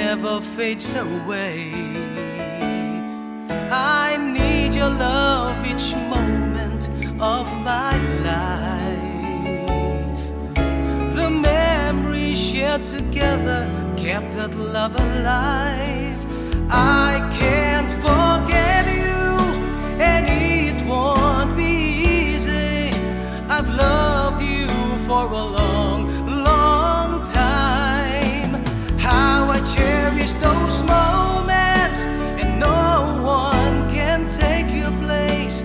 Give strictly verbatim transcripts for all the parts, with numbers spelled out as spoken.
never fades away. I need your love each moment of my life. The memories shared together kept that love alive. I can't forget you, and it won't be easy. I've loved you for a long, long time. How I cherish those moments, and no one can take your place.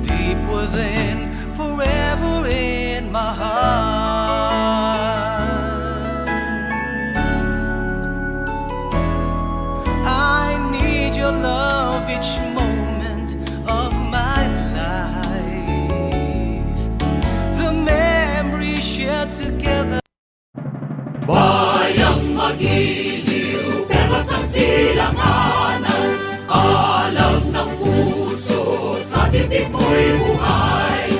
Deep within, forever in my heart. I need your love each moment of my life. The memories shared together. Bayang magiliw, perlas ng silanganan, alam ng puso, sa titik mo'y buhay.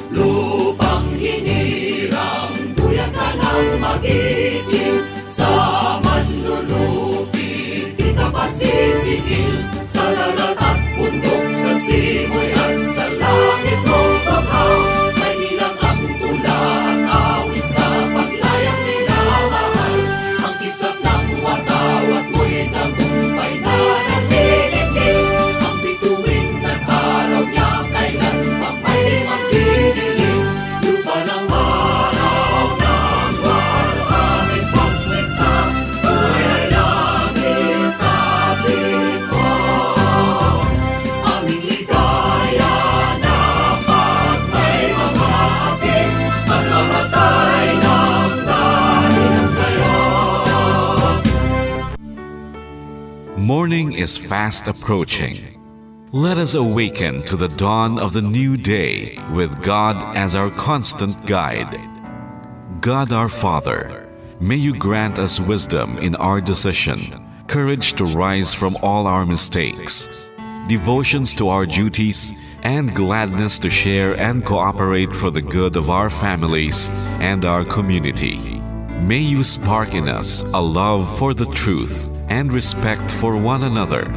Lupang hinirang, duyan ka ng magiting, sa manlulupit, di ka pasisingil, sa dagat at bundok, sa simoy at sa langit mong bughaw. May nilang ang tula at awit sa paglayang minamahal. Ang kislap ng watawat mo'y tagumpay na nagdidikit. Ang bituin ng araw niya kailan pang may magdidilim. Lupa ng araw ng waluhangin pagsinta, kulay langit sa piling ko. Aming ligaya na pag may mamati, magmamatay ng dahil sa'yo. Morning is fast approaching. Let us awaken to the dawn of the new day with God as our constant guide. God our Father, may you grant us wisdom in our decision, courage to rise from all our mistakes, devotions to our duties, and gladness to share and cooperate for the good of our families and our community. May you spark in us a love for the truth and respect for one another.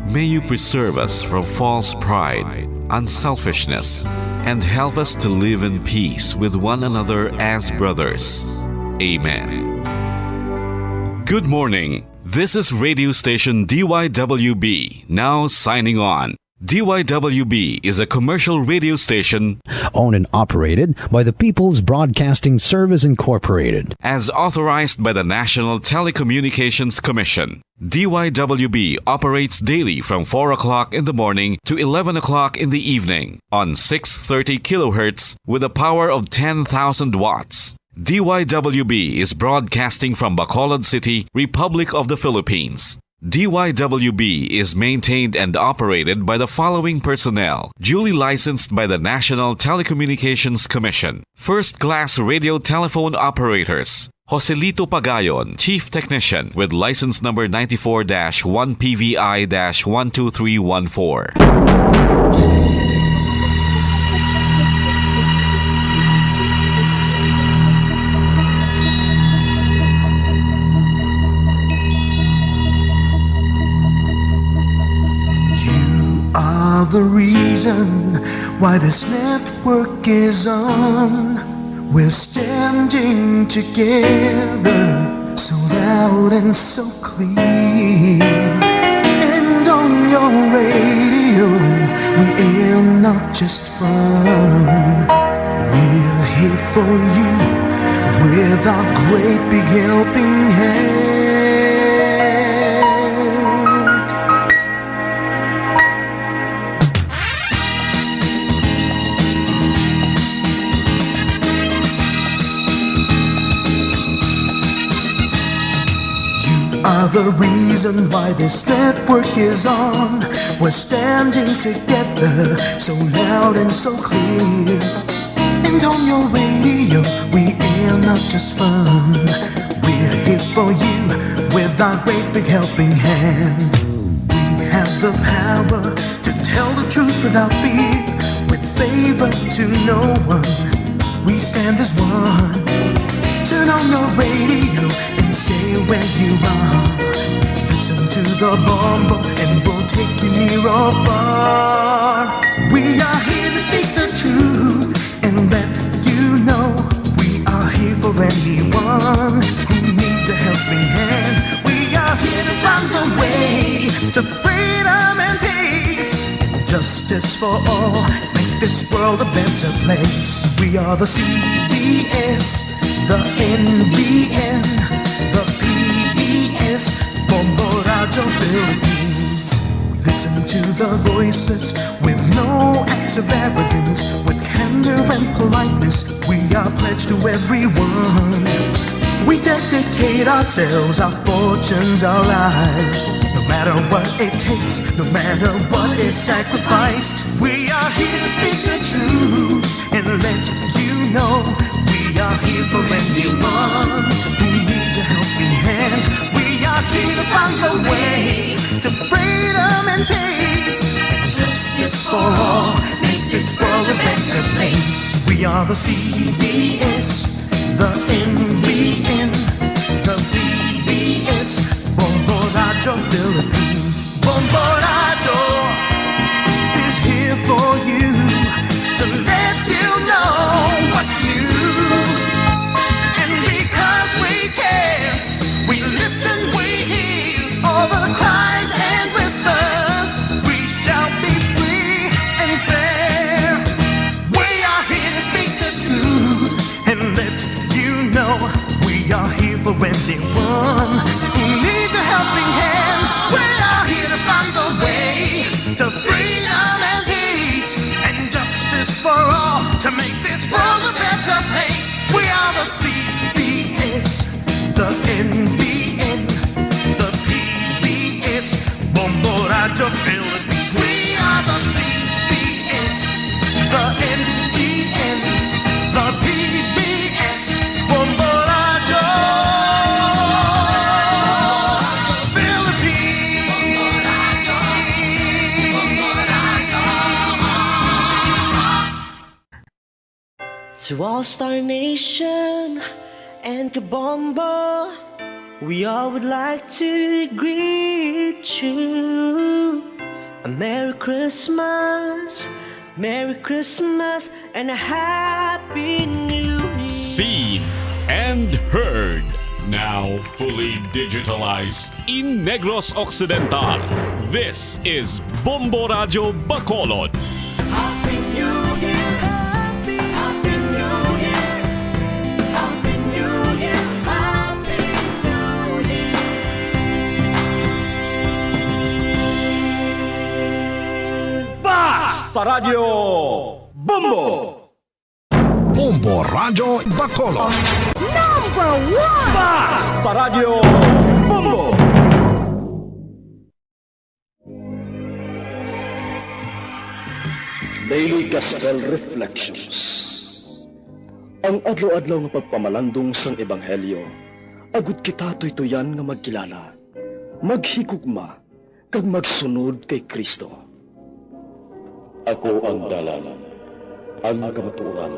May you preserve us from false pride, unselfishness, and help us to live in peace with one another as brothers. Amen. Good morning. This is radio station D Y W B, now signing on. D Y W B is a commercial radio station owned and operated by the People's Broadcasting Service Incorporated. As authorized by the National Telecommunications Commission. D Y W B operates daily from four o'clock in the morning to eleven o'clock in the evening on six thirty kilohertz with a power of ten thousand watts. D Y W B is broadcasting from Bacolod City, Republic of the Philippines. D Y W B is maintained and operated by the following personnel, duly licensed by the National Telecommunications Commission. First class radio telephone operators, Joselito Pagayon, Chief Technician, with license number ninety-four dash one P V I dash one two three one four. You are the reason why this network is on. We're standing together, so loud and so clear. And on your radio, we aim not just fun. We're here for you with our great big helping hand. You are the reason why this network is on. We're standing together, so loud and so clear. And on your radio, we air not just fun. We're here for you with our great big helping hand. We have the power to tell the truth without fear, with favor to no one. We stand as one. Turn on your radio and stay where you are. The To the Bombo and we'll take you near or far. We are here to speak the truth and let you know we are here for anyone who needs a helping hand. We are here to find the way to freedom and peace, justice for all, make this world a better place. We are the C B S, the N B N, the P B S, Bombo Radyo Philippines. We listen to the voices with no acts of arrogance, with candor and politeness. We are pledged to everyone. We dedicate ourselves, our fortunes, our lives. No matter what it takes, no matter what is sacrificed, we are here to speak the truth and let you know we are here for anyone who needs a helping hand. We are here to find the way to freedom and peace and justice for all. Make this world a better place. We are the C B S, the N B N, the P B S, Bombo Radyo Philippines. Bombo Radyo is here for you to let you know what's new. And because we care, we listen, we hear all the cries and whispers. We shall be free and fair. We are here to speak the truth and let you know we are here for anyone who needs a helping hand. We are here to find the way to freedom and peace and justice for all, to make this world a better place. We are the C B S, the N B N, the P B S, Bombo Radyo Philippines. We are the C B S, the N B N, the P B S, Bombo Radyo Philippines. To all Star Nation and Kabombo, we all would like to greet you a Merry Christmas, Merry Christmas, and a Happy New Year. Seen and heard, now fully digitalized in Negros Occidental. This is Bombo Radyo Bacolod. Happy New Year! Happy, Happy New Year! Happy New Year! Happy New Year! Basta Radyo Bombo! Bombo Radyo Bacolod. Number one! Basta Radyo Bombo! Daily Gospel Reflections. Ang adlaw-adlaw nga pagpamalandong sang Ebanghelyo, agud kita tuytuyan nga magkilala, maghigugma, kag magsunod kay Cristo. Ako ang dalan, ang kamatuoran,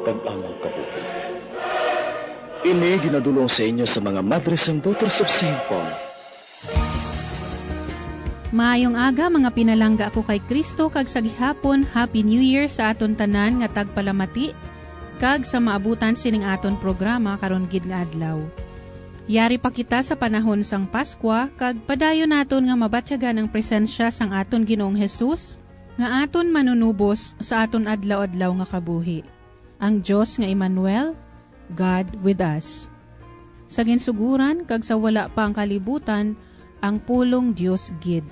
kag ang kabuhi. Ini ginadul-ong sa inyo sa mga Madres and Daughters of Saint Paul. Maayong aga, mga pinalangga ko kay Cristo, kag sa gihapon, Happy New Year sa aton tanan nga tagpalamati, kag sa maabutan sining aton programa karon gid nga adlaw. Yari pa kita sa panahon sang Paskwa, kag padayon naton nga mabatyagan ang presensya sang aton Ginoong Jesus, nga aton Manunubos sa aton adlaw-adlaw nga kabuhi, ang Dios nga Emmanuel, God with us. Sa ginsuguran kag sa wala pa ang kalibutan, ang pulong Dios gid.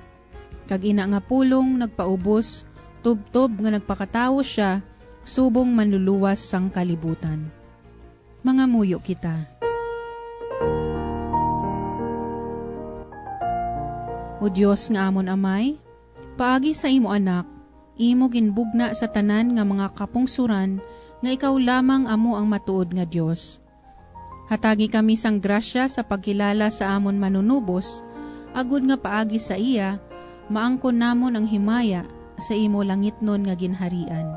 Kag ina nga pulong nagpaubos, tubtob nga nagpakatawo sia, subong manluluwas sang kalibutan. Mangamuyo kita. O Dios nga amon Amay, paagi sa imo Anak, imo ginbugna sa tanan nga mga kapungsoran nga ikaw lamang amo ang matuod nga Dios. Hatagi kami sang grasya sa pagkilala sa amon Manunubos, agud nga paagi sa iya, maangkon namon ang himaya sa imo langitnon nga ginharian.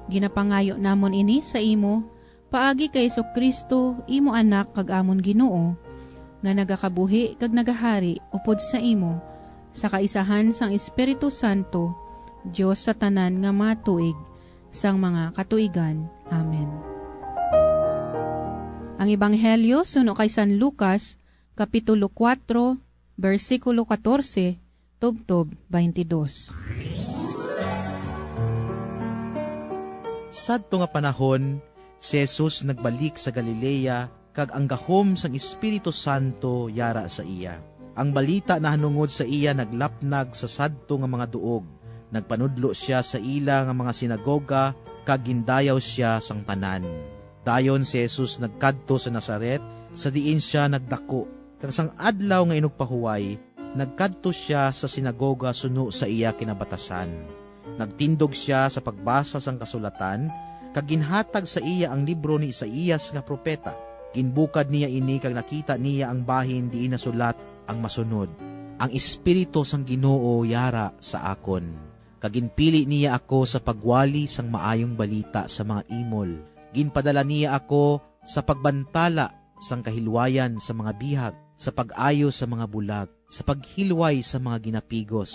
Ginapangayo namon ini sa imo, paagi kay Jesu-Cristo, imo Anak kag amon Ginoo, nga nagakabuhi kag nagahari upod sa imo, sa kaisahan sang Espiritu Santo, Dios sa tanan nga mga tuig sang mga katuigan. Amen. Ang Ebanghelyo suno kay San Lucas, Kapitulo kuwatro, bersikulo katorse tubtob twenty-dos. Sadto nga panahon, si Jesus nagbalik sa Galilea, kag ang gahom sang Espiritu Santo yara sa iya. Ang balita nahanungod sa iya naglapnag sa sadto nga mga duog. Nagpanudlo sia sa ila nga mga sinagoga, kag gindayaw sia sang tanan. Dayon si Jesus nagkadto sa Nazaret, sa diin sia nagdaku. Kag sang adlaw nga inugpahuway, nagkadto sia sa sinagoga suno sa iya kinabatasan. Nagtindog sia sa pagbasa sang kasulatan, kag ginhatag sa iya ang libro ni Isaias nga propeta. Ginbukad niya ini kag nakita niya ang bahin diin nasulat ang masunod: "Ang Espiritu sang Ginoo yara sa akon, kag ginpili niya ako sa pagwali sang Maayong Balita sa mga imol. Ginpadala niya ako sa pagbantala sang kahilwayan sa mga bihag, sa pag-ayo sa mga bulag, sa paghilway sa mga ginapigos,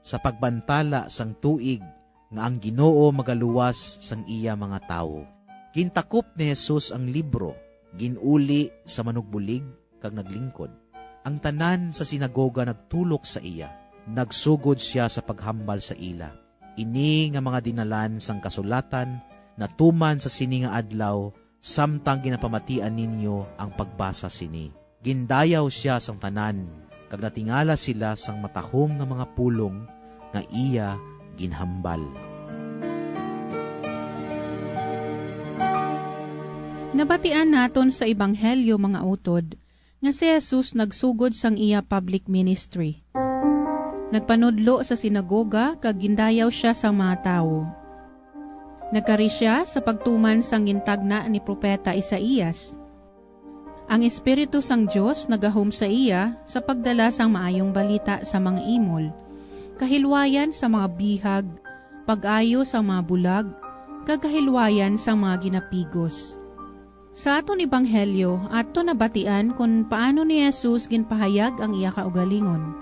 sa pagbantala sang tuig nga ang Ginoo magaluwas sang iya mga tawo." Gintakop ni Jesus ang libro, gin-uli sa manugbulig, kag naglingkod. Ang tanan sa sinagoga nagtulok sa iya. Nagsugod sia sa paghambal sa ila: "Ini nga mga dinalan sang kasulatan natuman sa sini nga adlaw, samtang ginapamatian ninyo ang pagbasa sini." Gindayaw sia sang tanan, kag natingala sila sang matahom nga mga pulong nga iya ginhambal. Nabatian naton sa Ebanghelyo, mga utod, nga si Jesus nagsugod sang iya public ministry. Nagpanudlo sa sinagoga kag gindayaw sia sang mga tawo. Nagkari sia sa pagtuman sang gintagna ni Propeta Isaias. Ang Espiritu sang Dios nagahom sa iya sa pagdala sang Maayong Balita sa mga imol, kahilwayan sa mga bihag, pag-ayo sa mga bulag, kag kahilwayan sa mga ginapigos. Sa aton ebanghelyo, aton nabatian kon paano ni Jesus ginpahayag ang iya kaugalingon,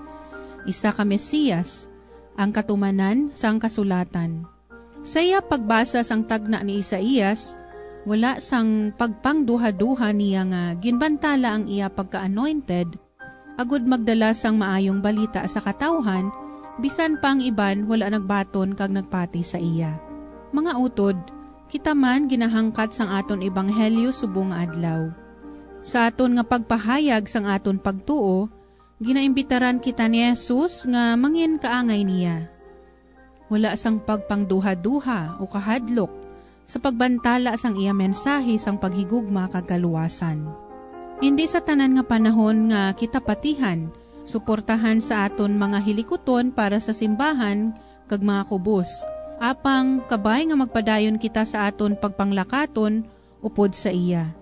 isa ka Mesias, ang katumanan sang kasulatan. Sa iya pagbasa sang tagna ni Isaias, wala sang pagpangduhaduha niya nga ginbantala ang iya pagka-anointed agod magdala sang Maayong Balita sa katawuhan, bisan pa ang iban wala nagbaton kag nagpati sa iya. Mga utod, kita man ginahangkat sang aton ebanghelyo subong nga adlaw. Sa aton nga pagpahayag sang aton pagtuo, ginaimbitaran kita ni Jesus nga mangin kaangay niya. Wala sang pagpangduhaduha o kahadlok sa pagbantala sang iya mensahe sang paghigugma kag kaluwasan. Indi sa tanan nga panahon nga kita patihan, suportahan sa aton mga hilikuton para sa simbahan kag mga kubos, apang kabay nga magpadayon kita sa aton pagpanglakaton upod sa iya.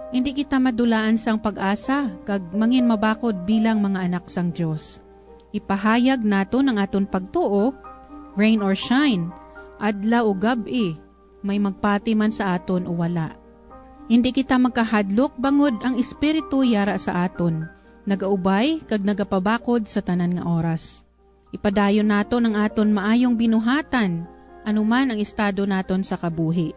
Indi kita madulaan sang pag-asa kag mangin mabakod bilang mga anak sang Dios. Ipahayag naton ang aton pagtuo, rain or shine, adlaw o gab-i, may magpati man sa aton o wala. Indi kita magkahadlok bangod ang Espiritu yara sa aton, nagaubay kag nagapabakod sa tanan nga oras. Ipadayon naton ang aton maayong binuhatan, ano man ang estado naton sa kabuhi.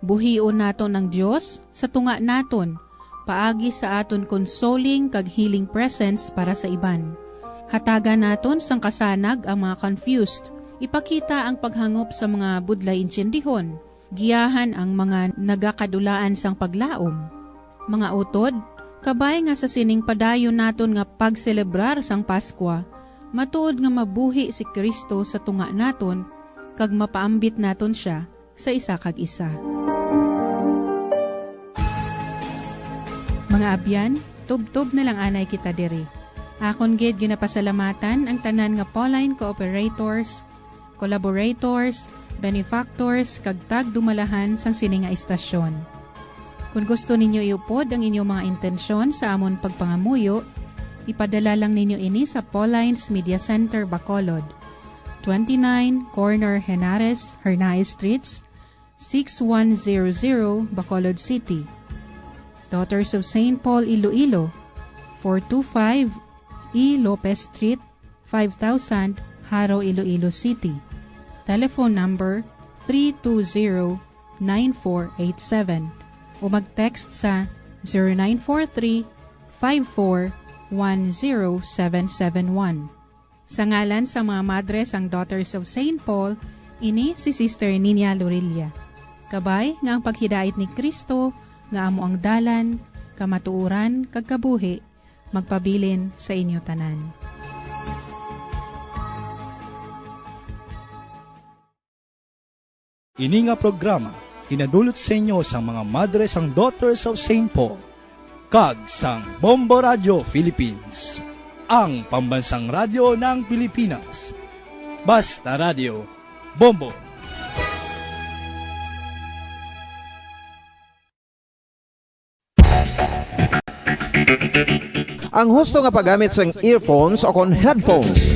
Buhion naton ang Dios sa tunga naton, paagi sa aton consoling kag healing presence para sa iban. Hatagan naton sang kasanag ang mga confused, ipakita ang paghangop sa mga budlay intiyendihon, giyahan ang mga nagakadulaan sang paglaom. Mga utod, kabay nga sa sining padayon naton nga pagselebrar sang Paskwa, matuod nga mabuhi si Cristo sa tunga naton, kag mapaambit naton sia sa isa kag isa. Mga abyan, tubtob na lang anay kita diri. Akon gid ginapasalamatan ang tanan nga Pauline cooperators, collaborators, benefactors, kag tagdumalahan sang sini nga istasyon. Kon gusto ninyo iupod ang inyong mga intensyon sa amon pagpangamuyo, ipadala lang ninyo ini sa Pauline's Media Center, Bacolod, twenty-nine, corner Henares, Hernaez Streets, six one zero zero, Bacolod City. Daughters of Saint Paul, Iloilo, four two five E Lopez Street, five thousand, Jaro, Iloilo City. Telephone number three two zero, nine four eight seven o mag-text sa zero nine four three, five four one zero seven seven one. Sa ngalan sa mga madre sang Daughters of Saint Paul, ini si Sister Nina Lorilla. Kabay nga ang paghidait ni Cristo nga amo ang dalan, kamatuoran, kag kabuhi, magpabilin sa inyo tanan. Ini nga programa ginadulot sa inyo sang mga madre sang Daughters of Saint Paul kag sang Bombo Radio Philippines, ang pambansang radyo ng Pilipinas. Basta Radio, Bombo. Ang husto nga paggamit sang earphones o kon headphones.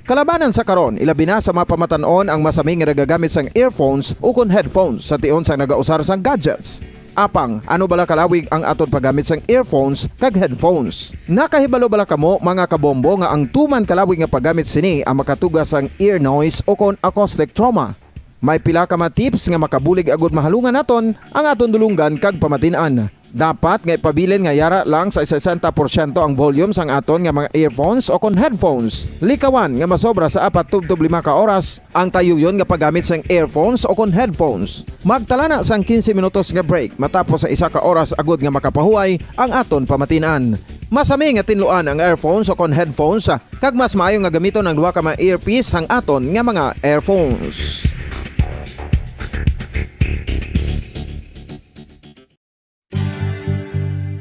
Kalabanan sa karon, ilabi na sa mga pamatan-on ang masami nga nagagamit sang earphones o kon headphones sa tion sang nagausar sang gadgets. Apang, ano bala kalawig ang aton paggamit sang earphones kag headphones? Nakahibalo bala kamo, mga kabombo, nga ang tuman kalawig nga paggamit sini ang makatuga sang ear noise o kon acoustic trauma? May pila ka mga tips nga makabulig agud mahalungan naton ang aton dulonggan kag pamatin-an. Dapat nga ipabilin nga yara lang sa sesenta porsyento ang volume sang aton nga mga earphones o kon headphones. Likawan nga masobra sa apat tubtob lima ka oras ang tayuyon nga paggamit sang earphones o kon headphones. Magtala na sang quince minutos nga break matapos sa isa ka oras agud nga makapahuway ang aton pamatin-an. Masami nga tinluan ang earphones o kon headphones, kag mas maayo nga gamiton ang duha ka mga earpiece sang aton nga mga earphones.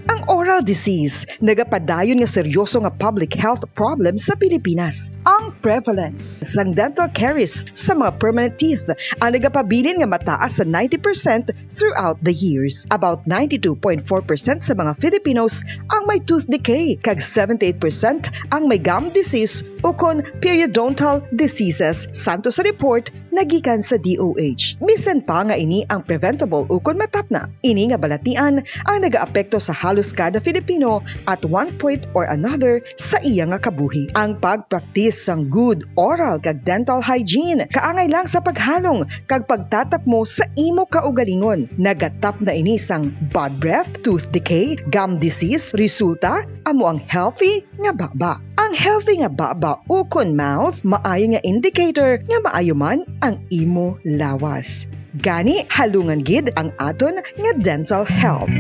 Ang oral disease nagapadayon nga seryoso nga public health problem sa Pilipinas. Ang prevalence sang dental caries sa mga permanent teeth ang nagapabilin nga mataas sa ninety percent throughout the years. About ninety-two point four percent sa mga Filipinos ang may tooth decay, kag seventy-eight percent ang may gum disease ukon periodontal diseases, santo sa report nga gikan sa D O H. Bisan pa nga ini ang preventable ukon matapna, ini nga balatian ang nagaapekto sa halos kada Filipino at one point or another sa iya nga kabuhi. Ang pagpraktis sang good oral kag dental hygiene kaangay lang sa paghalong kag pagtatapmo sa imo kaugalingon. Nagatapna ini sang bad breath, tooth decay, gum disease, resulta amo ang healthy nga baba. Ang healthy nga baba ukon mouth maayo nga indicator nga maayo man ang imo lawas. Gani, halungan gid ang aton nga dental health.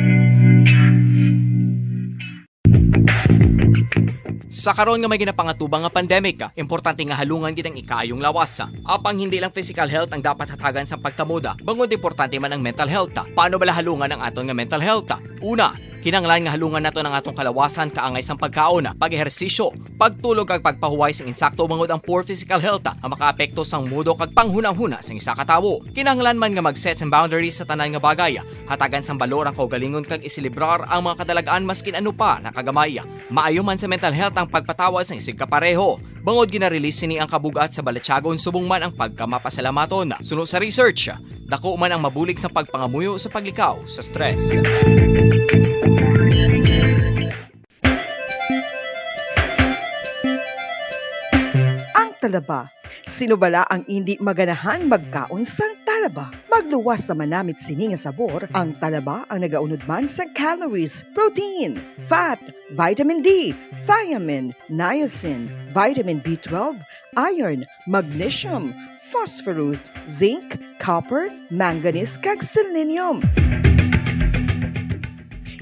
Sa karon nga may ginapangatubang nga pandemic, importante nga halungan gid ang ikaayong lawas. Apang hindi lang physical health ang dapat hatagan sang pagkamuda, bangod importante man ang mental health. Paano bala halungan ang aton nga mental health? Una, kinahanglan nga halungan naton ang aton kalawasan kaangay sang pagkaon, pag-ehersisyo, pagtulog kag pagpahuway sing insakto, bangod ang poor physical health ang makaapekto sang mudo kag panghunahuna sang isa ka tawo. Kinahanglan man nga mag-set sang boundaries sa tanan nga bagay, hatagan sang balor ang kaugalingon kag iselebrar ang mga kadalag-an maskin ano pa na kagamay. Maayo man sa mental health ang pagpatawad sang isigkapareho, bangod gina-release sini ang kabug-at sa balatyagon subong man ang pagkamapasalamaton. Suno sa research, dako man ang mabulig sa pagpangamuyo sa paglikaw sa stress. Ang talaba. Sino bala ang indi maganahan magkaon sang talaba? Magluwas sa manamit sini nga sabor, ang talaba ang nagaunod man sang calories, protein, fat, vitamin D, thiamine, niacin, vitamin B twelve, iron, magnesium, phosphorus, zinc, copper, manganese, kag selenium.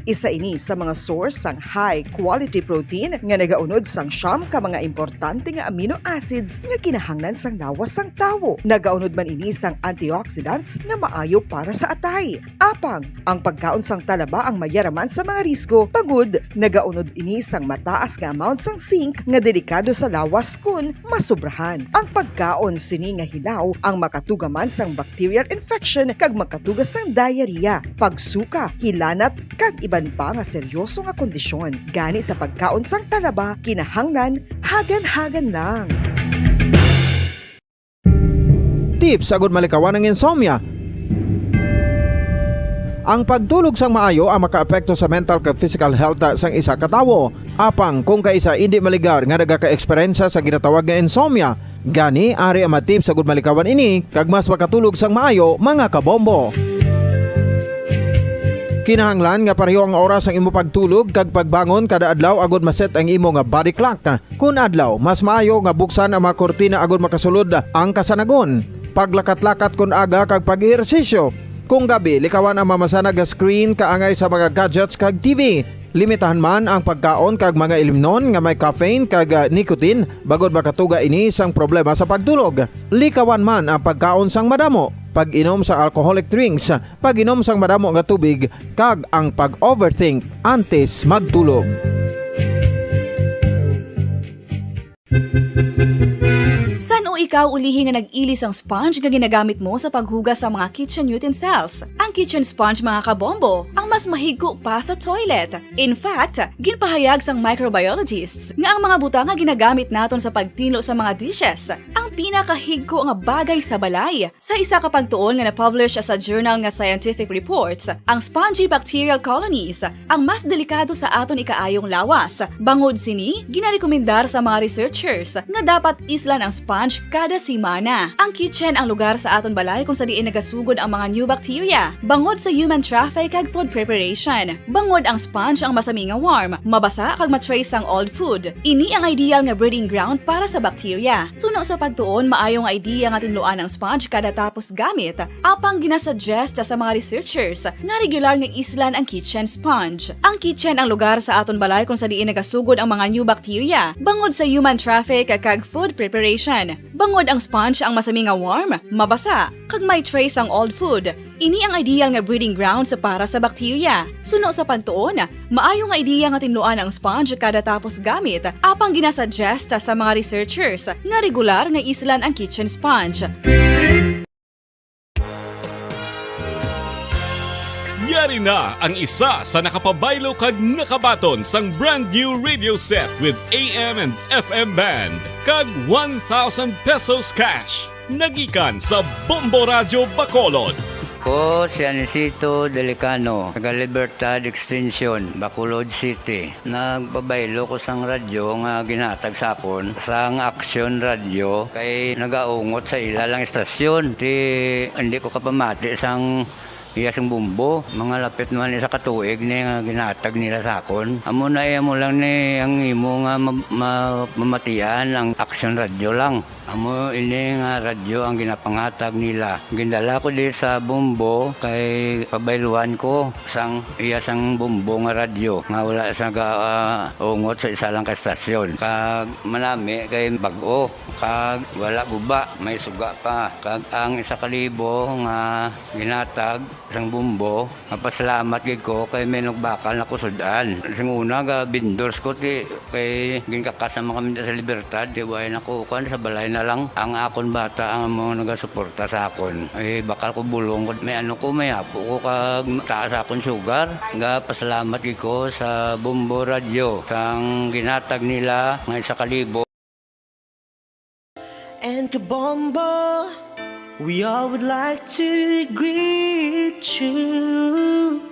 Isa ini sa mga source sang high quality protein nga nagaunod sang siyam ka mga importante nga amino acids nga kinahanglan sang lawas sang tawo. Nagaunod man ini sang antioxidants nga maayo para sa atay. Apang, ang pagkaon sang talaba ang mayaraman sa mga risgo, bangod nagaunod ini sang mataas nga amount sang zinc nga delikado sa lawas kon masobrahan. Ang pagkaon sini nga hilaw ang makatuga man sang bacterial infection kag makatuga sang diarrhea, pagsuka, hilanat, kag iban pa nga seryoso nga kondisyon. Gani, sa pagkaon sang talaba, kinahanglan hagan-hagan lang. Tips agud malikawan ang insomnia. Ang pagtulog sang maayo ang makaapekto sa mental kag physical health sang isa ka tawo. Apang kung kaisa indi maligar nga nagakaeksperyensya sa ginatawag nga insomnia, gani ari ang mga tips agud malikawan ini kag mas makatulog sang maayo, mga kabombo. Kinahanglan nga pareho ang oras ang imo pagtulog kag pagbangon kada adlaw agud maset ang imo nga body clock. Kun adlaw, mas maayo nga buksan ang mga kurtina agud makasulod ang kasanagon. Paglakat-lakat kun aga kag pag-ehersisyo. Kung gabi, likawan ang mamasanag nga screen kaangay sa mga gadgets kag T V. Limitahan man ang pagkaon kag mga ilimnon nga may caffeine kag, ah, nicotine, bangod makatuga ini sang problema sa pagtulog. Likawan man ang pagkaon sang madamo, pag-inom sa alcoholic drinks, pag-inom sang madamo nga tubig, kag ang pag-overthink antes magtulog. San-o ikaw ulihi nga nag-ili sang sponge nga ginagamit mo sa paghugas sa mga kitchen utensils? Ang kitchen sponge, mga kabombo, ang mas mahigko pa sa toilet. In fact, ginpahayag sang microbiologists nga ang mga butang nga ginagamit naton sa pagtinlo sa mga dishes ang pinakahigko nga bagay sa balay. Sa isa ka pagtuon nga na-publish sa journal nga Scientific Reports, ang spongy bacterial colonies ang mas delikado sa aton ikaayong lawas. Bangod sini, ginarekomendar sa mga researchers nga dapat islan ang sponge kada semana. Ang kitchen ang lugar sa aton balay kung sa diin nagasugod ang mga new bacteria. Bangod sa human traffic kag food preparation, bangod ang sponge ang masami nga warm, mabasa kag ma-trace ang old food. Ini ang ideal nga breeding ground para sa bacteria. Suno sa pagtuon, maayo nga idea nga tinluan ang sponge kada tapos gamit, apang ginasuggest sa mga researchers nga regular nga islan ang kitchen sponge. Ang kitchen ang lugar sa aton balay kung sa diin nagasugod ang mga new bacteria, bangod sa human traffic kag food preparation. Bangod ang sponge ang masami nga warm, mabasa, kag may trace ang old food. Ini ang ideal nga breeding grounds para sa bacteria. Suno sa pagtuon, maayo nga idea nga tinluan ang sponge kada tapos gamit, apang ginasuggest sa mga researchers nga regular nga islan ang kitchen sponge. Yari na ang isa sa nakapabaylo kag nakabaton sang brand new radio set with A M and F M band kag one thousand pesos cash. Nagikan sa Bombo Radyo Bacolod. Ko si Anisito Delicano, taga Libertad Extension, Bacolod City. Nagpabaylo ko sang radyo nga ginhatag sa akon sang Aksyon Radyo kay nagaungot sa ila lang istasyon. Ti, hindi ko kapamati sang iya sing bumbo. Mga lapit naman isa ka tuig ni nga ginhatag nila sa akon. Amo na iya mo lang ni ang imo nga ma-, ma-, mamatian ang Aksyon Radyo lang. Amo ini nga radyo ang ginapanghatag nila. Gindala ko di sa Bombo kay pabayluan ko sang iya sang Bombo nga radyo nga wala sa ga-, ah, ungot sa isa lang ka estasyon. Kag manami kay bag-o, kag wala guba, may suga pa. Kag ang isa ka libo nga ginatag sang Bombo, mapasalamat gid ko kay may nagbakal na ko sud-an. Sing una, ga vendors ko, ti, kay ginkakas naman kami sa Libertad, ti, way na ko, kuan, sa balay na lang. Ang akon bata ang mga nagasuporta sa akon. Ay, bakal ko bulong ko, may ano ko, may apo ko, kag taas akon sugar. Ga pasalamat gid ko sa Bombo Radio, sang ginatag nila nga isa ka libo. And Kabombo, we all would like to greet you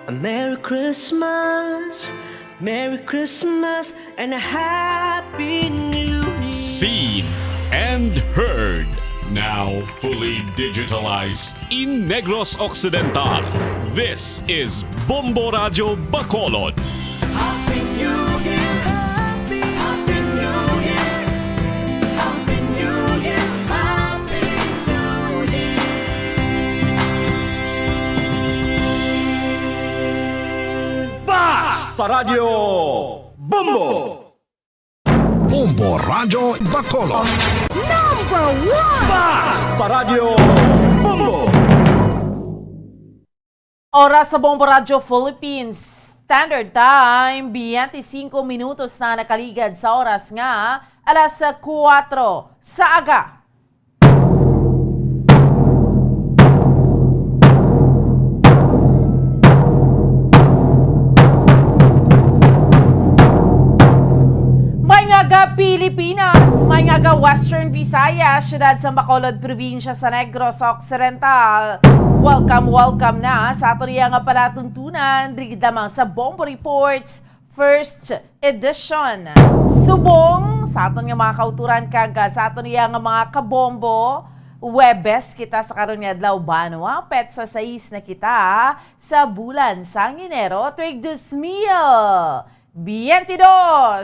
a Merry Christmas, Merry Christmas, and a Happy New Year. Seen and heard, now fully digitalized in Negros Occidental. This is Bombo Radyo Bacolod. Happy New Year! Happy, Happy New Year! Happy New Year! Happy New Year! Basta Radyo Bombo! Bombo Radyo Bacolod. Number one! Basta Radyo Bombo! Oras sa Bombo Radyo Philippines Standard Time, twenty-five minutos na nakaligad sa oras nga alas kuwatro sa aga. May nga ga Pilipinas, may nga ga Western Visayas, siyudad sa Bacolod, probinsya sa Negros Occidental, Welcome, welcome na sa aton iya nga palatuntunan, diri lamang sa Bombo Reports First Edition. Subong sa aton nga mga kauturan kag sa aton iya nga mga kabombo, Huwebes kita sa karon nga adlaw, banwa, petsa sais na kita sa bulan sang Enero, tuig dos mil biyente dos.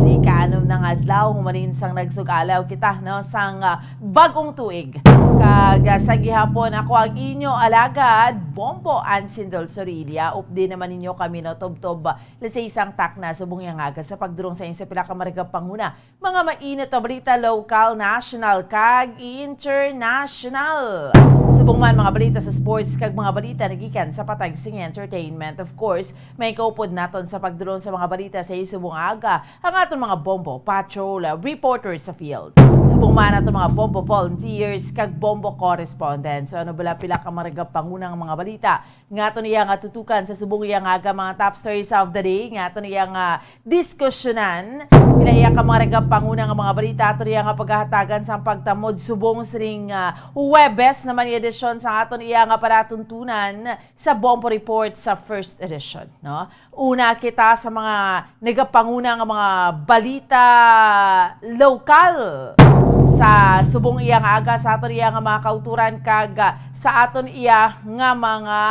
Ika-anom na nga adlaw, humanin sang nagsug-alaw kita, no, sang, ah, bag-ong tuig. Kag, ah, sa gihapon, ako ang inyo alagad, Bombo Ansin Dol Sorilla. Updi naman ninyo kami, no, tubtob, ah, alas sais sang takna subong iya nga aga sa pagdulong sa inyo sa pila ka mga panguna, mga mainit nga balita, lokal, national, kag international. Subong man mga balita sa sports kag mga balita nagikan sa patag sing entertainment. Of course, may kaupod naton sa pagdulong sa mga balita sa subong aga ang aton mga Bombo Patrol, uh, reporters sa field. Subong man aton mga Bombo volunteers kag Bombo correspondents. So, ano bala pila ka mga pangunang mga balita nga aton iya nga tutukan sa subong iya nga aga, mga top stories of the day nga aton iya nga diskusyonan. Pila iya ka mga ragap panguna nga mga balita aton iya nga pagahatagan sang pagtamod subong sining, ah, Huwebes naman nga edisyon sa aton iya nga palatuntunan sa Bombo Report sa first edition, no? Una kita sa mga nagapanguna nga mga balita lokal sa subong iya nga aga sa aton iya nga mga kauturan kag, ah, sa aton iya nga mga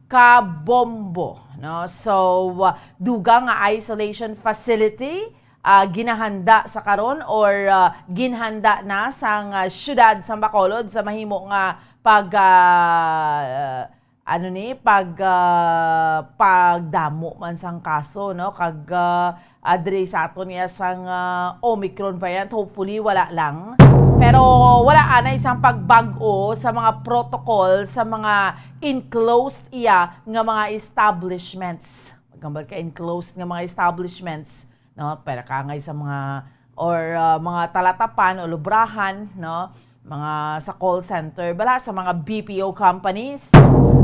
kabombo, no? So, uh, dugang nga isolation facility, uh, ginahanda sa karon or, uh, ginhanda na sang, uh, siyudad sa Bacolod sa mahimo nga pag, uh, ano ni, pag, uh, pagdamo man sang kaso, no? Kag, uh, ah, diri sa aton iya sang, ah, Omicron variant. Hopefully, wala lang. Pero wala anay sang pagbag-o sa mga protocol sa mga enclosed iya nga mga establishments. Maghambal ka enclosed nga mga establishments, no? Pero kaangay sa mga or, ah, mga talatapan o lubrahan, no? Mga sa call center, bala sa mga B P O companies.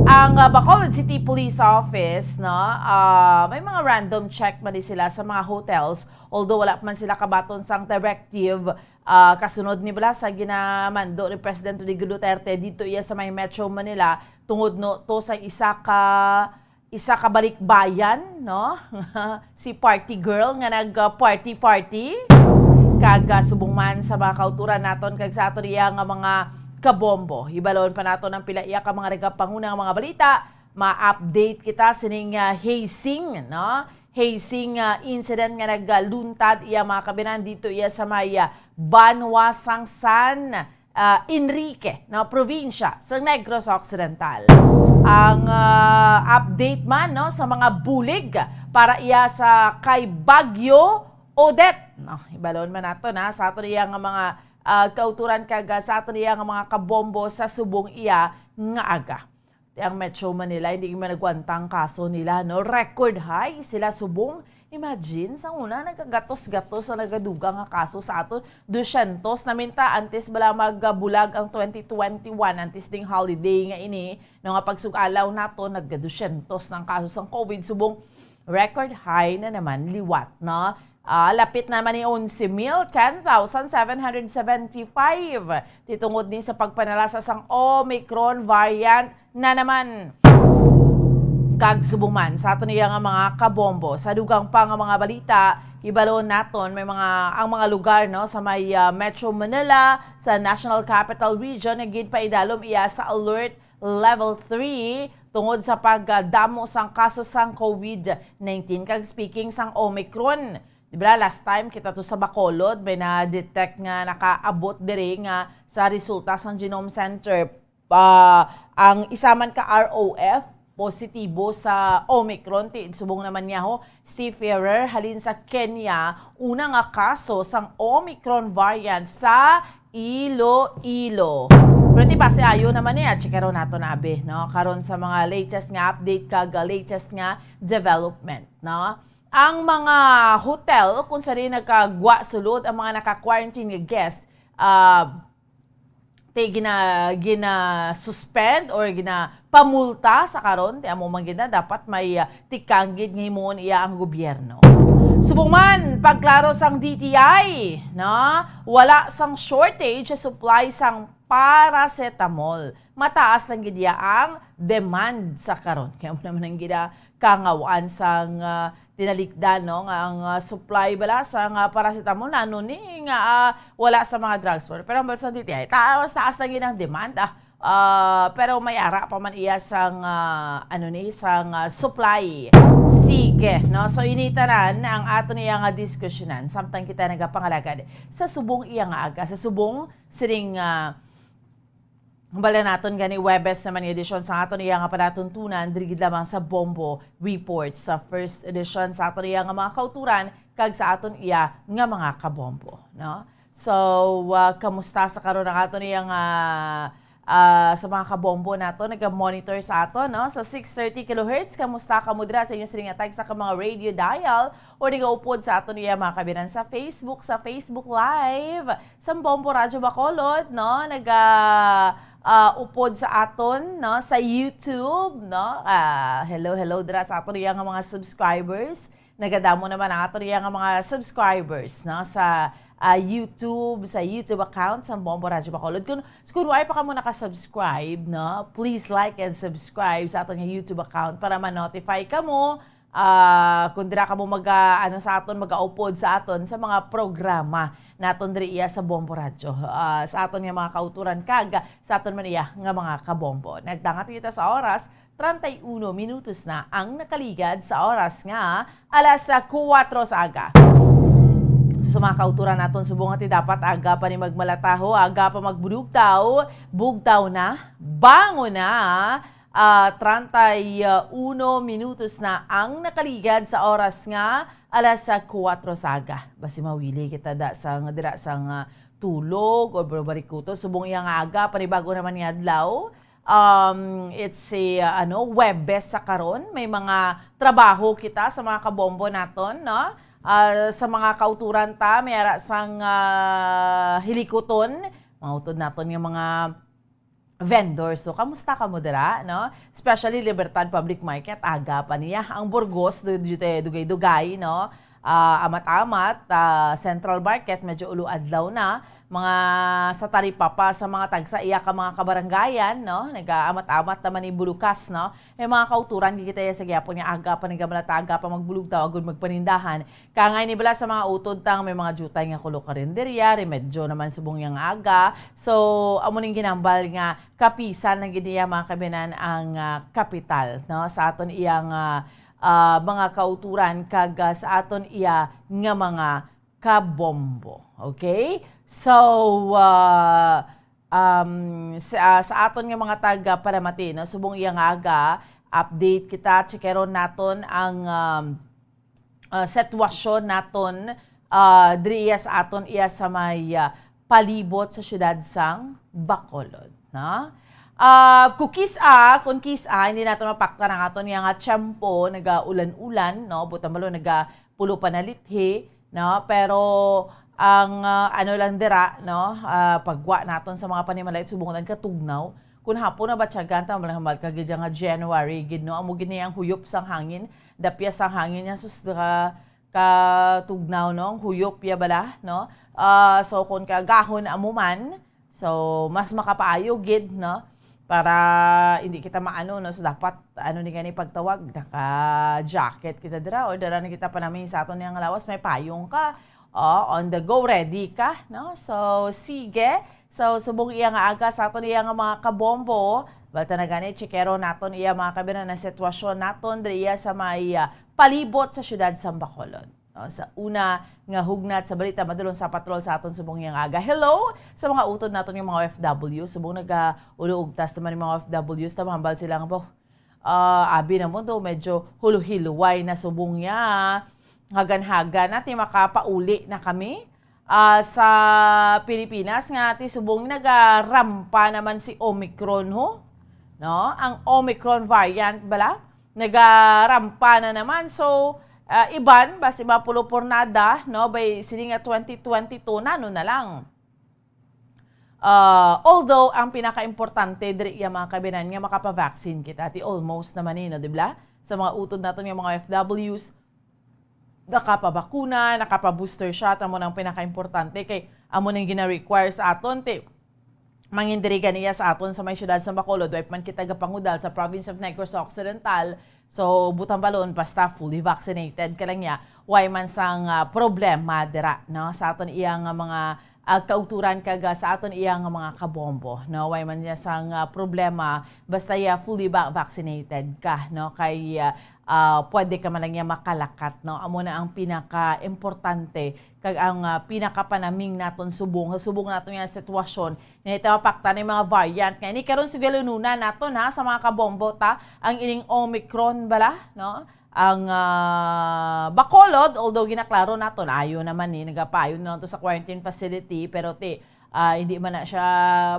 Ang, ah, Bacolod City Police Office, no, ah, may mga random check man ni sila sa mga hotels, although wala pa man sila kabaton sang directive, ah, kasunod ni bala sa ginamando ni President Rodrigo Duterte dito iya sa may Metro Manila tungod no to sa isa ka isa ka balikbayan, no? Si party girl nga nag, ah, party-party. Kag, ah, subong man sa mga kauturan naton kag sa aton iya nga mga kabombo. Hibalon pa naton ang pila iya ka mga nagapanguna nga mga balita. Ma-update kita sining, ah, hazing, no? Hazing, ah, incident nga nagluntad iya mga kabinan dito iya sa may, ah, banwa sang San ah, Enrique, no, probinsya sa Negros Occidental. Ang, ah, update man, no, sa mga bulig para iya sa kay Bagyo Odette. No, hibalon man nato na sa ato niya nga mga, ah, kauturan kag, ah, sa ato niya nga mga kabombo sa subong iya nga aga. Ti ang Metro Manila, hindi man nagwantang kaso nila, no? Record high sila subong. Imagine, sa una, nagagatos-gatos na nagadugang nga kaso sa aton. Dusyentos na minta, antes bala magbulag ang twenty twenty-one, antes ding holiday nga ini, no, nga pagsug-alaw nato, nagdusyentos na ang kaso sang COVID subong. Record high na naman liwat, no? Ah, lapit na naman ni onse mil, ten thousand seven hundred seventy-five. Ti tungod ni sa pagpanalasa sang Omicron variant na naman. Kag subong man sa aton iya nga mga kabombo, sa dugang pa nga mga balita, ibalon naton may mga, ang mga lugar, no, sa may, ah, Metro Manila, sa National Capital Region, nga ginpaidalom iya sa alert level three tungod sa pagdamo sang kaso sang COVID nineteen. Kag speaking sang Omicron, di ba, last time kita to sa Bacolod, may na-detect nga nakaabot diri nga sa resulta sang Genome Center, ah, ang isa man ka R O F positibo sa Omicron, ti subong naman niya ho, seafarer halin sa Kenya, una nga kaso sang Omicron variant sa Iloilo. Pero ti base ayo naman niya, chikaron nato na abi, no? Karon sa mga latest nga update kag latest nga development, no? Ang mga hotel kung saan nagkagwa sulod ang mga naka-quarantine nga guest, ah, ti gina-, gina-suspend or ginapamulta sa karon, ti amo man gid na dapat may, ah, tikang gid nga himuon iya ang gobyerno. Subong man, pagklaro sang D T I, no? Wala sang shortage sa supply sang paracetamol. Mataas lang gid iya ang demand sa karon. Kaya mo naman ang gina kangawaan sang, ah, tinalikdan, no, nga ang, ah, supply bala sang, ah, paracetamol nano ni nga, ah, wala sa mga drugstore. Pero ang balsa dito ay taas, taas lang gid ang demand, ah. Ah, pero may ara pa man iya sang, ah, ano ni, sang, ah, supply. Sige, no? So, ini tanan ang aton iya nga diskusyonan samtang kita nagapangalagad sa subong iya nga aga, sa subong sining, ah, bala naton gani Webes naman nga edisyon sa aton iya nga palatuntunan, diri gid lamang sa Bombo Report, sa first edition sa aton iya nga mga kauturan, kag sa aton iya nga mga kabombo, no? So, ah, kamusta sa karon ang aton iya nga, ah, sa mga kabombo nato, naga-monitor sa aton, no? Sa six thirty kilohertz, kamusta kamo dira sa inyo sining nga tagsa ka mga radio dial? O nagaupod sa aton iya mga kabinan sa Facebook, sa Facebook Live, sa Bombo Radyo Bacolod, no? Naga, ah, upod sa aton, no? Sa YouTube, no? Ah, hello, hello dira sa aton iya nga mga subscribers. Nagadamo naman ang aton iya nga mga subscribers, no? Sa, ah, YouTube, sa YouTube account sa Bombo Radyo Bacolod. Kung, kung wala pa kamo naka-subscribe, no? Please like and subscribe sa aton nga YouTube account para ma-notify kamo, ah, kung dira kamo mag, ah, ano sa aton, mag-aupod sa aton sa mga programa naton diri iya sa Bombo Radyo, ah, sa aton nga mga kauturan kag sa aton man iya nga mga kabombo. Nagdangat kita sa oras, treinta y uno minutos na ang nakaligad sa oras nga alas kuwatro sa aga. Sa mga kauturan naton subong nga ti dapat aga pa ni magmalataho, aga pa magbugtaw, bugtaw na, bangon na, ah, treinta y uno minutos na ang nakaligad sa oras nga alas kuwatro sa aga. Basi mawili kita da sa nga dira sa nga tulog o barikuto subong iya nga aga, panibago naman nga adlaw. Um, it's a, uh, ano, Webes sa karon. May mga trabaho kita sa mga kabombo naton, no? Ah, sa mga kauturan ta, may ara sang, ah, hilikuton, mga utod naton nga mga vendors. So, kamusta kamo dira, no? Especially Libertad Public Market, aga pa niya. Ang Burgos, du-, du-, dugay-dugay, no? Ah, Amat-Amat, ah, Central Market, medyo ulo adlaw na. Mga sa Talipapa, sa mga tagsa iya ka mga kabarangayan, no? Nag-aamat-amat naman ni Bulukas, no? May mga kauturan, gid kita iya sa gihapon nga aga pa nagamalata, aga pa magbulugtaw, agud magpanindahan. Kangay ni bala sa mga utod tang may mga jutay nga kulo karinderya, remedyo naman subong yang aga. So, amo ning ginambal nga kapisan lang gid niya, mga kabinan, ang, ah, kapital, no? Sa aton iyang, ah, ah, mga kauturan kag, ah, sa aton iya nga mga kabombo. Okay? So, ah, um, sa, ah, sa aton nga mga taga Paramati, no? Subong iya nga aga, update kita, checkeron naton ang, um, ah, sitwasyon naton, ah, diri iya sa aton, iya sa may, ah, palibot sa siyudad sang Bacolod, no? Ah, kung kis-a, kung kis-a, hindi naton mapaktan ang aton nga, nga tiyempo, nagaulan-ulan, no? Butang balo, nagapulo pa na lithi, no? Pero ang, ah, ano lang dira, no? Ah, pagwa naton sa mga panimalay, subong lang katugnaw. Kung hapon na ba tiyagan, tambal-hambal ka gid nga January gid, no? Amo gid ni ang huyop sang hangin, dapyas sang hangin niya, sus, ka, katugnaw, no? Ang huyop ya bala, no? Ah, so, kung kagahon amo man, so, mas makapaayo gid, no? Para hindi kita maano, no? So, dapat, ano ni gani pagtawag, naka-jacket kita dira, or dala na kita panami sa aton nga lawas, may payong ka, oh, on the go, ready ka, no? So, sige. So, subong iya nga aga sa aton iya nga mga kabombo, balta na gani, checkeron naton iya mga kabinan ang sitwasyon naton diri iya sa may, ah, palibot sa siyudad sa Bacolod. No, sa una nga hugnat sa balita, madulong sa patrol sa aton subong nga aga. Hello sa mga utod naton nga mga O F W. Subong nagauluog tas naman yung mga O F Ws, tamahambal sila nga, "Bo, ah, abi na mo do, medyo huluhilway na subong niya. Hagan-hagan na, ti makapauli na kami, ah, sa Pilipinas nga ti subong nagarampa naman si Omicron, ho." No? Ang Omicron variant bala, nagarampa na naman. So, ah, iban, basi mapulo pornada, no, by sini nga twenty twenty-two, nano na lang. Ah, although, ang pinaka-importante diri, iya mga kabinan, nga makapa-vaccine kita, ti almost naman, eh, no, di ba? Sa mga utod naton nga mga O F Ws, nakapabakuna, nakapa-booster shot, amo nang pinaka-importante kay amo nang gina-require sa aton, ti mangindirigan niya sa aton sa may siyudad sa Bacolod, way man kita gapangudal sa province of Negros Occidental. So, butang balon, basta fully vaccinated ka lang niya, way man sang ah, problema dira, no? Sa aton iya nga mga ah, kauturan kag ah, sa aton iya nga mga kabombo, no? Way man niya sang ah, problema, basta ya fully ba- vaccinated ka, no? Kay ah, ah, pwede ka man lang niya makalakat, no? Amo na ang pinaka-importante kag ang ah, pinakapanaming naton subong. Sa subong naton nga sitwasyon, nito mapakta ni mga variant nga ini karon sa galununa naton, ha, sa mga kabombo ta, ang ining Omicron bala, no? Ang ah, Bacolod, although ginaklaro naton, ayo naman ni, nagapaayo na lang to sa quarantine facility, pero ti, ah, hindi man na siya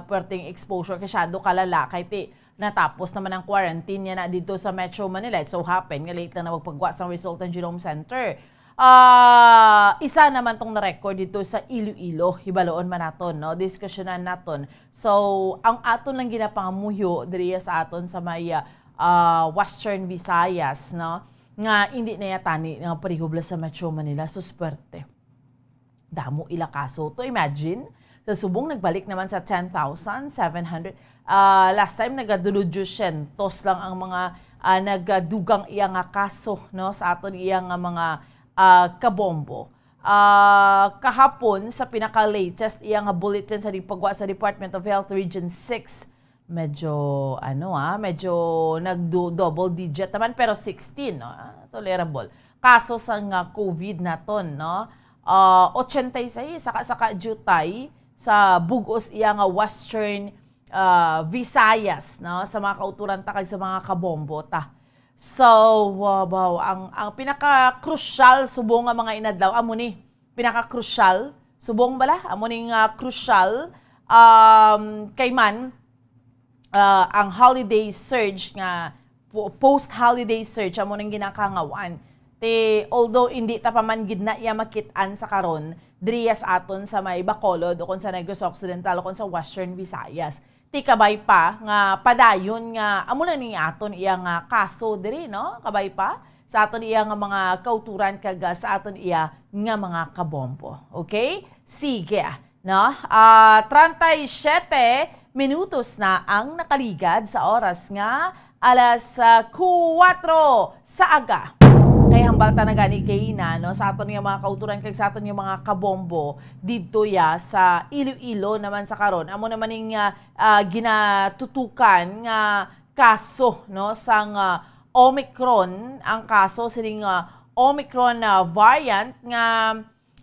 perting exposure kay shadow kalala, kay ti, natapos naman ang quarantine niya na dito sa Metro Manila. It so happen nga late lang na magpagwa sa Resultant Genome Center. Ah, isa naman tong na-record dito sa Iloilo, hibaloon man naton, no? Diskusyonan naton. So, ang aton lang ginapangamuyo diri sa aton sa may ah, ah, Western Visayas, no? Nga hindi na yata ni nga parihubla sa Metro Manila, susperte. Damo ila kaso. To imagine, sa subong nagbalik naman sa ten thousand seven hundred. Ah, last time, nagaduludyo syentos lang ang mga ah, nagadugang iya nga kaso, no, sa aton iya nga mga ah, kabombo. Ah, kahapon, sa pinaka-latest iya nga bulletin sa pagwa sa Department of Health Region six, medyo, ano, ah, medyo nag-double digit naman, pero sixteen, no? Ah, tolerable. Kaso sang ah, COVID naton, no? Ah, ochenta y seis, saka, saka jutay sa bugos iya nga Western ah, Visayas, no? Sa mga kauturan ta kag sa mga kabombo ta. So, wow, wow. Ang, ang pinaka-crucial subong nga mga inadlaw, amo ni. Pinaka-crucial, subong bala, amo ning ah, crucial, um, kay man, ah, ang holiday surge nga po- post-holiday surge amo nang ginakangawan. Ti, although hindi ta pa man gid na iya makit-an sa karon, diriya sa aton sa may Bacolod o kon sa Negros Occidental o kon sa Western Visayas. Ti kabay pa nga padayon nga amo na ni aton iya nga kaso diri, no? Kabay pa sa aton iya nga mga kauturan kag ah, sa aton iya nga mga kabombo. Okay? Sige. No? Ah, treinta y siete minutos na ang nakaligad sa oras nga alas ah, kuwatro sa aga. Kay hambal ta na gani gayna, no, sa aton nga mga kauturan kag sa aton nga mga kabombo didto ya sa Iloilo naman sa karon. Amo naman ning ah, ah, ginatutukan nga kaso, no, sang ah, Omicron, ang kaso sining ah, Omicron ah, variant nga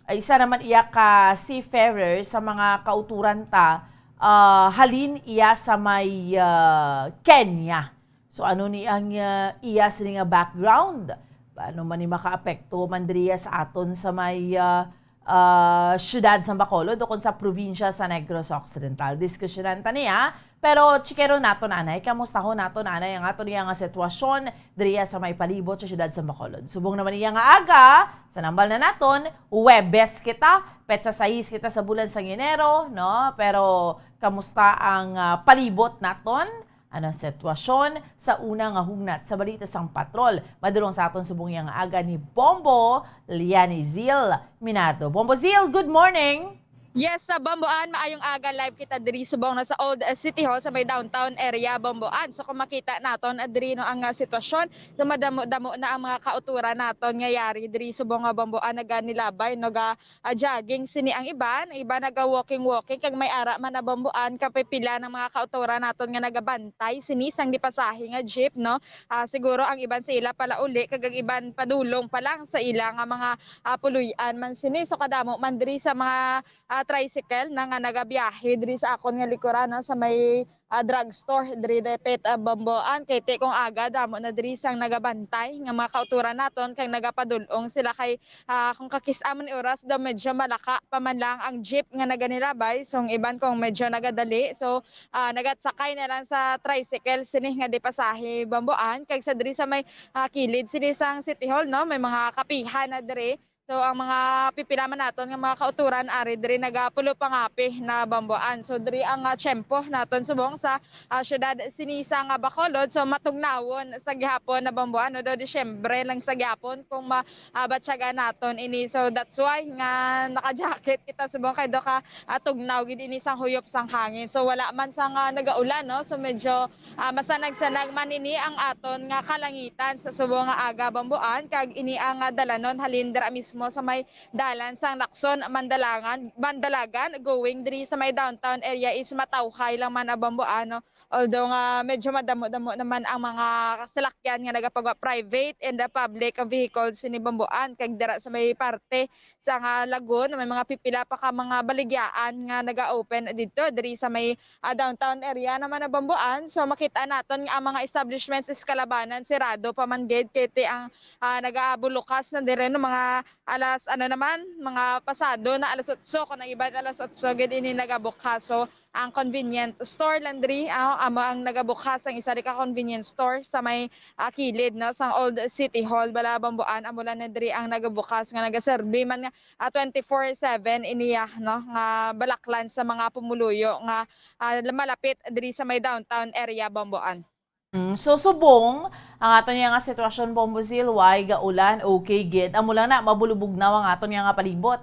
ay isa naman iya ka seafarer sa mga kauturan ta, ah, halin iya sa may ah, Kenya. So ano ni ang ah, iya sini nga background? Paano man ni makaapekto man diriya sa aton sa may ah, ah, siyudad sa Bacolod o kung sa probinsya sa Negros Occidental? Diskusyonan ta niya. Pero chikero naton anay, kamustahon naton anay ang aton iya nga sitwasyon diriya sa may palibot sa siyudad sa Bacolod. Subong naman iya nga aga, sa nambal na naton, Huwebes kita, petsa sais kita sa bulan sang Enero, no? Pero kamusta ang ah, palibot naton? Ano ang sitwasyon sa una nga hugnat sa balita sang patrol? Madulong sa aton subong iya nga aga ni Bombo Lianizil Minardo. Bombo Zil, good morning! Yes, sa Bomboan, maayong aga, live kita diri subong na sa Old uh, City Hall sa may downtown area, Bomboan. So kung makita naton uh, diri no ang uh, sitwasyon, so madamo-damo na ang mga kauturan naton nga yari diri subong nga Bomboan, naganilabay, naga uh, jogging sini ang iban, iban naga walking walking kag may ara man na Bomboan, kapipila ng mga kauturan naton nga nagabantay sini sang dipasahi nga jeep, no? Uh, siguro ang iban sa ila pala uli kag ang iban padulong pa lang sa ila nga mga uh, puluy-an man sini. So kadamo man diri sa mga ah, tricycle na nga nagabiyahe diri sa akon nga likuran, no, sa may ah, drugstore diri depit ah, Bomboan. Kay ti kung aga damo na diri sang nagabantay nga mga kauturan naton kay nagapadul-ong sila kay ah, kung kakis-a man oras daw medyo malaka pa man lang ang jeep nga naganilabay. So ang iban kung medyo nagadali, so ah, nagatsakay na lang sa tricycle sini nga di pasahe Bomboan kay sa diri sa may ah, kilid sini sang City Hall, no, may mga kapihan na diri So, ang mga pipila man naton nga mga kautoran ari diri nagapulo pangapi na bambuan. So, diri ang, ah, tiyempo naton subong sa, ah, siyudad sini sa nga Bacolod. So, matugnawon sa gihapon na bambuan, no? Daw Disyembre lang sa gihapon kung ma-, ah, batyagan naton ini. So, that's why nga naka-jacket kita subong kay daw ka, ah, tugnaw gid ini sang huyop sang hangin. So, wala man sa nga nagaulan, no? So, medyo Ah, masanag-sanag man ini ang aton nga kalangitan sa subong nga aga, bambuan, kag ini ang, ah, dalanon halin dira mismo sa may dalan sang Lacson, Mandalangan, Mandalagan, going diri sa may downtown area is matawhay lang man ang bambuan, no? Although nga medyo madamo-damo naman ang mga salakyan nga nagapagawa, private and, ah, public vehicles sini bambuan, kag dira sa may parte sa nga lagun, may mga pipila pa ka mga baligyaan nga naga-open didto, diri sa may, ah, downtown area naman na bambuan. So, makita naton nga ang mga establishments is kalabanan, sirado pa man gid, kay ti ang, ah, nagabulukas na diri, no, mga alas, ano naman, mga pasado na alas otso, kung ang iban alas otso gid ini nagabukas. So, ang convenient store lang diri, ah, amo ang nagabukas ang isa ka convenience store sa may, ah, kilid, no, sang Old City Hall, bala bambuan, amo lang na diri ang nagabukas nga nagaserbi man nga, ah, twenty-four seven iniya, no, nga balaklan sa mga pumuluyo nga, ah, malapit diri sa may downtown area, bambuan. Mm, so subong ang ato niya nga sitwasyon, Bombo Zil, way gaulan, okay gid. Amo lang na, mabulubog na ang ato niya nga palibot.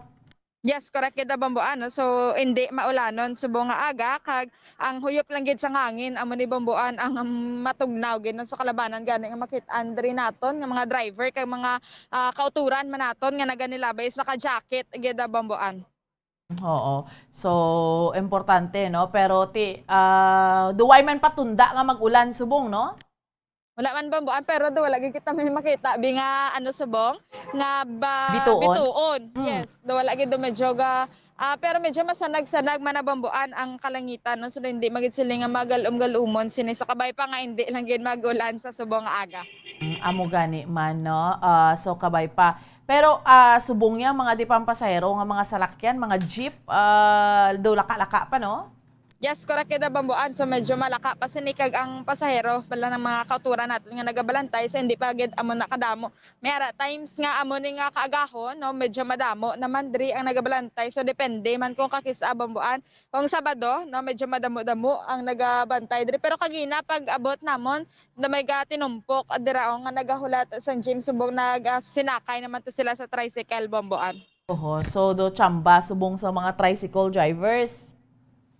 Yes, correct gid, bambuan, no? So, hindi maulanon subong nga aga, kag ang huyop lang gid sang hangin, amo ni bambuan ang, um, matugnaw gid, no? Sa kalabanan gani nga makit-an diri naton nga mga driver kag mga, ah, kautoran man naton nga naganilabay is naka-jacket gid, bambuan. Oo. So, importante, no? Pero ti-, ah, duway man patunda nga mag-ulan subong, no? Wala man, bambuan, pero do wala gid kita may makita bi nga, ano, subong nga ba Bituon? Bituon. Mm. Yes, do wala gid do medyo ga, ah, pero medyo masanag-sanag man na, bambuan, ang kalangitan, no? So, hindi magid sila nga magalum-galumon sini sa kabay pa nga hindi lang gid mag-ulan sa subong nga aga. Mm, amo gani man, no? Ah, so, kabay pa. Pero, ah, subong niya, mga di pa ang pasahero nga mga salakyan, mga jeep, ah, do laka-laka pa, no? Yes, correct gid, bambuan. So, medyo malaka pa sini kag ang pasahero, bala, ng mga kauturan naton nga nagabalantay, so hindi pa gid amo na kadamo. May ara times nga amo ni nga kaagahon, no, medyo madamo naman diri ang nagabalantay. So, depende man kung kakis-a, bambuan. Kung Sabado, no, medyo madamo-damo ang nagabantay diri. Pero kagina, pag abot namon, na may gatinumpok dira, o, nga nagahulat sang jeep, subong nagasinakay naman to sila sa tricycle, bambuan. Oho, so do chamba subong sa mga tricycle drivers?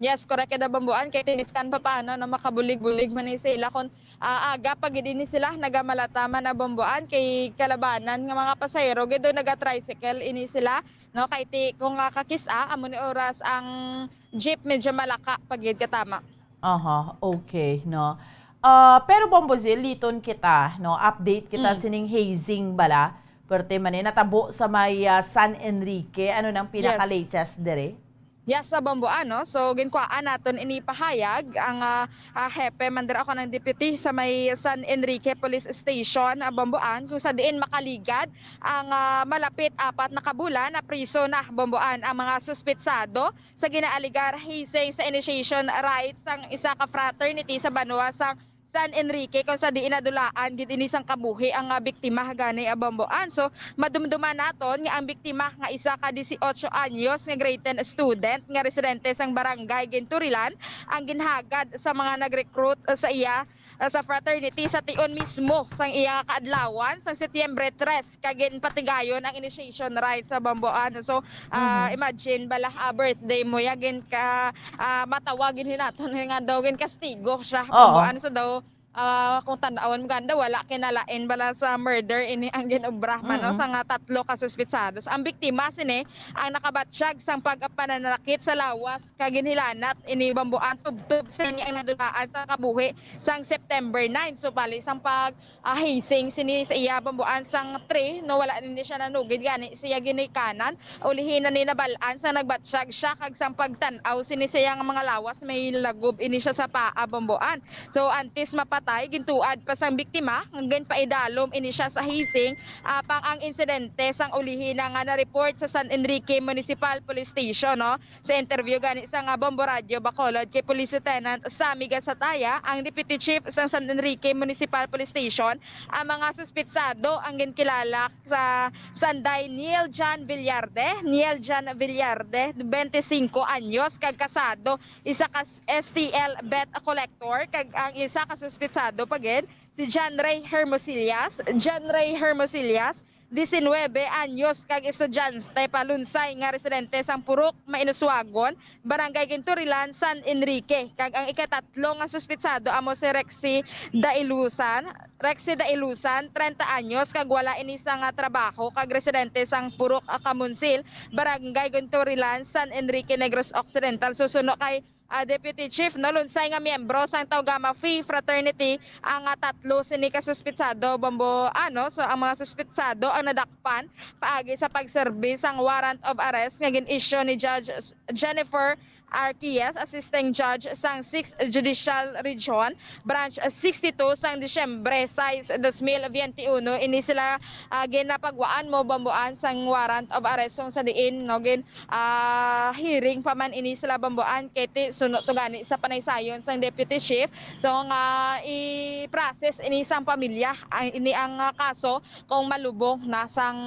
Yes, correct, kada bambuan kay tiniskan pa paano na makabulig-bulig man ni sila kung, ah, aga pa gid ini sila nagamalata man na, bambuan, kay kalabanan nga mga pasahero gid do naga-tricycle ini sila, no, kay ti kung, ah, kakis-a amo ni oras ang jeep medyo malaka pa gid katama. Aha, okay, no. Ah, pero Bombo Zil, liton kita, no, update kita Mm. sining hazing bala. Perte man ni natabo sa may, ah, San Enrique. Ano nang Yes. pinaka-latest diri? Yes, sa Bombo, ano? So, ginkuhaan naton ini pahayag ang, ah, ah, hepe man dira, ako ng deputy sa may San Enrique Police Station, ah, Bomboan, kung sa diin makaligad ang, ah, malapit apat na kabulan na priso na, Bomboan, ang mga suspitsado sa ginaaligar hazing sa initiation rites sang isa ka fraternity sa banwa sang San Enrique, kung sa diin nadulaan gid ini sang kabuhi ang, ah, biktima gani, ah, Bomboan. So, madumduman naton nga ang biktima nga isa ka dieciocho anyos nga grade ten student nga residente sang barangay Ginturilan ang ginhagad sa mga nag-recruit sa iya, ah, sa fraternity sa tion mismo sang iya kaadlawan sang Setyembre tres, kag ginpatigayon ang initiation rites sa Bomboan. So, ah, Mhm. imagine bala, ah, birthday mo ya, gin ka, ah, matawag gid naton nga daw gin kastigo siya. Oo. Bomboan sa daw, ah, kung tan-awon mo ganda, wala kinalain bala sa murder ini ang ginobra man, no, Mm-mm. sa nga tatlo ka suspitsados. Ang biktima sini ang nakabatsyag sang pagpananakit sa lawas kag ginhilanat ini, Bomboan, tubtob sini ang nadulaan sa kabuhi sang September nine. So, bali sang pag ah, hazing sini sa iya, Bomboan, sang three, no, wala nini siya nanugid, gani siya ginikanan. Ulihi na ni nabal-an sang nagbatsyag siya kag sang pagtan-aw sini sa iya nga mga lawas, may lagob ini siya sa paa, Bomboan. So, antes mapa-, patay, gintuad pa sang biktima nga ginpaidalom ini siya sa hising, apang ang insidente sang ulihi na nga na-report sa San Enrique Municipal Police Station, no? Sa interview gani sa nga Bombo Radyo Bacolod kay Police Lieutenant Sammy Gasataya, ang Deputy Chief sang San Enrique Municipal Police Station, ang mga suspitsado ang ginkilala sa sanday Neil John Villarde, Neil John Villarde, twenty-cinco anyos, kag kasado, isa ka s-, S T L bet collector, kag ang isa ka suspitsado pa gid, si John Ray Hermosillas. John Ray Hermosillas, diecinuebe anyos, kag estudyante pa lunsay nga residente sang Purok, Mainusuagon, Barangay Ginturilan, San Enrique. Kag ang ikatatlo nga suspitsado amo si Rexy Dailusan, Rexy Dailusan, treinta anyos, kag wala ini sa nga trabaho, kag residente sang Purok, ah, Kamunsil, Barangay Ginturilan, San Enrique, Negros Occidental. Susuno kay, ah, Deputy Chief, no, lunsay nga miyembro sang Tau Gamma Phi Fraternity ang, ah, tatlo sini ka suspitsado, Bombo, ano, so ang mga suspitsado ang nadakpan paagi sa pagserbi sang warrant of arrest nga gin-issue ni Judge Jennifer Arquies, Assisting Judge sang Sixth Judicial Region, Branch sixty-two, sang Disyembre sais, dos mil veintiuno. Ini sila, ah, ginapagwaan mo, Bomboan, sang warrant of arrest, kung sa diin, no, gin, ah, hearing pa man ini sila, Bomboan, kay ti-, suno to gani sa panaysayon sang Deputy Chief. So, nga i-process ini sang pamilya, ang, ini ang, ah, kaso kung malubong na sang,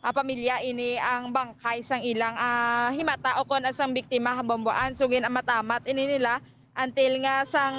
ah, pamilya ini ang bangkay sang ilang, ah, himata o kon sang biktima, Bomboan. So, gin-amatamat ini nila until nga sang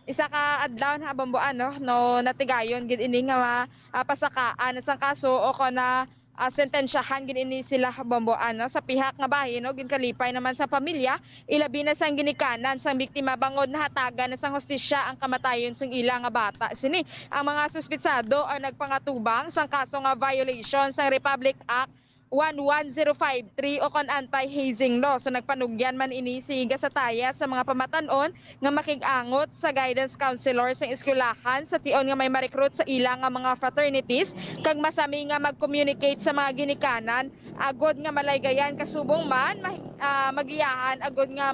isa ka adlaw na, Bomboan, no, no, natigayon gid ini nga ma-, ah, pasakaan sang kaso o kon na, ah, sentensyahan gid ini sila, Bomboan, no. Sa pihak nga bahin, no, ginkalipay naman sa pamilya, ilabi na sang ginikanan sang biktima, bangod nahatagan na sang hustisya ang kamatayon sang ila nga bata. Sini ang mga suspitsado ang nagpangatubang sang kaso nga violation sang Republic Act one one zero five three o kon anti-hazing law. So, nagpanugyan man ini si Gasataya sa mga pamatan-on nga makig-angot sa guidance counselor sang eskwelahan sa tion nga may ma-recruit sa ila nga mga fraternities, kag masami nga mag-communicate sa mga ginikanan agod nga malaygayan, kasubong man ma-, ah, magiyahan agud nga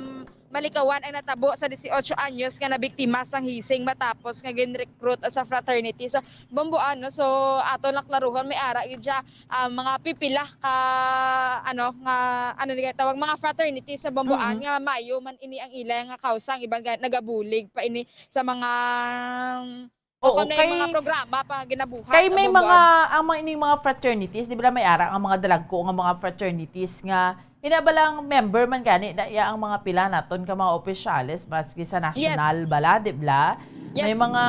malikawan ang natabo sa dieciocho anyos nga nabiktima sang hazing matapos nga gin-recruit sa fraternity. So, Bomboan, no? So, ato lang klaruhon, may ara gid siya, ah, mga pipila ka, ano, nga, ano ni tawag, mga fraternity sa Bomboan Mm. nga mayo man ini ang ila nga kausa, ang iban ga-, nagabulig pa ini sa mga, o Oo, kung may mga kay, programa pa ginabuhat, kay may Bomboan. Mga, ang mga, ining mga fraternities, di ba, may ara ang mga dalagko nga mga fraternities nga ina ba lang member man gani na iya ang mga pila naton ka mga opisyales, maski sa Yes. national bala, di ba? May Yes. mga,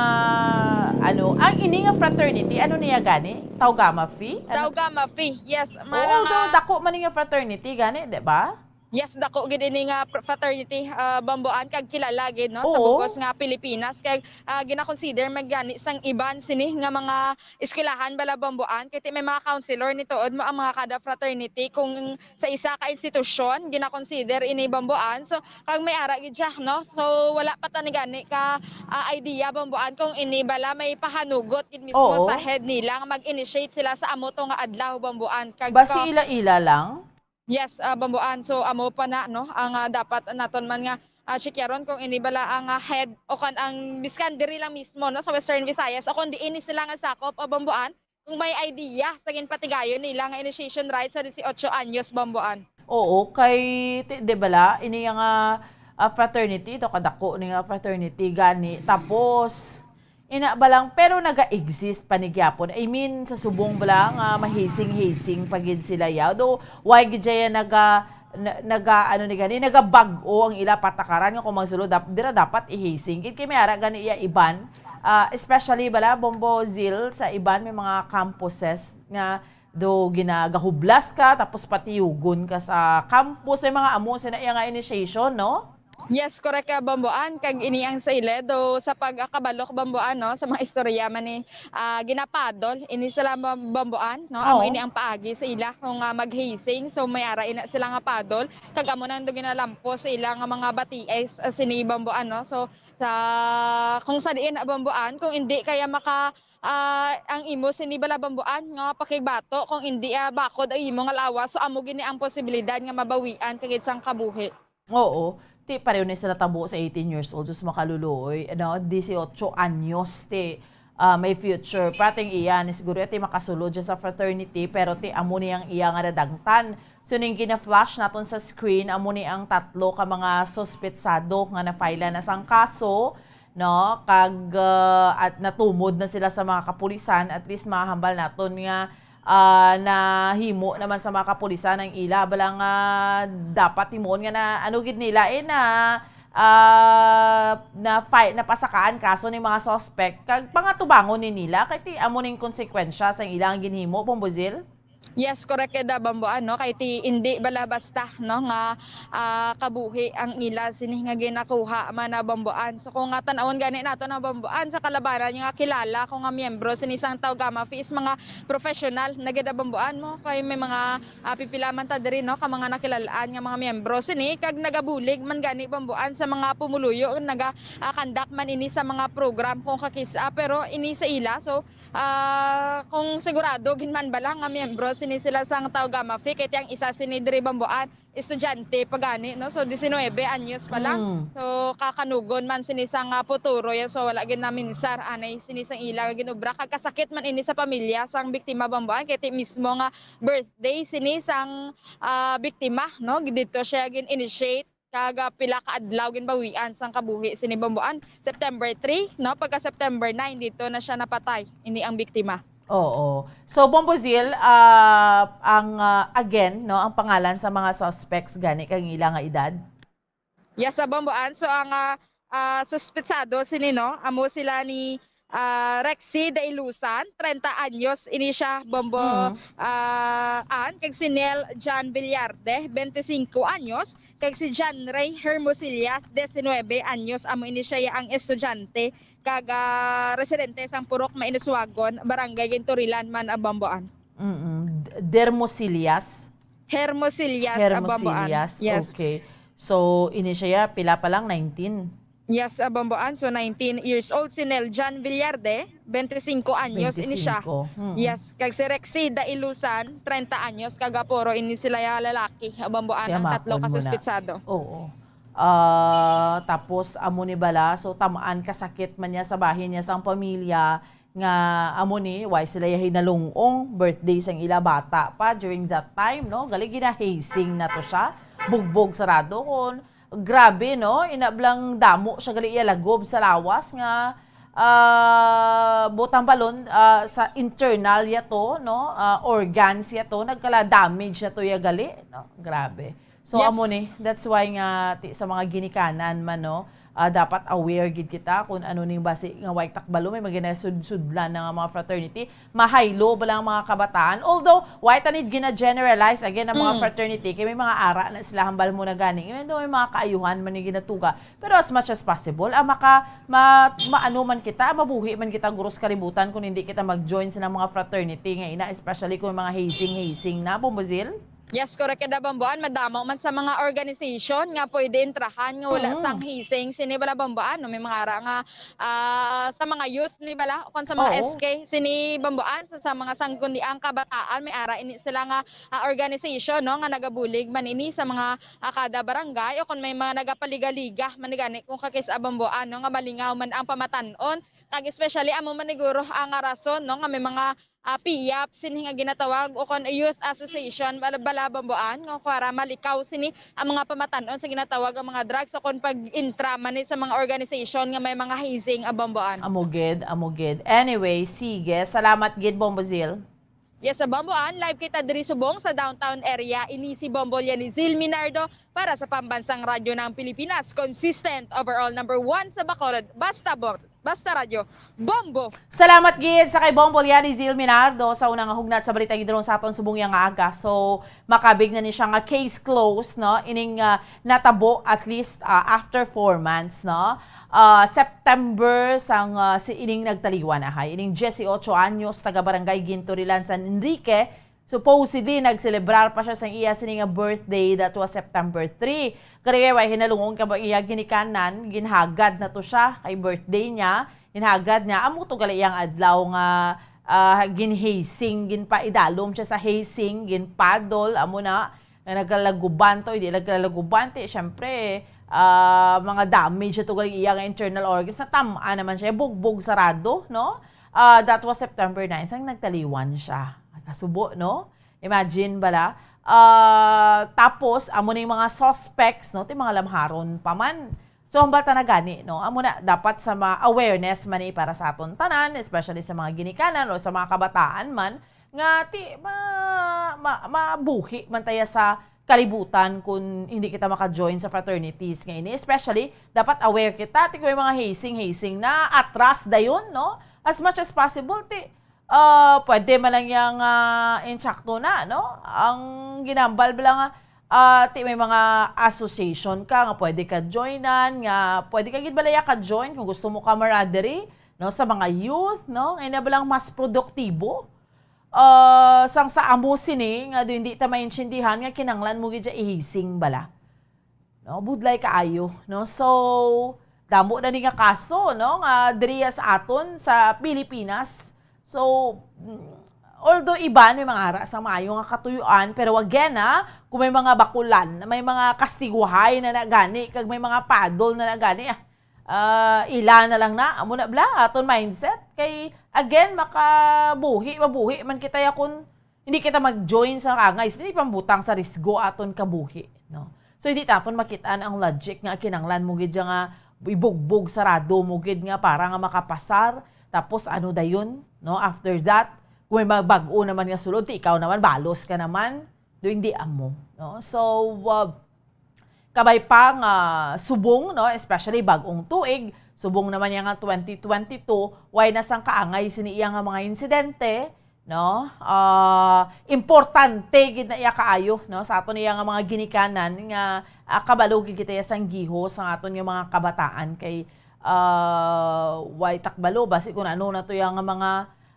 ano, ang ini nga fraternity, ano niya gani? Tau Gamma Phi? Ano? Tau Gamma Phi, yes. May Oo, mga although dako man ni nga fraternity gani, di ba? Yes, dako gid ini nga fr-, fraternity, ah, Bomboan, kag kilala gid, no, sa Oo. bugos nga Pilipinas. Kag, ah, gina-consider man gani sang iban sini nga mga eskwelahan bala, Bomboan, kay ti may mga counselor ni tuod mo ang mga kada fraternity. Kung sa isa ka institusyon, gina-consider ini, Bomboan. So, kag may ara gid siya, no? So, wala pa ta ni gani ka, ah, idea, Bomboan, kung ini bala may pahanugot gid mismo Oo. sa head nila nga mag-initiate sila sa amo to nga adlaw, Bomboan. Kag Basi ka- ila-ila lang? Yes, ah, Bomboan. So, amo pa na, no, ang, ah, dapat naton man nga, ah, checkaron kung ini bala ang, ah, head o kan ang biskan diri lang mismo, no, sa Western Visayas o kung diin ni sila nga sakop o Bomboan, kung may idea sa ginpatigayon nila nga initiation rite sa dieciocho anyos, Bomboan. Oo, kay, ti-, di bala, ini nga, ah, fraternity, ito kadako ni nga fraternity, gani. Tapos, ina ba lang, pero naga-exist pa ni gyapon. I mean, sa subong ba lang, ah, mahising-hising pa gid sila yaw. Do, why gid siya naga, na-, naga, ano ni gani, nagabag-o ang ila patakaran nga kung magsulod, dap-, dira dapat ihising. Gid kay may ara gani iya iban, ah, especially bala, Bombo Zil, sa iban may mga campuses nga do ginagahublas ka, tapos patiyugon ka sa campus, may mga amo sina iya nga initiation, no? Yes, correct ka, Bomboan. Kag ini ang sa ile, do sa pagkabalo ko, Bomboan, no, sa mga istorya man ni, ah, ginapadol ini sila, Bom-, Bomboan, no? Amo Oo. ini ang paagi sa ila kung, ah, maghasing. So, may ara ina sila nga padol. Kag amo nang do ginalampos sa ila nga mga batiay, ah, sini, Bomboan, no? So, sa, kung sa diin, ah, Bomboan, kung hindi kaya maka, ah, ang imo sini bala, Bomboan, nga pakigbato, kung hindi, ah, bakod ang imo nga lawas, so amo gini ang posibilidad nga mabawian kagid sang kabuhi. Oo. Ti, pareho ni sila tabo sa eighteen years old, sus, makaluluoy, ano, dieciocho anyos, ti, ah, may future. Pating iya, ni siguro, ti, makasulod siya sa fraternity, pero ti, amo ni ang iya nga nadangtan. So, ning gina-flash naton sa screen, amo ni ang tatlo ka mga suspetsado nga na-file na sang kaso, no? Kag, ah, at natumod na sila sa mga kapulisan, at least mahambal naton nga ah, nahimo naman sa mga kapulisan ang ila bala nga dapat himuon nga na, ano gid nila, eh, na, ah, na fi-, napasakaan kaso ni mga suspect kag pangatubangon ni nila kay ti amo ning konsekwensya sang ilang ginhimo, Bombozil? Yes, correct, Eda Bamboan, no? Kay ti indi bala basta, no, nga ah, kabuhi ang ila sini nga ginakuha man na Bamboan. So kung nga tan-awon gani nato na Bamboan sa kalabanan nga kilala ko nga miyembro sini sang Taw Gamma Phi is mga professional na gid na Bamboan mo kay may mga ah, pipila man ta diri, no, ka mga nakilalaan nga mga miyembro sini kag nagabulig man gani Bamboan sa mga pumuluyo, naga ah, conduct man ini sa mga program kung kakis-a, pero ini sa ila. So ah, kung sigurado gid man bala nga miyembro sini sila sang Taw Gamma Phi, kay ti ang isa sini diri Bamboan estudyante pa gani, no? So, diecinuebe anyos pa lang. Mm. So, kakanugon man sini sang, ah, futuro yan. So, wala gid na minsar anay sini sang ila nga ginobra. Kag kasakit man ini sa pamilya sang biktima Bamboan, kay ti mismo nga birthday sini sang, ah, biktima, no? Dito siya gin-initiate. Kag, ah, pila ka adlaw ginbawian sang kabuhi sini Bamboan. September three, no? Pagka September nine, dito na siya napatay. Ini ang biktima. Oo. So, Bombozil, ah, ang, ah, again, no, ang pangalan sa mga suspects gani kag ila nga edad? Yes, sa Bamboan. So, ang, ah, ah, suspetsado sini, no, amo sila ni, ah, Rexy Dailusan, treinta anyos ini siya, Bombo, Mm. ah, an, kag si Nel John Villarde, veinticinco anyos, kag si John Ray Hermosillas, diecinuebe anyos, amo ini siya ang estudyante kag, ah, residente sang Purok Mainuswagon, Barangay Ginturilan man, ah, Bamboan. Mm-mm. D-, Dermosillas? Hermosillas, ah, Bamboan. Hermosillas, yes. Okay. So, ini siya, pila pa lang? Nineteen? Yes, ah, Bamboan. So, nineteen years old si Neljan Villarde, veinticinco anyos ini siya. Veinticinco. Mm. Yes, kag si Rexida Ilusan, treinta anyos, kag puro ini sila ya lalaki, ah, Bamboan, ang tatlo ka suspitsado. Oo. Ah, tapos amo ni bala, so tamaan kasakit man niya sa bahin niya sang pamilya nga amo ni, why sila ya hinalung-ong birthday sang ila bata pa during that time, no? Gali ginahasing na to siya, bugbog sarado kon grabe, no? Inablang damo siya gali iya lagob sa lawas nga, ah, butang balon, ah, sa internal ya to, no? Ah, organs ya to, nagkala damage na to ya gali, no? Grabe. So, yes, amo ni, that's why nga ti-, sa mga ginikanan man, no, ah, dapat aware gid kita kung ano ning basi nga way takbalo, may mga ginasud-sudlan na nga mga fraternity. Mahaylo bala ang mga kabataan. Although, way ta ni gina-generalize again ang mga, mm, fraternity, kay may mga ara na sila hambal mo na gani. Even though may mga kaayuhan man ni ginatuga. Pero as much as possible, ah, maka-, ma-, maano man kita, mabuhi man kita guros kalibutan kung hindi kita mag-join sa mga fraternity nga ina, especially kung mga hazing-hazing na, Bombozil? Yes, correct, Eda Bamboan. Madamo man sa mga organization nga pwede entrahan nga wala, mm, sang hazing sini bala Bamboan, no? May mga ara nga, ah, sa mga youth ni bala, o kon sa mga, oo, S K sini Bamboan, sa, sa mga sangguniang kabataan, may ara ini sila nga, ah, organization, no, nga nagabulig man ini sa mga, ah, kada barangay, o kon may mga nagapaligaliga man gani kung kakis-a Bamboan, no, nga malingaw man ang pamatan-on, kag especially amo man siguro ang rason, no, nga may mga ah, piyap sini nga ginatawag o kon youth association, bala, bala Bamboan, nga para malikaw sini ang mga pamatan-on sa ginatawag ang mga drugs o kon pag-intra man ni sa mga organization nga may mga hazing, ah, Bamboan. Amo gid, amo gid. Anyway, sige. Salamat gid, Bombozil. Yes, sa Bamboan, live kita diri subong sa downtown area. Ini si Bombo Lianizil Minardo para sa Pambansang Radyo ng Pilipinas. Consistent, overall number one sa Bacolod. Basta Bo-, Basta Radyo, Bombo! Salamat gid sa kay Bombo Lianizil Minardo sa unang hugnat sa balita gidulong sa aton subong ya nga aga. So, makabig na ni siya nga case closed, no? Ining, ah, natabo at least, ah, after four months, no? Ah, September sang, ah, si ining nagtaliwan na hay. Ining dieciocho anyos, taga Barangay Ginturilan, San Enrique, supposedly, nagselebrar pa siya sang iya sini nga birthday, that was September three. Kaya way hinalungon ka ba iya ginikanan, ginhagad na to siya kay birthday niya. Ginhagad niya, amo to gali iyang adlaw nga, ah, ginhasing, ginpaidalom siya sa hazing, ginpadol, amo na. Nga nagkalaguban to, hindi nagkalaguban, ti, syempre, ah, mga damage ito galing iya nga internal organs. Natam-an naman siya, bugbog, sarado, no? Ah, that was September nine, sang nagtaliwan siya. Kasubo, no? Imagine bala. Ah, tapos, amo na yung mga suspects, no? Ti mga lamharon pa man. So, hambal ta na gani, no? Amo na, dapat sa ma-, awareness man ni para sa aton tanan, especially sa mga ginikanan o sa mga kabataan man, nga ti, ma-, ma-, mabuhi man taya sa kalibutan kung hindi kita maka-join sa fraternities nga ini. Especially, dapat aware kita, ti kung may mga hazing-hazing na atras dayon, no? As much as possible, ti, ah, pwede man lang yang, ah, insakto na, no? Ang ginambal ba lang nga, ah, ti may mga association ka nga pwede ka joinan, nga pwede ka gid balaya ka join kung gusto mo camaraderie, no, sa mga youth, no? Nga ina ba lang mas produktibo? Ah, sang sa amo sini nga di, hindi ta maintindihan nga kinanglan mo gid siya ihising bala. No, budlay kaayo, no? So, damo na ni nga kaso, no, nga diri sa aton sa Pilipinas. So, mm, although iban may mga ara sa maayo nga katuyuan, pero again, ha, kung may mga bakulan, may mga kastiguhay na nagani, kag may mga padol na nagani, ah, ah, ila na lang na, amo na bala, aton mindset. Kay, again, makabuhi, mabuhi man kita ya kung hindi kita mag-join sa kaangay, hindi pambutang sa risgo aton kabuhi, no? So, hindi tapon makit-an ang logic nga kinanglan mo gid siya nga ibugbog, sarado mo gid nga para nga makapasar. Tapos, ano dayon, no? After that, kung may mga bag-o naman nga sulod, ti ikaw naman, balos ka naman. Do hindi amo, no? So, uh, kabay pa nga subong, no, especially bag-ong tuig, subong naman niya nga twenty twenty-two, way na sang kaangay sini iya nga mga insidente, no? Ah, importante gid na iya kaayo, no, sa aton iya nga mga ginikanan nga, ah, kabalo gid kita iya sang gihos sang aton nga mga kabataan kay, ah, way takbalo basi kung ano na to iya nga mga,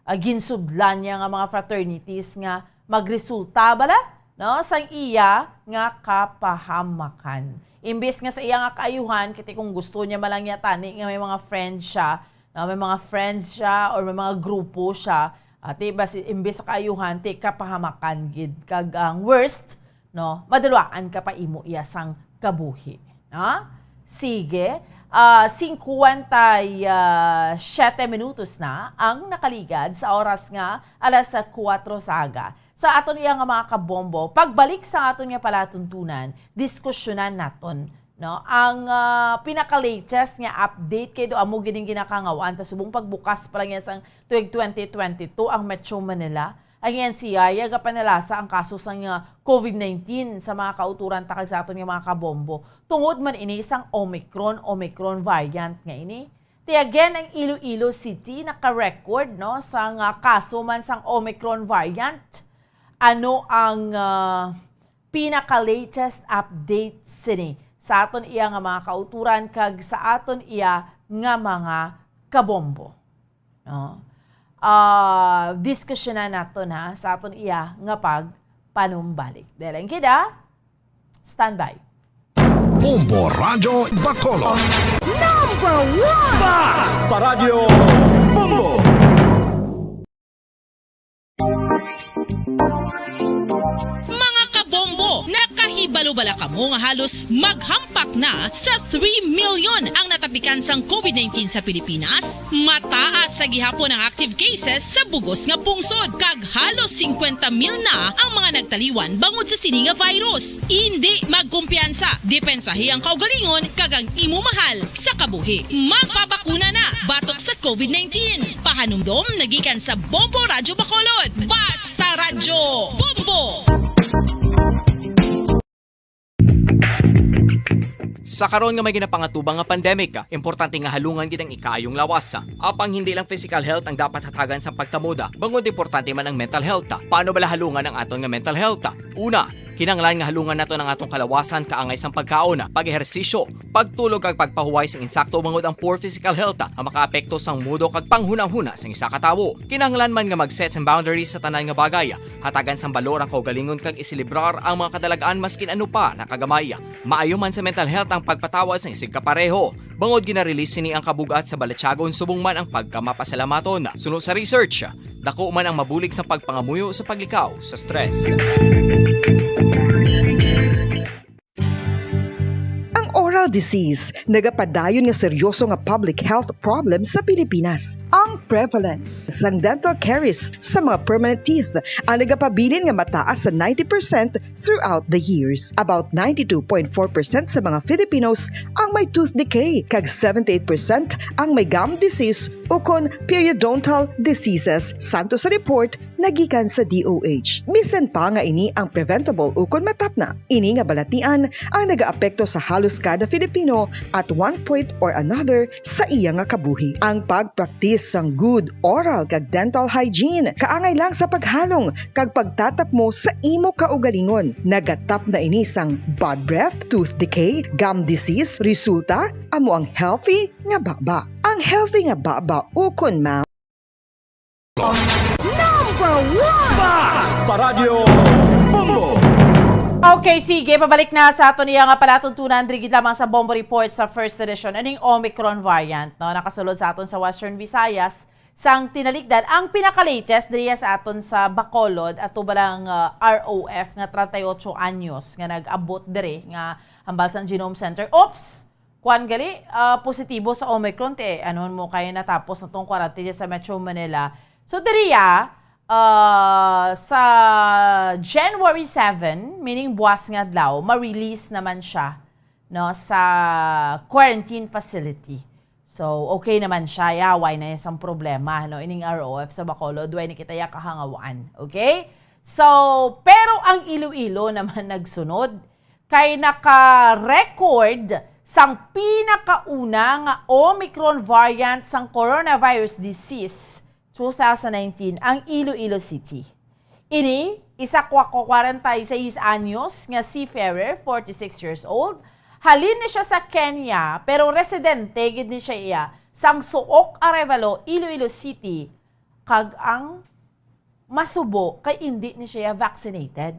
ah, ginsudlan niya nga mga fraternities nga magresulta bala, no, sang iya nga kapahamakan. Imbis nga sa iya nga kaayuhan, kiti kung gusto niya man lang niya tani nga may mga friends siya, no, may mga friends siya or may mga grupo siya, ati ba si, imbis sa kaayuhan, ti kapahamakan gid. Kag ang worst, no, maduluan ka pa imo iya sang kabuhi. Ha? Sige. Ah, singkwenta y siyete minutos na ang nakaligad sa oras nga alas kuwatro sa aga. Sa aton iya nga mga kabombo, pagbalik sa aton nga palatuntunan, diskusyonan naton, no, ang, ah, pinaka-latest nga update kay do amo gining ginakangawaan ta subong pagbukas pa lang yan sang tuig twenty twenty-two ang Metro Manila. Ang N C R ya gapanalasa ang kaso sang, ah, COVID nineteen sa mga kauturan ta kag sa aton nga mga kabombo. Tungod man ini sang Omicron, Omicron variant nga ini. Ti again, ang Iloilo City naka-record, no, sang, ah, kaso man sang Omicron variant. Ano ang, ah, pinaka-latest update sini sa aton iya nga mga kauturan kag sa aton iya nga mga kabombo? No? Ah, diskusyonan naton, ha, sa aton iya nga pagpanumbalik. Dahil ang kida, standby. Bombo Radyo Bacolod. Number one! Basta Radyo Bombo! Mga kabombo, nakahibalo bala kamo nga halos maghampak na sa three million ang natapikan sang COVID nineteen sa Pilipinas? Mataas sa gihapon ang active cases sa bugos nga pungsod, kag halos singkwenta mil na ang mga nagtaliwan bangod sa sini nga virus. Indi magkumpiyansa, depensahi ang kaugalingon kag ang imo mahal sa kabuhi. Magpabakuna na batok sa COVID nineteen. Pahanumdom nagikan sa Bombo Radyo Bacolod. Basta Radyo Bombo! Sa karon nga may ginapangatubang nga pandemic, importante nga halungan gid ang ikaayong lawas. Apang hindi lang physical health ang dapat hatagan sa pagkamoda, bangod importante man ang mental health. Paano bala halungan ang aton nga mental health? Una, kinahanglan nga halungan naton ang atong kalawasan kaangay sang pagkaon, pag-ehersisyo, pagtulog kag pagpahuway sing insakto bangod ang poor physical health ang makaapekto sang mood kag panghunahuna sang isa ka tawo. Kinahanglan man nga mag-set sang boundaries sa tanan nga bagay, hatagan sang balor ang kaugalingon kag iselebrar ang mga kadalag-an maskin ano pa na kagamay. Maayo man sa mental health ang pagpatawad sang isigkapareho, bangod gina-release sini ang kabug-at sa balatyagon subong man ang pagkamapasalamaton. Suno sa research, dako man ang mabulig sa pagpangamuyo sa paglikaw sa stress. Oral disease, nagapadayon nga seryoso nga public health problem sa Pilipinas. Ang prevalence sang dental caries sa mga permanent teeth ang nagapabilin nga mataas sa ninety percent throughout the years. About ninety-two point four percent sa mga Filipinos ang may tooth decay, kag seventy-eight percent ang may gum disease ukon periodontal diseases, santo sa report nagikan sa D O H. Bisan pa nga ini ang preventable ukon matapna, ini nga balatian ang nagaapekto sa halos kada Filipino at one point or another sa iya nga kabuhi. Ang pagpraktis sang good oral kag dental hygiene kaangay lang sa paghalong kag pagtatapmo sa imo kaugalingon. Nagatapna ini sang bad breath, tooth decay, gum disease, resulta amo ang healthy nga baba. Ang healthy nga baba ukon ma- Number one! Basta Radyo Bombo! Okay, sige, pabalik na sa aton iya nga palatuntunan diri gid lamang sa Bombo Report sa first edition, aning Omicron variant, no, nakasulod sa aton sa Western Visayas sang tinalikdan. Ang pinaka-latest diri sa aton sa Bacolod, ato ba lang, uh, R O F nga treinta y ocho anyos nga nag-abot diri nga hambal sang Genome Center. Oops! Kuan gali, uh, positibo sa Omicron, te, ano mo kay natapos na tong quarantine sa Metro Manila. So diri, ah, uh, sa January seven, meaning buwas nga adlaw, ma-release naman siya, no, sa quarantine facility. So okay naman siya, ya, way na isang problema, no, ining R O F sa Bacolod, way na kita ya kahangawaan. Okay? So, pero ang Iloilo naman nagsunod kay naka-record sang pinakauna nga Omicron variant sang coronavirus disease two thousand nineteen ang Iloilo City. Ini, isa ka kwarenta y seis anyos nga seafarer, forty-six years old, halin ni siya sa Kenya, pero residente gid ni siya iya sang Suok, Arevalo, Iloilo City, kag ang masubo kay indi ni siya vaccinated.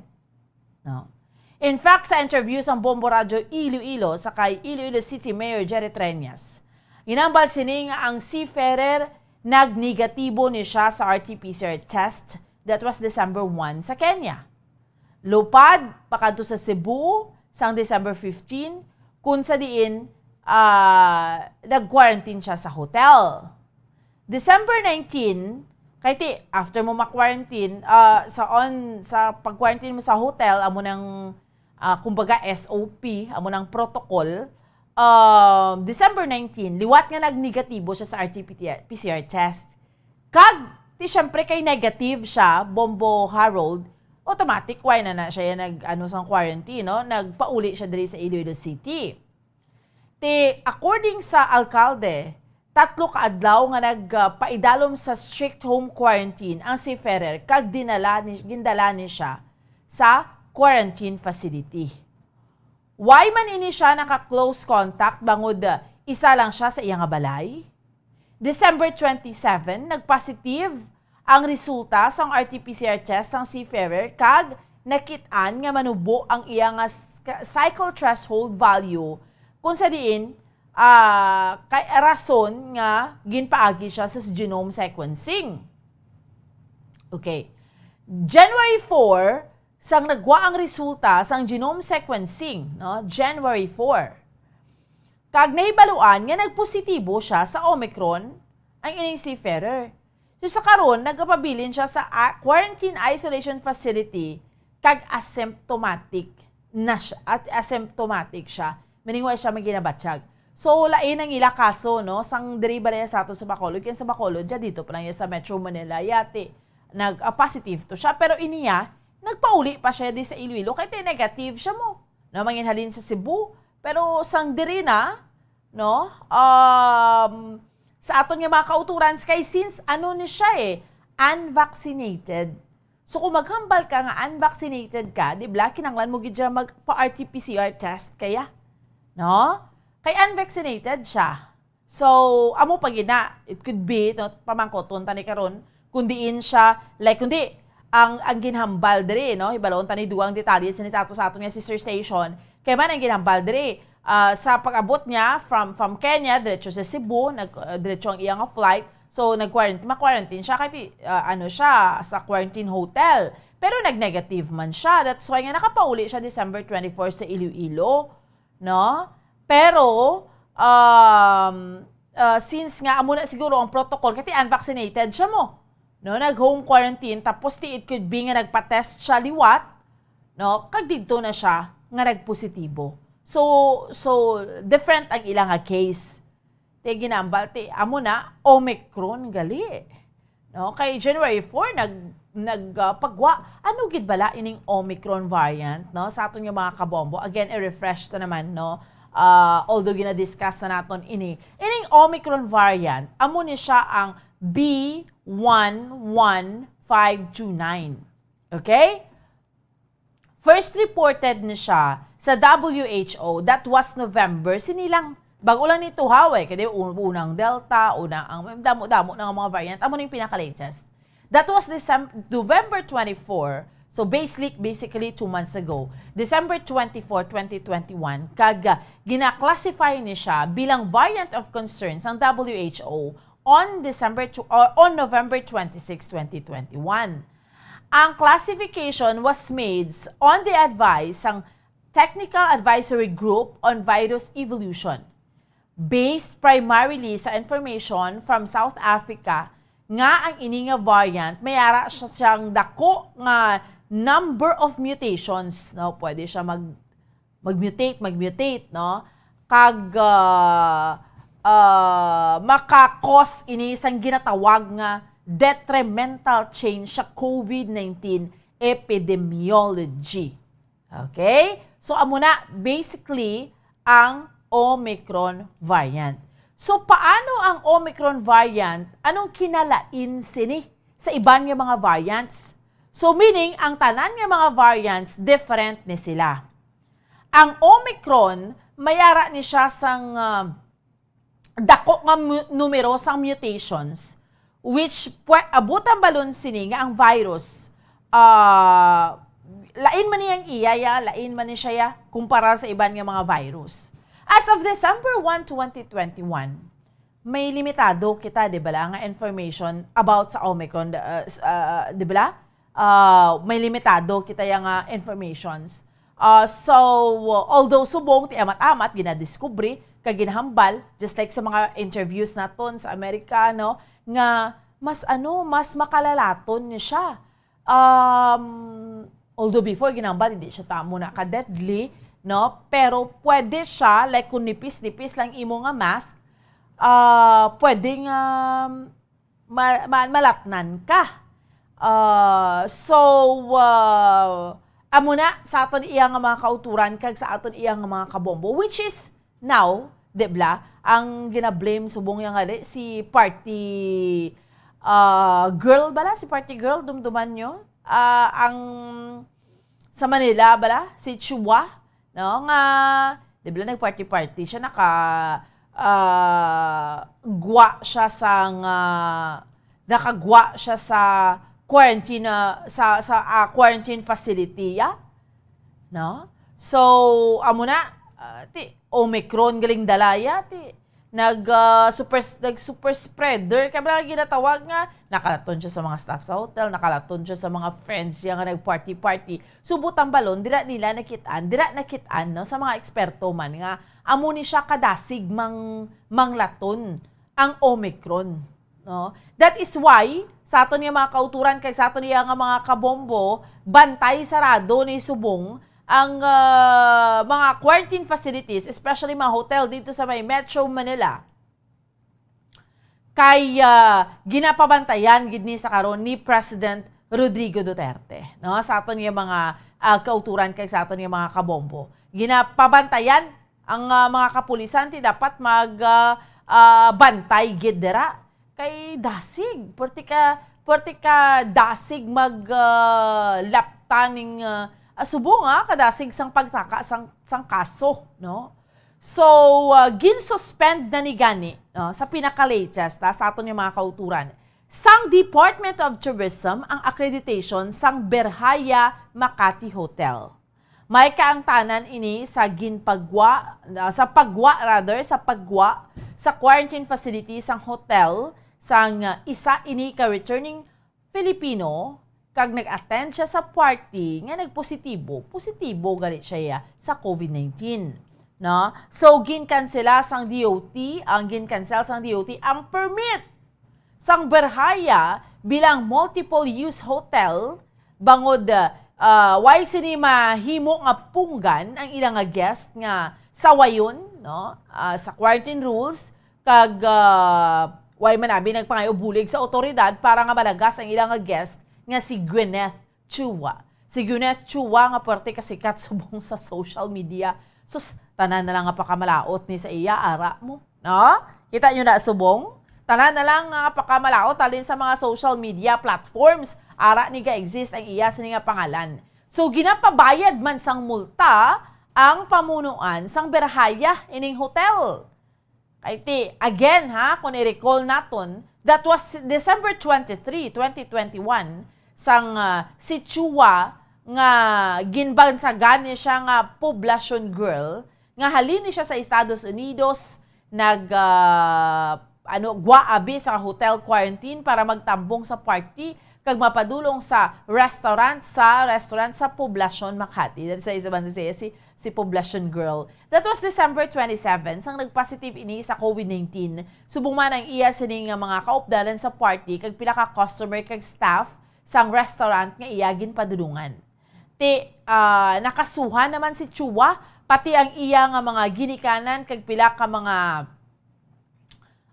No? In fact, sa interview sang Bombo Radyo Iloilo sa kay Iloilo City Mayor Jerry Treñas, ginhambal sini nga ang seafarer nagnegatibo ni siya sa R T P C R test that was December one sa Kenya. Lupad pakadto sa Cebu sang December fifteen, kun sa diin, ah, nag-quarantine siya sa hotel. December nineteen, kay ti, after mo ma-quarantine, ah, sa on, sa pag-quarantine mo sa hotel, amo nang, ah, kumbaga, S O P, amo nang protocol, ah, December nineteen, liwat nga nagnegatibo siya sa R T P C R test. Kag, ti, syempre, kay negative siya, Bombo Harold, automatic, way na na siya nag, ano, sang quarantine, no? Nagpauli siya diri sa Iloilo City. Ti, according sa alkalde, tatlo ka adlaw nga nagpaidalom sa strict home quarantine ang seafarer kag dinala ni, gindala ni siya sa quarantine facility. Why man ini siya naka-close contact bangod isa lang siya sa iya nga balay? December twenty-seven, nagpositive ang resulta sang R T P C R test sang seafarer kag nakit-an nga manubo ang iya nga s-, ka-, cycle threshold value, kung sa diin, ah, kay rason nga ginpaagi siya sa genome sequencing. Okay. January four, sang nagwa ang resulta sang genome sequencing, no? January four. Kag nahibaluan nga nagpositibo siya sa Omicron ang ining seafarer. So sa karon, nagapabilin siya sa a-, quarantine isolation facility kag asymptomatic na siya, at asymptomatic siya. Meaning, wa siya maginabatyag. So, lain ang ila kaso, no? Sang diri balay sa ato sa Bacolod, kaya sa Bacolod, dya dito pa lang yan sa Metro Manila, yati, nag, ah, positive to siya. Pero iniya, nagpauli pa siya di sa Iloilo, kay ti negative siya mo. Na manginhalin sa Cebu. Pero sang diri na, no? Um, sa aton nga mga kauturan, kay since ano ni siya eh, unvaccinated. So kung maghambal ka nga unvaccinated ka, di bla, kinanglan mo gid siya magpa-R T P C R test kaya? No? Kay unvaccinated siya. So, amo pa gid na, it could be, no, pamangkoton ta ni karon, kung diin siya, like, kundi, ang, ang ginhambal diri, no, hibaloon ta ni dugang detalye sini tato sa aton nga sister station, kay man ang ginhambal diri, ah, sa pag-abot niya from, from Kenya, diretso sa Cebu, nag, ah, diretso ang iya nga flight, so, nag-quarantine, ma-quarantine siya, kay ti-, ah, ano siya, sa quarantine hotel. Pero nag-negative man siya, that's why nga nakapauli siya December twenty-four sa Iloilo. No? Pero, um, uh, since nga amo na siguro ang protocol, kay ti unvaccinated siya mo. No, nag-home quarantine, tapos ti it could be nga nagpa-test siya liwat, no, kag didto na siya nga nagpositibo. So, so different ang ila nga case. Ti ginambal, ti amo na, Omicron gali. No, kay January four nag nag, ah, pagwa. Ano gid bala ining Omicron variant, no? Sa aton nga mga kabombo. Again, i-refresh ta naman, no? Ah, although gina-discuss na naton ini. Ining Omicron variant, amo ni siya ang B one one five two nine. Okay? First reported ni siya sa W H O, that was November, sini lang, bago lang ni tuhaw, eh, kay di, un-, unang Delta, unang, ang damo-damo na nga mga variant, amo ning pinaka-latest. That was Decem-, November twenty-four, so basic-, basically two months ago, December twenty-four, twenty twenty-one, kag, ah, gina-classify ni siya bilang variant of concern sang W H O on December tw-, or on November twenty-six, twenty twenty-one. Ang classification was made s-, on the advice sang Technical Advisory Group on Virus Evolution, based primarily sa information from South Africa nga ang ini nga variant may ara siya siyang dako nga number of mutations, no? Pwede siya mag mag-mutate, mag-mutate, no? Kag, ah, ah, maka-cause ini sang ginatawag nga detrimental change sa COVID nineteen epidemiology. Okay? So, amo na, basically, ang Omicron variant. So, paano ang Omicron variant? Anong kinalain sini sa iban nga mga variants? So, meaning, ang tanan nga mga variants, different ni sila. Ang Omicron, may ara ni siya sang, ah, dako nga mu-, numero sang mutations, which pwe-, abot ang balon sini nga ang virus, ah, lain man niyang iya, ya, lain man ni siya, ya, kumpara sa iban nga mga virus. As of December one, twenty twenty-one, may limitado kita, di ba, la, nga information about sa Omicron, uh, s-, uh, di ba, la? Uh, may limitado kita yang, uh, informations. Uh, so, although subong ti amat-amat ginadiskubre kag ginahambal, just like sa mga interviews naton sa Amerika, no, nga mas, ano, mas makalalaton ni siya. Um, although before, ginambal, hindi siya tamo na ka-deadly, no? Pero pwede siya, like, kung nipis-nipis lang imo nga mask, ah, pwede nga ma-, ma-, malatnan ka. Ah, so, ah, amo na sa aton iya nga mga kauturan kag sa aton iya nga mga kabombo, which is now, di bala, ang gina-blame subong yang gali si party, ah, girl bala, si party girl, dumduman nyo? Ah, ang sa Manila bala, si Chua, no, nga, di bala, nag-party-party siya, naka, ah, gwa siya sa nga, nakagwa siya sa quarantine, ah, sa, sa, ah, quarantine facility, ya? No? So, amo na, ah, ti, Omicron galing dala, ya, ti, nag, ah, super, nag super spreader, kay bala ginatawag nga, nakalaton siya sa mga staff sa hotel, nakalaton siya sa mga friends niya nga nag-party-party. So, butang balon, dira nila nakit-an, dira nakit-an, no, sa mga eksperto man nga, amo ni siya kadasig mang-, manglaton ang Omicron, no? That is why, sa aton nga mga kauturan kag sa aton nga mga kabombo, bantay sarado ni subong ang, ah, mga quarantine facilities, especially mga hotel dito sa may Metro Manila. Kay, ah, ginapabantayan gid ni sa karon ni President Rodrigo Duterte, no? Sa aton nga mga, ah, kauturan kag sa aton nga mga kabombo. Ginapabantayan ang, ah, mga kapulisan ti dapat mag, ah, ah, bantay gid dira. Kay dasig, puwerte ka, puwerte ka dasig mag, ah, lapta ning, ah, ah, subong, ah, kadasig sang pagsaka sang, sang kaso, no? So, ah, gin-suspend na ni gani, no, sa pinaka-latest, ah, sa aton nga mga kauturan, sang Department of Tourism ang accreditation sang Berjaya Makati Hotel. May kaangtanan ini sa ginpagwa, ah, sa pagwa, rather, sa pagwa sa quarantine facility sang hotel sang, ah, isa ini ka returning Filipino, kag nag-attend siya sa party nga nagpositibo, positibo gali siya sa COVID nineteen. No? So, ginkansela sang D O T, ang ginkansel sang D O T ang permit sang Berjaya bilang multiple-use hotel, bangod, ah, way sini mahimo nga punggan ang ilang nga guest nga sawayon, no? Ah, sa quarantine rules, kag, ah, way man abi nagpangayo bulig sa awtoridad para nga malagas ang ilang nga guest nga si Gwyneth Chua. Si Gwyneth Chua nga puwerte kasikat subong sa social media. Sus, tanan na lang nga pakamalaot ni sa iya, ara mo. No? Kita nyo na subong? Tanan na lang nga pakamalaot halin sa mga social media platforms. Ara ni ga-exist ang iya sini nga pangalan. So, ginapabayad man sang multa ang pamunuan sang Berjaya ining hotel. Kay ti, again ha, kung i-recall naton, that was December twenty-three, twenty twenty-one, sang, ah, si Chua nga ginbansagan ni siya nga poblasyon girl, nga halin ni siya sa Estados Unidos, nag, ah, ano, gwa abi sa hotel quarantine para magtambong sa party kag mapadulong sa restaurant, sa restaurant sa Poblacion, Makati. That's why isa man siya si, si Poblacion Girl. That was December twenty-seven, sang nagpositive ini sa COVID nineteen. Subong man ang iya sini nga mga kaupdalan sa party kag pila ka customer kag staff sang restaurant nga iya ginpadulungan. Ti, ah, nakasuhan naman si Chua, pati ang iya nga mga ginikanan kag pila ka mga,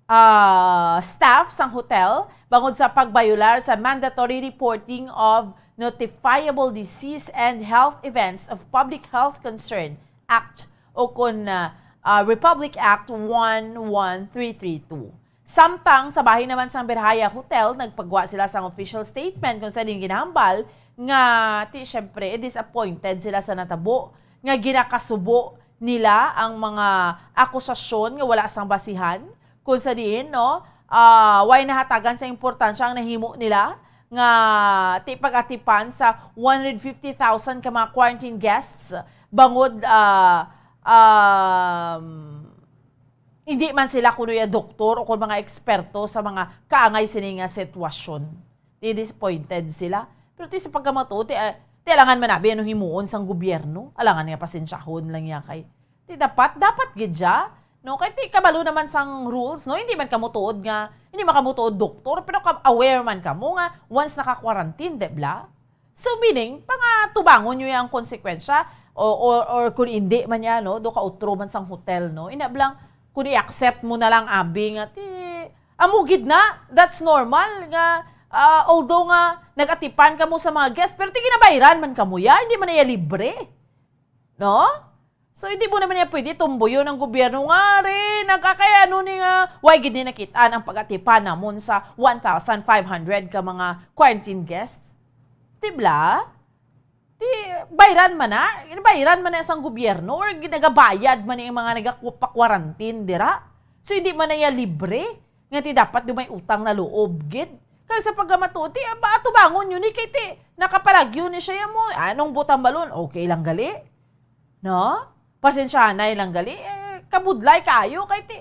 ah, staff sang hotel bangod sa pagbayolar sa Mandatory Reporting of Notifiable Disease and Health Events of Public Health Concern Act, o kon, ah, ah, Republic Act one one three three two. Samtang sa bahin naman sang Berjaya Hotel, nagpagwa sila sang official statement kung sa din ginahambal nga, ti, syempre, disappointed sila sa natabo nga ginakasubo nila ang mga akusasyon nga wala sang basihan, kung sa diin, no, ah, way nahatagan sa importansya ang nahimo nila nga ti pag-atipan sa one hundred fifty thousand ka mga quarantine guests bangod, ah, um, hindi man sila kuno ya doktor o kon mga eksperto sa mga kaangay sini nga sitwasyon. Ti disappointed sila. Pero ti sa pagkamatuod, ti, ah, ti alangan man abi anong himuon sang gobyerno. Alangan nga pasensyahon lang ya kay. Ti dapat, dapat gid siya. No? Kay ti kabalo naman sang rules, no? Hindi man kamo tuod nga, hindi man kamo tuod doktor, pero ka- aware man kamo nga once naka-quarantine, di bla? So, meaning, pangatubangon nyo yung konsekwensya, o, or, or kung hindi man yan, no, do ka utro man sang hotel, no, ina blang, kung i-accept mo na lang, abi, nga, ti, amo gid na, that's normal, nga, ah, although nga, nag-atipan ka mo sa mga guest, pero ti ginabayran man ka mo ya, hindi man na ya libre. No? So, hindi mo naman niya pwede tumbuyon ang gobyerno nga, "Ari, nagkakay ano ni nga, why gid ni nakitaan ang pag-atipan namon sa one thousand five hundred ka mga quarantine guests?" Di bla? Di, bayran man na, bayran man na sang gobyerno or ginagabayad man ang mga nagapa-quarantine dira. So, hindi man na iya libre. Nga ti dapat do may utang na loob gid. Kag sa pagkamatuod, ti, ba, atubangon yun ni kay ti, nakapalagyo ni siya mo. Anong butang balon? Okay lang gali. No? Pasensyahanay lang gali. Eh, kabudlay kayo kay ti,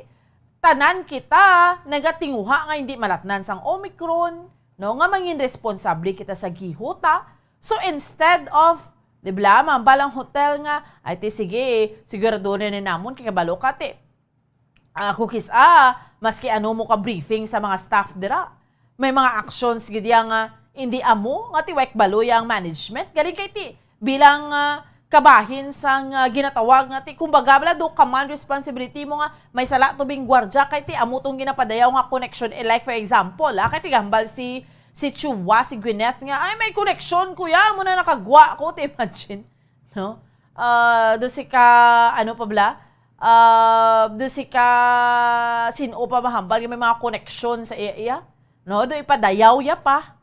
tanan kita nagatinguha nga hindi malatnan sang Omicron, no? Nga mangin responsable kita sa gihota. So instead of, di bla, mambal ang hotel nga, ay ti sige, sigurado na ni namon kay kabalo ka ti. Ako kis-a, maski ano mo ka-briefing sa mga staff dira, may mga actions gid ya nga hindi amo nga ti way kabalo ya ang management. Galing kay ti bilang, ah, kabahin sang, ah, ginatawag nga ti, kumbaga bala do command responsibility mo nga may sala tubing gwardya kay ti amo tong ginapadayaw nga connection. Eh, like for example, ah, kay ti gambal si, si Chua, si Gwyneth nga, "Ay, may connection ko ya, mo na nakagwa ko." Ti imagine. No? Ah, do si ka, ano pa bala? Ah, do si ka, sino pa mahambal nga may mga koneksyon sa iya, iya? No? Do ipadayaw ya pa.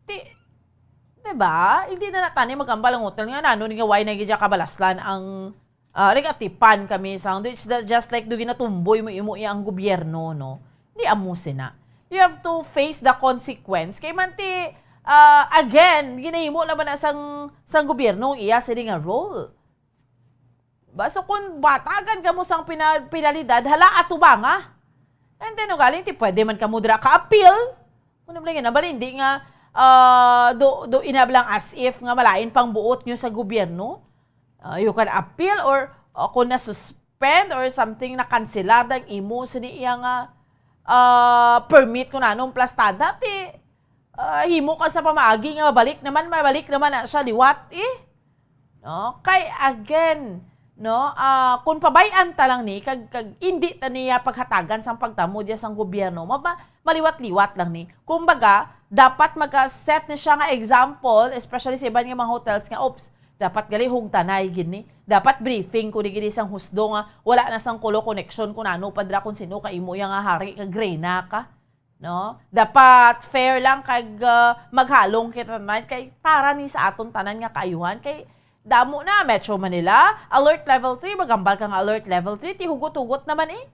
Ti, di ba? Hindi na natani magambal ang hotel nga nano ni nga way na gid ya kabalaslan ang, ah, nagatipan kami sa, it's the- just like do ginatumboy mo imo iya ang gobyerno, no? Hindi amo sina. You have to face the consequence. Kay man ti, ah, again, ginahimo naman na sang, sang gobyerno ang iya sini nga role. Ba, so kung batagan kamo sang pina-, penalidad, hala, atubanga. And then, ugaling, ti pwede man kamo dira ka-appeal. Kung nabla yun, nabal, hindi nga, ah, do, do inablang as if nga malain pang buot nyo sa gobyerno. Ah, you can appeal or, ah, kung na-suspend suspend or something, na-cancel ang imo sini iya nga, ah, permit kun anong plastada, ti, ah, himo ka sa pamaagi nga mabalik naman, mabalik naman na siya liwat, eh. No? Kay again, no, ah, kung pabay-an ta lang ni, kag, kag hindi ta niya paghatagan sang pagtamo diya sang gobyerno, maba-, maliwat-liwat lang ni. Kumbaga, dapat mag-set ni siya nga example, especially sa iban nga mga hotels nga, "Oops, dapat gali hugtanay gid ni. Dapat briefing ko ni gid sang husdo nga wala na sang kulo connection kun ano pa dira, kun sino ka imo iya nga hari, kag reyna ka." No? Dapat fair lang kag, ah, maghalong kita tanan kay para ni sa aton tanan nga kaayuhan kay damo na, Metro Manila, alert level three, maghambal ka nga alert level three, ti hugot-hugot naman eh.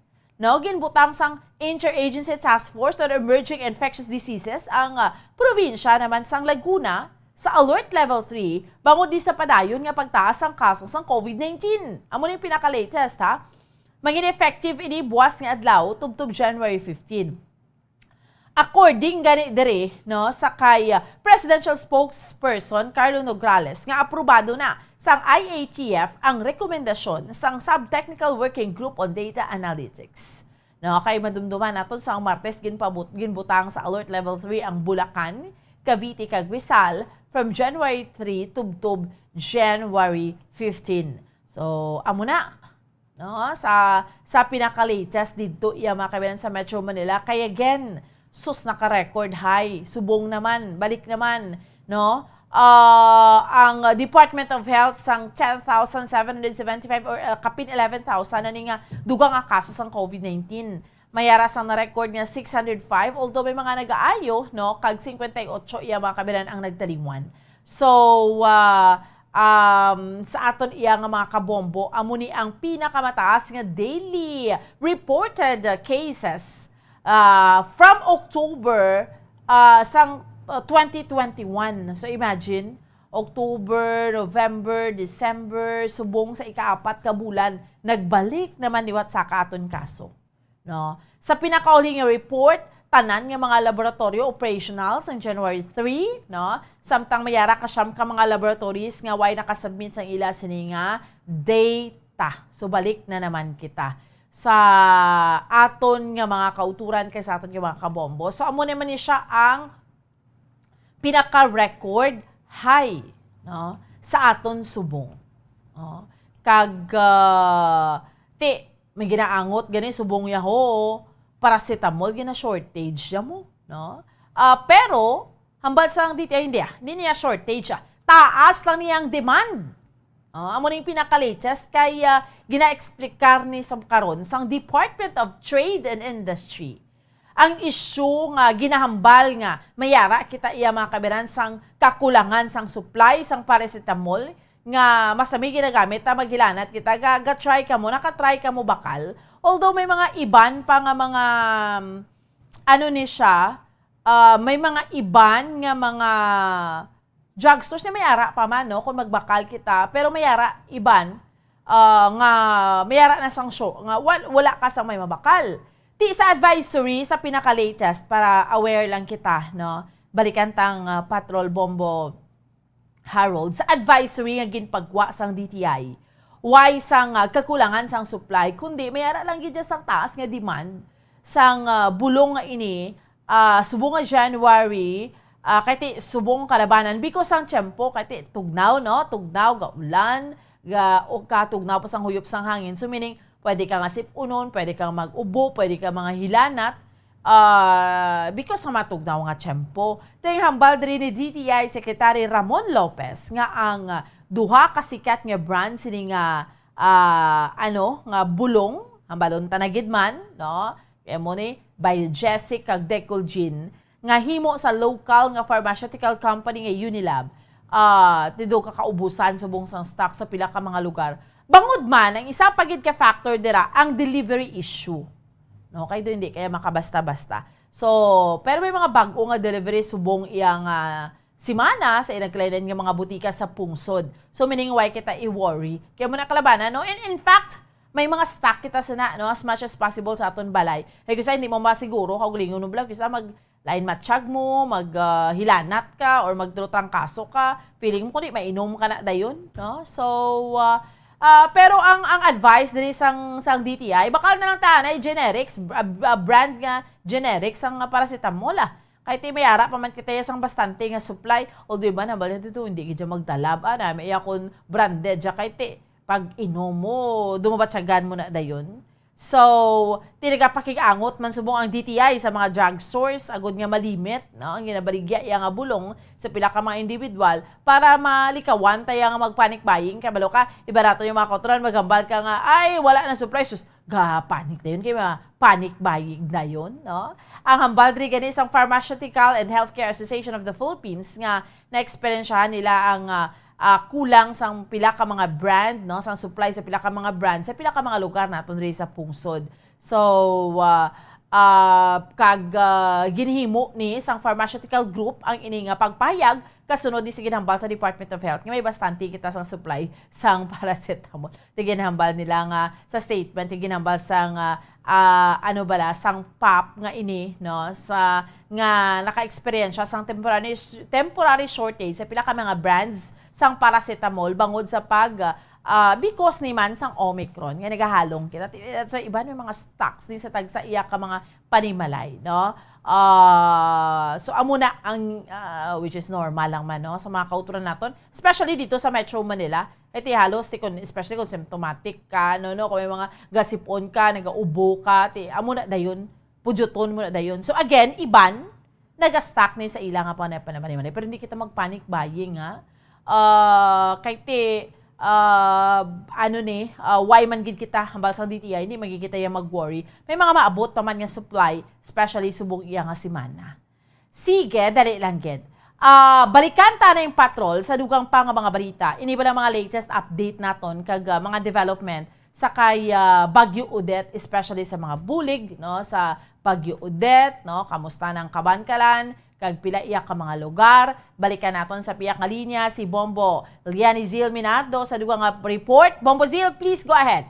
No, ginbutang sang Interagency Task Force on Emerging Infectious Diseases ang, ah, probinsya naman sang Laguna sa alert level three bangod ni sa padayon nga pagtaas sang kaso sang covid nineteen. Amo ning pinaka-latest, ha. Magin effective ini buwas nga adlaw, tubtob January fifteen. According gani diri, no, sa kay, ah, Presidential Spokesperson Carlo Nograles nga aprobado na sang I A T F ang rekomendasyon sang Subtechnical Working Group on Data Analytics. No, kay madumduman naton sang Martes ginpabut-, ginbutang sa Alert Level three ang Bulacan, Cavite kag Rizal from January three tubtob January fifteen. So, amo na. No, sa, sa pinaka-latest didto, iya, mga kabayan, sa Metro Manila. Kay again, sus, naka-record high. Subong naman, balik naman, no? Ah, ang Department of Health sang ten thousand seven hundred seventy-five or, ah, kapin eleven thousand na ni nga dugang nga kaso sang covid nineteen. May ara sang na-record nga six hundred five, although may mga nagaayo, no, kag cincuenta y ocho iya, mga kabayan, ang nagtalimwan. So, ah, um, sa aton iya nga mga kabombo, amo ni ang pinakamataas nga daily reported cases, ah, from October, ah, sang, ah, twenty twenty-one. So, imagine, October, November, December, subong sa ikaapat ka bulan, nagbalik naman liwat sa ka aton kaso. No? Sa pinakauli nga report, tanan nga mga laboratorio operational sang January three, no? Samtang may ara ka siyam ka mga laboratories nga way nakasubmit sang ila sini nga data. So, balik na naman kita sa aton nga mga kauturan kay sa aton nga mga kabombo. So, amo naman ni siya ang pinaka-record high, no, sa aton subong. Oh, kag, ah, ti, may ginaangot gani subong yaho, paracetamol gina-shortage ya mo, no? Ah, pero, hambal sang D T I, hindi, ah, hindi niya shortage, ah. Taas lang niya ang demand. Oh, amo ning pinaka-latest kay, ah, gina-explicar ni sa karon sang Department of Trade and Industry ang issue nga ginahambal nga may ara kita iya, mga kabayan, sang kakulangan sang supply sang paracetamol nga masami ginagamit ta maghilanat kita. Ga, ga-try ka mo, naka-try ka mo bakal? Although may mga iban pa nga mga, um, ano ni siya, ah, may mga iban nga mga drugstores na may ara pa man, no, kung magbakal kita, pero may ara iban, ah, nga may ara na sang show, nga wal-, wala ka sang may mabakal. Ti sa advisory, sa pinaka-latest, para aware lang kita, no, balikan tang, ah, Patrol Bombo Harold, sa advisory nga ginpagwa sang D T I, way sang, ah, kakulangan sang supply, kundi may ara lang gid sang taas nga demand sang, ah, bulong nga ini, ah, subong nga January, ah, kay ti subong kalabanan because ang tiyempo kay ti tugnaw, no? Tugnaw, gaulan, ga, o katugnaw pa sang huyop sang hangin. So, meaning, pwede ka nga sip-unon, pwede ka mag-ubo, pwede ka mga hilanat, ah, because nga matugnaw nga tiyempo. Ting hambal diri ni D T I Secretary Ramon Lopez nga ang, ah, duha ka sikat nga brand sini nga, ah, ano, nga bulong, hambalon ta na gid man, no? Kay mo ni Biogesic kag Decolgene nga himo sa local nga pharmaceutical company nga Unilab, ah, tidog ka kaubusan subong sang stock sa pila ka mga lugar. Bangod man, ang isa pa gid ka factor dira, ang delivery issue. No, kay do hindi kaya makabasta-basta. So, pero may mga bag-o nga delivery subong iya nga semana sa ilang kalain nga mga butika sa pungsod. So, meaning why kita i-worry? Kaya mo na kalabanan, no? And in fact, may mga stock kita sana, no, as much as possible sa aton balay. Kay kisa hindi mo masiguro, kaugalingon mo bala, kisa mag lain matsyag mo, mag, ah, hilanat ka, or magtrutangkaso ka, feeling mo kundi mainom ka na dayon, no? So, ah, Ah, pero ang, ang advice diri sang, sang D T I, bakal na lang ta anay generics, br-, ah, br-, ah, brand nga generics ang paracetamol, ah. Kay ti may ara pa man kita sang bastante nga supply, although iban nabal dito, hindi gid siya magtalab, ana, may iya kon branded siya, kay ti pag inom mo, dumabatyagan mo na dayon. So, ti nagapakig-angot man subong ang D T I sa mga drugstores agud nga malimit, no, ang ginabaligya iya nga bulong sa pila ka mga individual para malikawan ta iya nga mag-panic buying. Kay balo ka, iba naton yung mga kautoran, maghambal ka nga, "Ay, wala na supply." Sus, ga-panic na yun, kay mga panic buying na yun, no? Ang hambal diri gani sang Pharmaceutical and Healthcare Association of the Philippines nga naeksperyensyahan nila ang, ah, ah, kulang sang pila ka mga brand, no, sang supply sa pila ka mga brand, sa pila ka mga lugar naton diri sa pungsod. So, ah, ah, kag, ah, ginhimo ni sang pharmaceutical group ang ini nga pagpahayag kasunod ni sa ginhambal sa Department of Health nga may bastante kita sang supply sang paracetamol. Ti ginhambal nila nga sa statement, ti ginhambal sang, ah, ah, ano bala, sang pop nga ini, no, sa, nga naka-eksperyensya sang temporary, temporary shortage sa pila ka mga brands sang paracetamol bangod sa pag, ah, because ni man sang Omicron nga nagahalong kita. Ti-, sa iban may mga stocks ni sa tagsa iya ka mga panimalay, no? Ah, so amo na ang, ah, which is normal lang man, no, sa mga kauturan naton, especially dito sa Metro Manila. Kay ti halos ti kun, especially kung symptomatic ka, no, no, kung may mga gasipon ka, nagaubo ka, ti amo na dayon, pujuton mo na dayon. So again, iban nagastock ni sa ila nga panay-, panay-, panay-, pero hindi kita mag-panic buying, ha. Ah, kay ti, ah, ano ni, ah, why man gid kita, hambal sang D T I, hindi man gid kita yang mag-worry. May mga maabot pa man nga supply, especially subong iya nga semana. Sige, dali lang gid. Ah, balikan ta na yung patrol sa dugang pa nga mga balita. Ini ba lang mga latest update naton kag, ah, mga development sa kay, ah, Bagyo Odette, especially sa mga bulig, no, sa Bagyo Odette, no, kamusta nang kabankalan, kag pila iya ka mga lugar. Balikan naton sa piyak nga linya si Bombo Lianizil Minardo sa dugang nga report. Bombo Zil, please go ahead.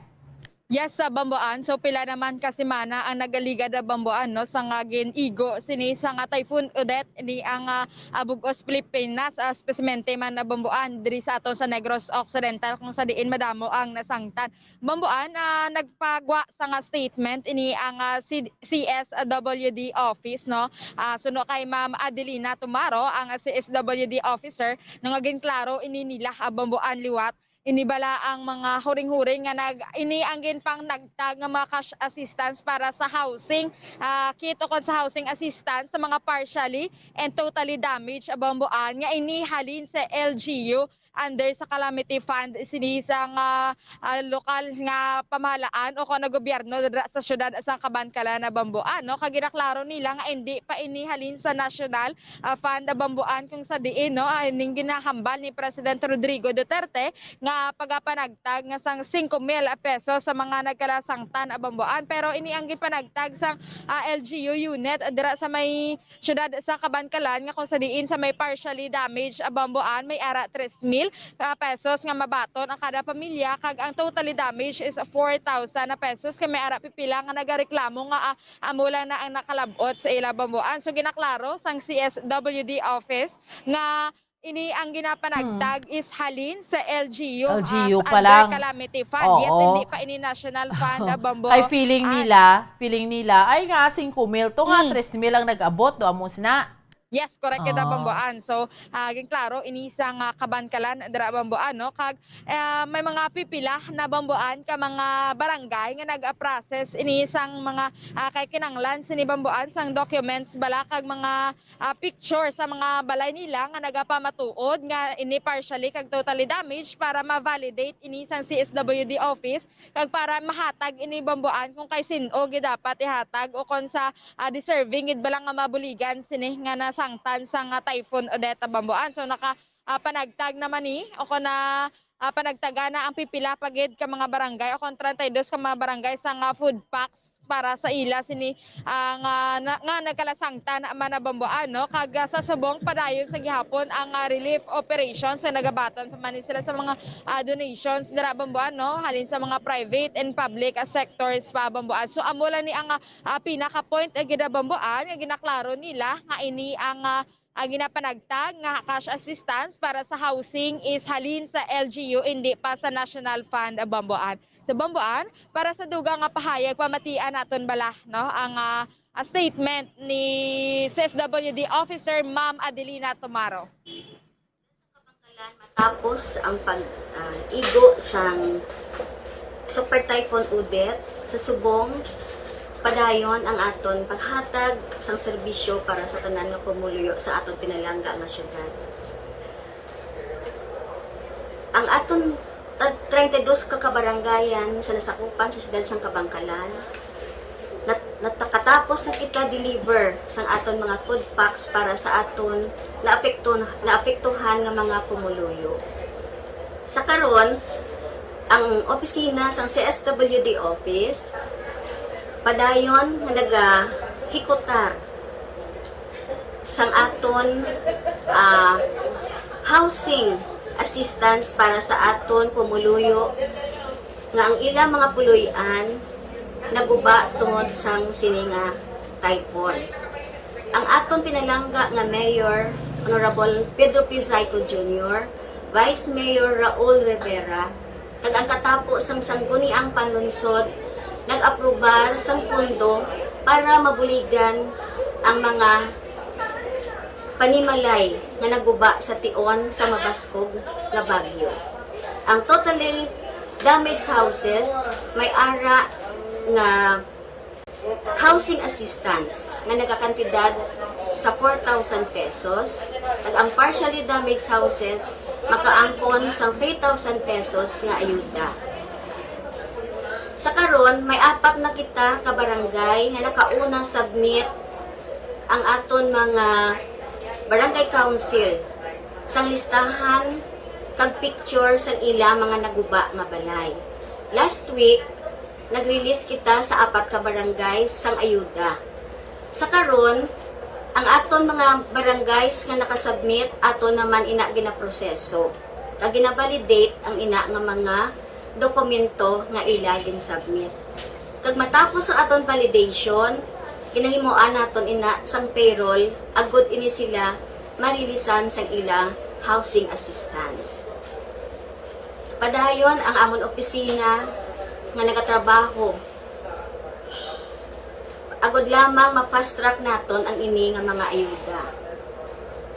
Yes, sa Bamboan. So, pila naman ka semana ang nagaligad na Bamboan, no, sa nga gin-igo sini sa nga Typhoon Odette ni ang, ah, ah, bug-os Pilipinas, ah, espesmente man na Bamboan diri sa aton sa Negros Occidental, kung sa diin madamo ang nasangtan. Bamboan, ah, nagpagwa sa nga statement ini ang, ah, C-, C S W D office, no? Ah, suno kay Ma'am Adelina Tumaro, ang C S W D officer, nga ginklaro ini nila, ah, Bamboan liwat. Ini bala ang mga huring-huring nga nag-, ini ang ginpangnagtag nga mga cash assistance para sa housing, ah, kit o kon sa housing assistance sa mga partially and totally damaged, ah, Bamboan nga ini halin sa L G U under sa calamity fund sini sa nga, ah, lokal nga pamahalaan o kon gobyerno dira sa siyudad sa Kabankalan na Bamboan, no? Kag ginaklaro nila nga indi pa ini halin sa national, ah, fund na Bamboan, kung sa diin, no, ah, ning ginahambal ni President Rodrigo Duterte nga pagapanagtag nga sang singko mil pesos sa mga nagkalasangtan a Bamboan. Pero ini ang gipanagtag sang, ah, L G U unit dira sa may siyudad sa Kabankalan, nga kung sa diin sa may partially damaged, ah, Bamboan, may ara tres mil, ah, pesos nga mabaton ang kada pamilya, kag ang totally damaged is four thousand na pesos, kay may ara pipila nga nagareklamo nga, ah, amo lang na ang nakalab-ot sa ila Bamboan. So, ginaklaro sang C S W D office nga ini ang ginapanagtag is halin sa L G U, ah, L G U pa under lang. Calamity Fund. Yes, oo, hindi pa ini national fund, ah, Bamboan. Kay feeling nila, feeling nila, ay nga, singko mil to nga, mm, tres mil ang nag-abot, do, amo sina. Yes, correct kita, ah, Bamboan. So, ah, ginklaro, ini sa nga Kabankalan, dira, Bamboan, no? Kag, ah, may mga pipila na, Bamboan, ka mga barangay nga nag-process ini sang mga, ah, kay kinanglan sini, Bamboan, sang documents bala kag mga, ah, picture sa mga balay nila nga nagapamatuod nga ini partially kag totally damaged para ma-validate ini sang C S W D office kag para mahatag ini, Bamboan, kung kay sin-o gid dapat ihatag o kon sa, ah, deserving gid bala nga mabuligan sini nga nasangtan sa nga Typhoon Odette, Bamboan. So, naka, ah, panagtag naman ni o kon na, ah, panagtaga na ang pipila pa gid ka mga barangay o kon treinta y dos ka mga barangay sa nga food packs para sa ila sini, ah, nga, na, nga nagkalasangtan man na Bamboan, no? Kag, ah, sa subong padayon sa gihapon ang, ah, relief operations nga nagabaton pa man ni sila sa mga, ah, donations dira Bamboan, no? Halin sa mga private and public, ah, sectors pa Bamboan. So, amo lang ni ang, ah, ah, pinaka-point, ah, gid, ah, Bamboan nga ginaklaro nila nga ini ang, ah, Ang ginapanagtag nga cash assistance para sa housing is halin sa L G U, indi pa sa National Fund, Bamboan. Sa Bamboan, para sa dugang nga pahayag, pamatian naton bala, no, ang, ah, ah, statement ni C S W D officer Ma'am Adelina Tomaro. Matapos ang pag, ah, igo sang Super Typhoon Odette sa subong, padayon ang aton paghatag sang serbisyo para sa tanan nga pumuluyo sa aton pinalangga nga syudad. Ang aton, ah, treinta y dos ka kabarangayan sa nasakupan sa siyudad sang Kabankalan, nat-, natakatapos na kita deliver sang aton mga food packs para sa aton naapekto-, naapektuhan nga mga pumuluyo. Sa karon, ang opisina sang C S W D office padayon nga nagahikutar sang aton, ah, housing assistance para sa aton pumuluyo nga ang ilang mga puloy-an naguba tungod sang sini nga typhoon. Ang aton pinalangga nga Mayor, Honorable Pedro P. Zayco Junior, Vice Mayor Raul Rivera, kag ang katapo sang Sangguniang Panlungsod nag-aprobar sang pondo para mabuligan ang mga panimalay nga naguba sa tion sa mabaskog nga bagyo. Ang totally damaged houses may ara nga housing assistance nga nagakantidad sa four thousand pesos, kag ang partially damaged houses makaangkon sang three thousand pesos nga ayuda. Sa karon, may apat na kita ka barangay nga nakauna submit ang aton mga barangay council sang listahan kag picture sang ila mga naguba nga balay. Last week, nag-release kita sa apat ka barangay sang ayuda. Sa karon, ang aton mga barangays nga nakasubmit, aton naman ina ginaproseso kag ginavalidate ang ina nga mga dokumento nga ila ginsubmit. Kag matapos ang aton validation, ginahimoan naton ina sang payroll agod ini sila marilisan sang ila housing assistance. Padayon ang amon opisina nga nagatrabaho agod lamang ma-fast track naton ang ini nga mga ayuda.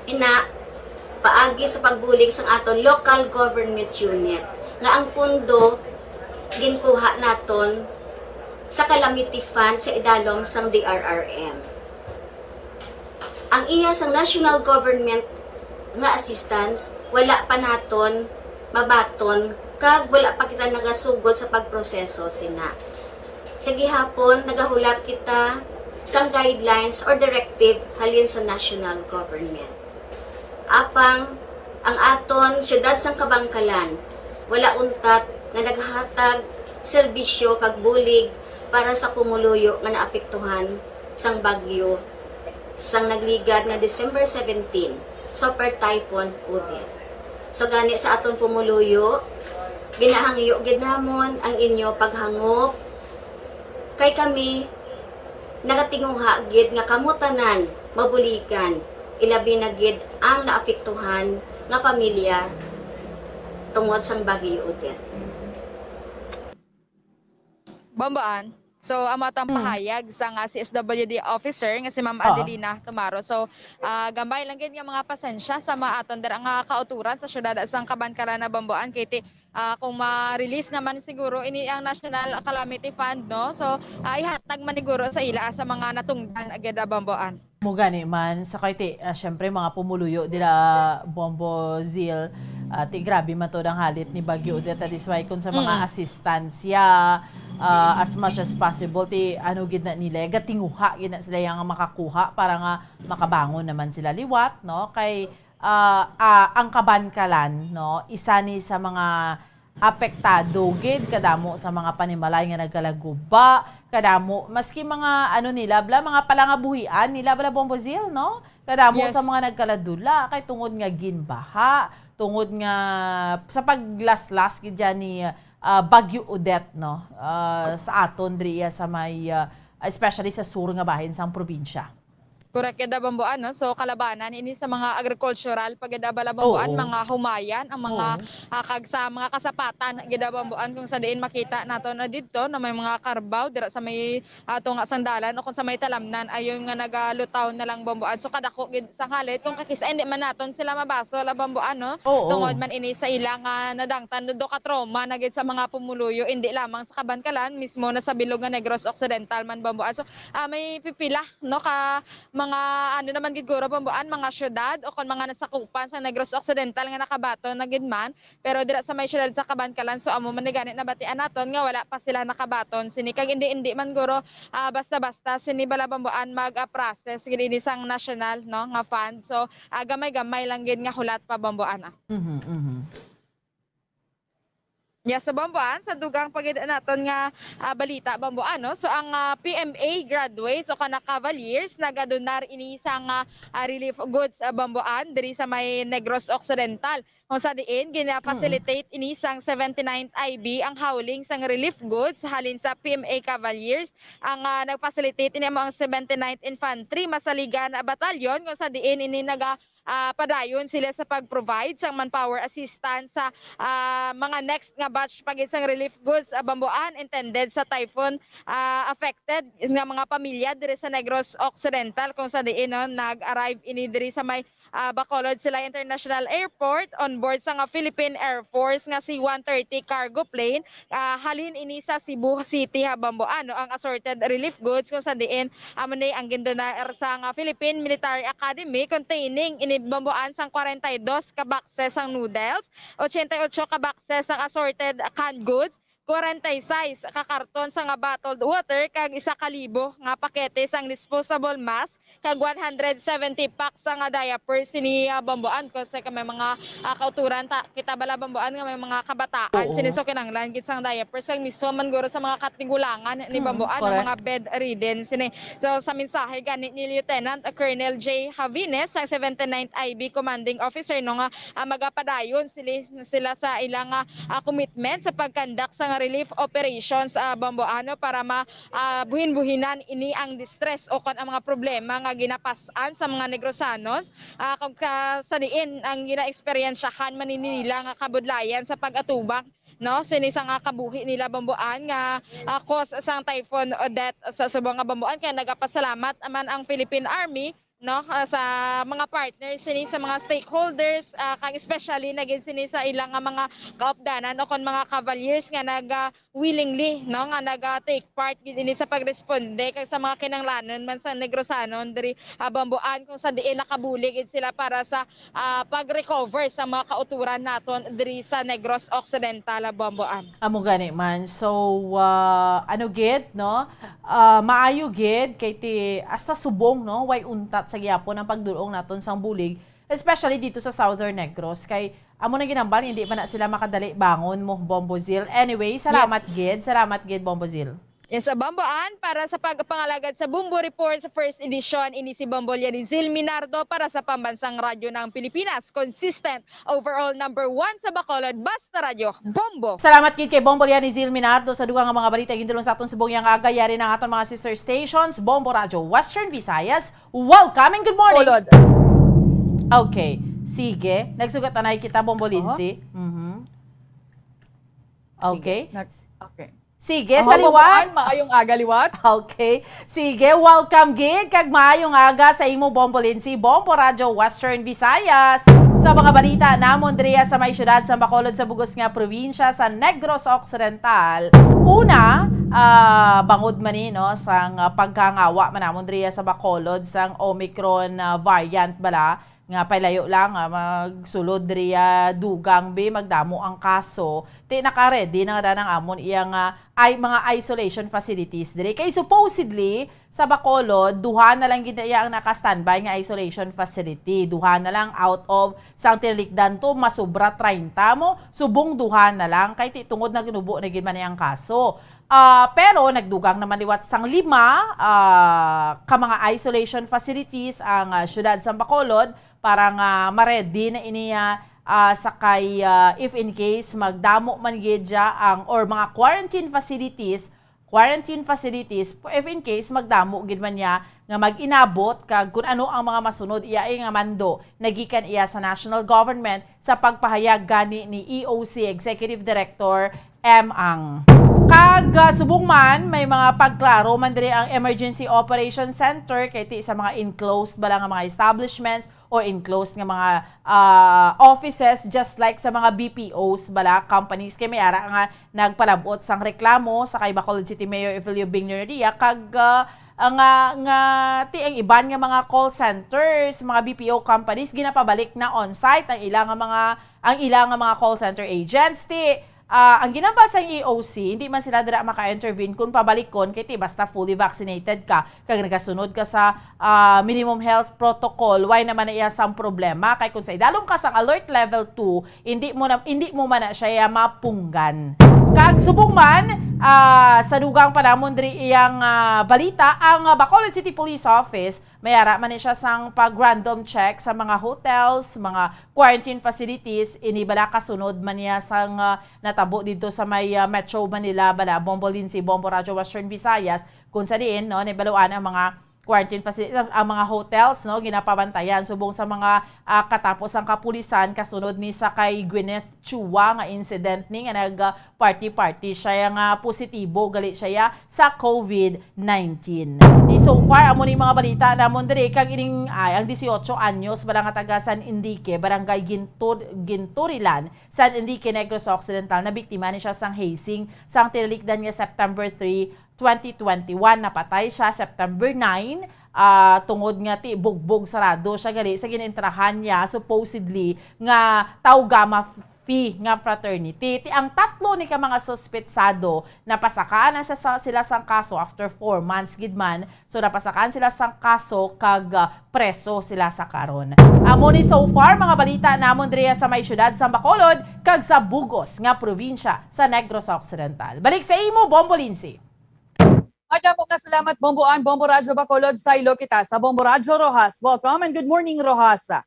Ina, paagi sa pagbulig sang aton local government unit nga ang pondo ginkuha naton sa calamity fund sa idalom sang D R R M. Ang iya sang national government nga assistance wala pa naton mabaton kag wala pa kita nagasugod sa pagproseso sina. Sa gihapon, nagahulat kita sang guidelines or directive halin sa national government. Apang ang aton siyudad sang Kabankalan wala untat nga naghatag serbisyo kag bulig para sa pumuluyo nga naapektuhan sang bagyo sang nagligad nga December seventeen, Super Typhoon Odette. So gani sa aton pumuluyo, ginahangyo gid namon ang inyo paghangop kay kami nagatinguha gid nga kamo tanan mabuligan, ilabi na gid ang naapektuhan nga pamilya tungod sang Bagyo Odette. Bamboan. So, amo atong Hmm. pahayag sa nga C S W D officer nga si Ma'am Oo. Adelina Tomaro. So, ah, gambay lang gid nga mga pasensya sa mga aton dira nga kauturan sa siyudad sang Kabankalan, Bamboan, kay ti, ah, kung ma-release naman siguro ini ang National Calamity Fund, no? So, ah, ihatag man siguro sa ila sa mga natungdan agad, Bamboan. Mo gani man, sa kay ti, ah, syempre, mga pumuluyo dira, Bombo, Zil, ah, ti grabe man to ang halit ni Bagyo Odette. That is why kung sa mga Mm. assistance ya, ah, as much as possible, ti ano gid na nila, gatinguha gid na sila yang makakuha para nga makabangon naman sila liwat, no? Kay, ah, ah, ang Kabankalan, no, isa ni sa mga apektado gid, kadamo sa mga panimalay nga nagkalaguba, kadamo, maski mga, ano nila bala, mga palangabuhian nila bala, Bombo Zil, no? Kadamo Yes. sa mga nagkaladula, kay tungod nga ginbaha, tungod nga sa paglaslas gid dyan ni, ah, Bagyo Odette, no? Ah, sa aton diri sa may, ah, especially sa sur nga bahin sang probinsya. Correct, gid, Bambuan, no? So, kalabanan ini sa mga agricultural pa gid, Bala Bambuan, Oo. mga humayan, ang mga, Oo. ah, kag sa mga kasapatan gid, Bambuan, kung sa diin makita nato na didto na may mga karbaw dira sa may, ah, tunga sang dalan o kung sa may talamnan, ayon nga nagalutaw na lang, Bambuan. So, kadako gid sang halit kung kakis-, ay, hindi man naton sila mabasol, Bambuan, no? Oo. Tungod man ini sa ilang, ah, nadangtan, do ka trauma na gid sa mga pumuluyo, hindi lamang sa Kabankalan, mismo na sa bilog nga Negros Occidental man, Bambuan. So, ah, may pipila, no, ka mga, ano naman gid guro, Bambuan, mga syudad o kon mga nasakupan sa Negros Occidental nga nakabaton na gid man, pero dira sa may syudad sa Kabankalan, so amo man ni gani nabatian naton nga wala pa sila nakabaton sini. Kag indi, indi man guro, ah, basta-basta sini, Bala Bambuan, mag, ah, process gid ini sang national, no, nga fund. So, ah, gamay-gamay lang gid nga hulat pa, Bambuan, ah. Mhm, mhm. Yes, sa Bambuan, sa dugang pa gid naton nga, ah, balita, Bambuan, no? So, ang, ah, P M A graduates o kana Cavaliers nagadonar ini sang, ah, ah, relief goods, ah, Bambuan, diri sa may Negros Occidental. Kung sa diin, gina-facilitate ini sang seventy-ninth I B ang hauling sang relief goods halin sa P M A Cavaliers. Ang, ah, nag-facilitate ini amo ang seventy-ninth Infantry Masaligan Battalion, kung sa diin ini naga, ah, padayon sila sa pag-provide sang manpower assistance sa, ah, mga next nga batch pa gid sang relief goods, ah, Bambuan, intended sa typhoon, ah, affected nga mga pamilya diri sa Negros Occidental, kung sa diin, no, nag-arrive ini diri sa may, ah, Bacolod Silay International Airport on board sang, ah, Philippine Air Force nga C one thirty cargo plane. Ah, halin ini sa Cebu City, ha, Bambuan, no, ang assorted relief goods, kung sa diin amo ni ang gindonar sang, ah, Philippine Military Academy, containing ini, Bambuan, sang forty-two ka boxes sang noodles, eighty-eight ka boxes sang assorted canned goods, forty-six ka karton sang, ah, bottled water, kag isa ka libo nga pakete sang disposable mask, kag one hundred seventy packs sang, ah, diapers sini, ah, Bambuan, kasi ka may mga, ah, kauturan ta, kita, Bala Bambuan, nga may mga kabataan Oo. sini, so kinahanglan gid sang diapers, kag mismo man guro sa mga katigulangan ni Mm, Bambuan, ang correct. mga bedridden sini. So, sa mensahe gani ni Lieutenant Colonel J Javines, ang seventy-ninth I B Commanding Officer, no, nga, ah, magapadayon sila, sila sa ilang, ah, ah, commitment sa pag-conduct sang relief operations, ah, Bambuan, no, para ma, ah, buhin-buhinan ini ang distress o kon ang mga problema nga ginapas-an sa mga Negrosanon, ah, kag ka, sa diin ang ginaeksperyensyahan man ini nila nga kabudlayan sa pag-atubang, no, sini sa nga kabuhi nila, Bambuan, nga, ah, cause sang Typhoon Odette sa subong nga, Bambuan. Kaya nagapasalamat man ang Philippine Army, no, ah, sa mga partners sini, sa mga stakeholders, ah, kag especially na gid sini sa ilang nga mga kaupdanan o kon mga cavaliers nga nag, ah, willingly, no, nga naga-take part gid ini sa pagresponde kag sa mga kinahanglanon man sa Negrosanon diri, ah, Bambuan, kung sa diin nakabulig gid sila para sa, ah, pag-recover sa mga kauturan naton diri sa Negros Occidental, ah, Bambuan. Amo gani man. So, ah, ano gid, no? Ah, maayo gid kay ti hasta subong, no, way untat sa gihapon ang pagdul-ong naton sang bulig, especially dito sa Southern Negros, kay amo nang ginambal, hindi man na sila makadali bangon mo, Bombo Zil. Anyway, salamat Yes. gid, salamat gid, Bombo Zil. Yes, sa Bambuan, para sa pagpangalagad sa Bombo Report sa first edition, ini si Bombo Lianizil Minardo para sa Pambansang Radyo ng Pilipinas, consistent overall number one sa Bacolod, basta radyo, Bombo. Salamat gid kay Bombo Lianizil Minardo sa dugang nga mga balita gindulong sa aton subong nga aga. Yari na ang aton mga sister stations, Bombo Radyo Western Visayas. Welcome and good morning. Bacolod. Okay. Sige. Nagsugat anay kita, Bombo Aha. Lindsay. Mhm. Okay. Sige. Nag-, okay. Sige, Aha, sa liwat. Bambuan, maayong aga liwat. Okay. Sige, welcome gid kag maayong aga sa imo, Bombo Lindsay, Bombo Radyo Western Visayas. Sa mga balita namon diriya sa may siyudad sa Bacolod sa bugos nga probinsya sa Negros Occidental. Una, ah, bangod man ni, no, sang, ah, pagkangawa man namon diriya sa Bacolod sang Omicron, ah, variant bala, nga pailayo lang, ah, magsulod diriya dugang, bi, magdamo ang kaso. Ti naka-ready na nga danang amon iya nga ay mga isolation facilities diri. Kay supposedly, sa Bacolod, duha na lang gid iya ang naka-standby nga isolation facility. Duha na lang out of sang tinalikdan to, masubra treinta mo, subong duha na lang. Kay ti tungod nagnubo na gid man ang kaso. Ah, pero nagdugang naman liwat sang lima, ah, ka mga isolation facilities ang, ah, siyudad sa Bacolod para nga ma-ready na ini, ah, ah, sa kay, ah, if in case magdamo man gid siya ang, or mga quarantine facilities, quarantine facilities if in case magdamo gid man niya nga mag-inabot, kag kun ano ang mga masunod iya, iya nga mando nagikan iya sa national government sa pagpahayag gani ni E O C Executive Director M Ang. Kag, ah, subong man, may mga pagklaro man diri ang Emergency Operation Center kay ti sa mga enclosed bala nga mga establishments or enclosed nga mga, ah, offices, just like sa mga B P Os bala, companies, kay may ara nga nagpalabot sang reklamo sa kay Bacolod City Mayor Evelio Bing Nerdia kag, ah, nga, nga ti ang iban nga mga call centers, mga B P O companies, ginapabalik na on-site ang ila nga mga, ang ila nga mga call center agents. Ti, ah, ang ginambal sang E O C, hindi man sila dira maka-intervene kung pabalikon kay ti basta fully vaccinated ka kag nagasunod ka sa, ah, minimum health protocol, why naman na iya sang problema? Kay kung sa idalom ka sang alert level two, hindi mo na, hindi mo man na siya mapunggan. Kag subong man, ah, sa dugang pa namon diri iyang, ah, balita, ang, ah, Bacolod City Police Office, may ara man ni siya sang pag-random check sa mga hotels, mga quarantine facilities, ini bala kasunod man niya sang, ah, natabo didto sa may, ah, Metro Manila, bala, Bombo Lindsay, Bombo Radyo Western Visayas, kung sa diin, no, nabaluan ang mga quarantine facilities, ang, ang mga hotels, no, ginapabantayan. Subong sa mga, ah, katapos ang kapulisan, kasunod ni sa kay Gwyneth Chua nga incident ni nga nag, ah, party-party siya nga positibo gali siya sa COVID nineteen. Di so far, amo ni mga balita namon diri, kag ining, ay, ang dieciocho anyos bala nga taga San Enrique, Barangay Gintur-, Ginturilan, San Enrique, Negros Occidental, nabiktima ni siya sang hazing sang tinalikdan nga September three, twenty twenty-one. Napatay siya September nine, ah, tungod nga ti bugbog sarado siya gali sa ginintrahan niya, supposedly, nga Tau Gamma Phi nga fraternity. Ti ang tatlo ni ka mga suspetsado, napasakaan na siya sa, sila sang kaso after four months gid man. So, napasakaan sila sang kaso kag, ah, preso sila sa karon. Amo ni so far mga balita namon diri sa may siyudad sang Bacolod kag sa bug-os nga probinsya sa Negros Occidental. Balik sa imo, Bombo Lindsay. Madamo nga salamat, Bombo Ann, Bombo Radyo Bacolod, saylo kita sa Bombo Radyo Roxas. Welcome and good morning, Roxas.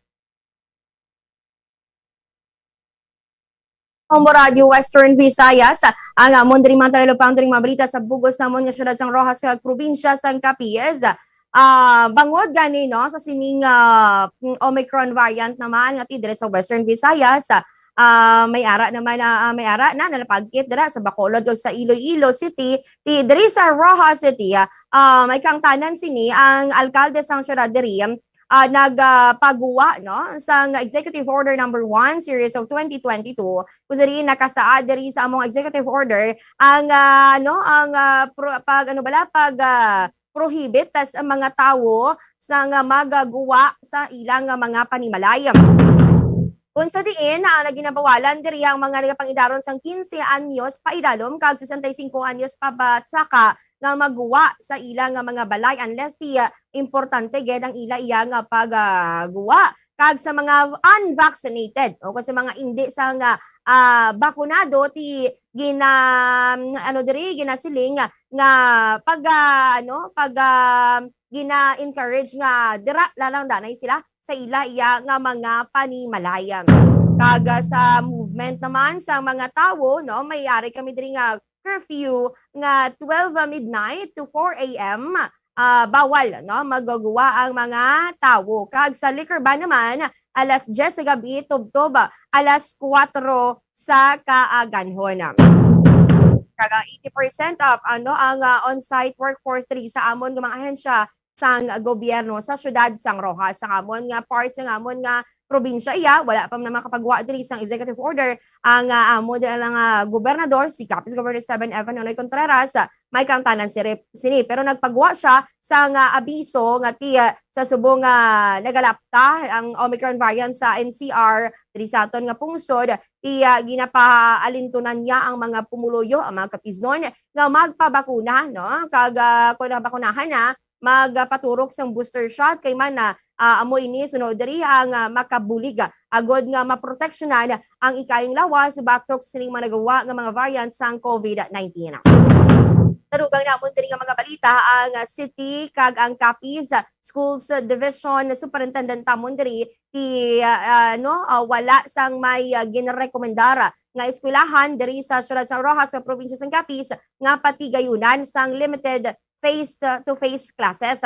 Bombo Radyo Western Visayas, ang amon diri mga talupang diri mga balita sa bug-os namon nga siyudad sang Roxas kag probinsya sang Capiz. Ah, bangod gani, no, sa sining, ah, Omicron variant naman nga ti diri sa Western Visayas, ah, may ara naman na, ah, may ara na nalapagkit dira sa Bacolod kag sa Iloilo City, ti diri sa Roxas City, ah, ah, may kaangtanan sini ang alkalde sang siyudad diri, ah, nag, ah, pagwa, no, sang Executive Order number one, series of twenty twenty-two, kung sa diin nakasaad diri sa among executive order ang, ah, ano, ang, ah, pro-, pag, ano bala, pag, ah, prohibit tas ang mga tawo sa nga magaguwa sa ilang nga mga panimalay. Kung sa diin, ah, naginabawalan diri ang mga nagapangidaron sang quince anyos paidalom kag sesenta y cinco anyos pabasaka nga magwa sa ila nga mga balay unless ti, ah, importante gid ang ila iya nga pag, ah, guwa. Kag sa mga unvaccinated o kung sa mga indi sa nga, ah, bakunado, ti gina-, ano diri, ginasiling nga pag, ah, ano, pag, ah, gina-encourage nga dira lang danay sila sa ila iya nga mga panimalay. Kag, ah, sa movement naman sa mga tawo, no, may ari kami diri nga curfew nga twelve midnight to four A M, ah, bawal, no, magaguwa ang mga tawo. Kag sa liquor ban naman, alas diyes sa gabi tubtob alas kuwatro sa kaaganhon. Kag ang eighty percent of, ano, ang, ah, on-site workforce diri sa amon nga mga ahensya sang gobyerno sa siyudad sang Roxas. Sa amon nga part, sa amon nga probinsya iya, wala pa man makapagwa diri sang executive order ang, ah, amo diri lang, ah, gobernador, si Capiz Governor Esteban Evan Nonoy Contreras, ah, may kaangtanan si Rep-, sini. Pero nagpagwa siya sang, ah, abiso nga ti, ah, sa subong nga nagalapta ang Omicron variant sa N C R diri sa aton nga pungsod, ti, ah, ginapaalintunan niya ang mga pumuluyo, ang mga Capiznon nga magpabakuna, no? Kag, ah, kung nakabakunahan na, magpaturok sang booster shot kay man na, ah, amo ini suno diri ang, ah, makabulig, ah, agod nga maproteksyonan ang ikayong lawas batok sining mga nagawa nga mga variant sang COVID nineteen. Dugang namon diri nga mga balita ang, ah, City kag ang Capiz Schools Division Superintendent namon diri ti, ah, ah, no, ah, wala sang may, ah, ginrekomendar nga eskwelahan diri sa siyudad sang Roxas sa probinsya sang Capiz nga patigayunan sang limited face-to-face classes.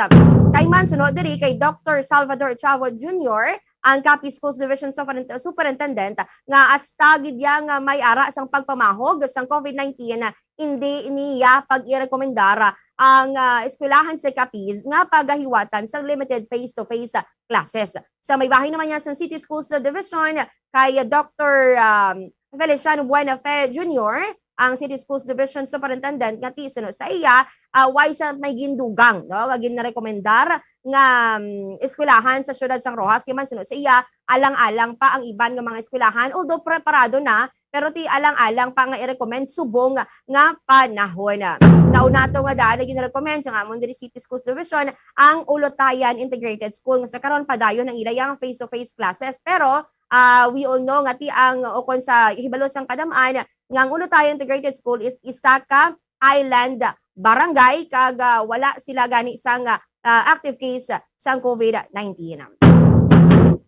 Kay man suno diri kay Doctor Salvador Chavo Junior, ang Capiz Schools Division Superin-, Superintendent, nga hasta gid ya nga may ara sang pagpamahog sang COVID nineteen, hindi niya pag-irekomendar ang, ah, eskwelahan sa Capiz nga pagahiwatan sang limited face-to-face classes. Sa may bahin naman niya sa City Schools Division, kay Doctor, um, Feliciano Buenafe Junior, ang City Schools Division Superintendent, nga ti suno sa iya, ah, way siya may gindugang, no, nga ginrekomendar nga, um, eskwelahan sa siyudad sang Roxas, kay man suno sa iya, alang-alang pa ang iban nga mga eskwelahan, although preparado na, pero ti alang-alang pa nga i-recommend subong nga panahon. Nauna to nga daan na gin-recommend sa amon diri City Schools Division ang Ulutayan Integrated School, nga sa karon padayon ang ila yang face-to-face classes. Pero, ah, we all know nga ti ang, o kon sa hibalo sang kadam-an, nga ang Ulutayan Integrated School is isa ka island barangay kag, ah, wala sila gani sang, ah, active case sang COVID nineteen.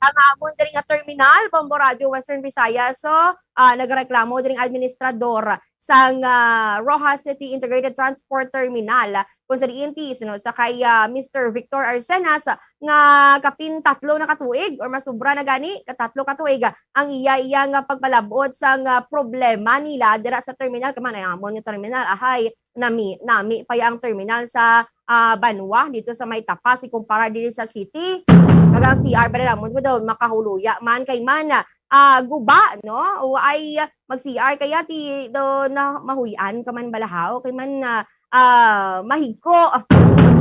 Ang amon diri nga terminal, Bombo Radio Western Visayas, so, ah, nagreklamo diri ang administrador sang, ah, Roxas City Integrated Transport Terminal, kung sa diin ti, no, sa kay, ah, Mister Victor Arcenas, nga kapin tatlo na ka tuig or mas sobra na gani, ka tatlo ka tuig, ah, ang iya, iya nga pagpalabot sang, ah, problema nila dira sa terminal. Kay man ay amon nga terminal, ahay, nami, nami pa ya ang terminal sa, ah, banwa dito sa may Tapas, ikumpara diri sa city. Kag ang C R pa nila mo daw makahuluya man kay man, ah, guba, no? O ay mag-C R kaya ti do na mahuy-an ka man balahaw kay man, ah, ah, mahigko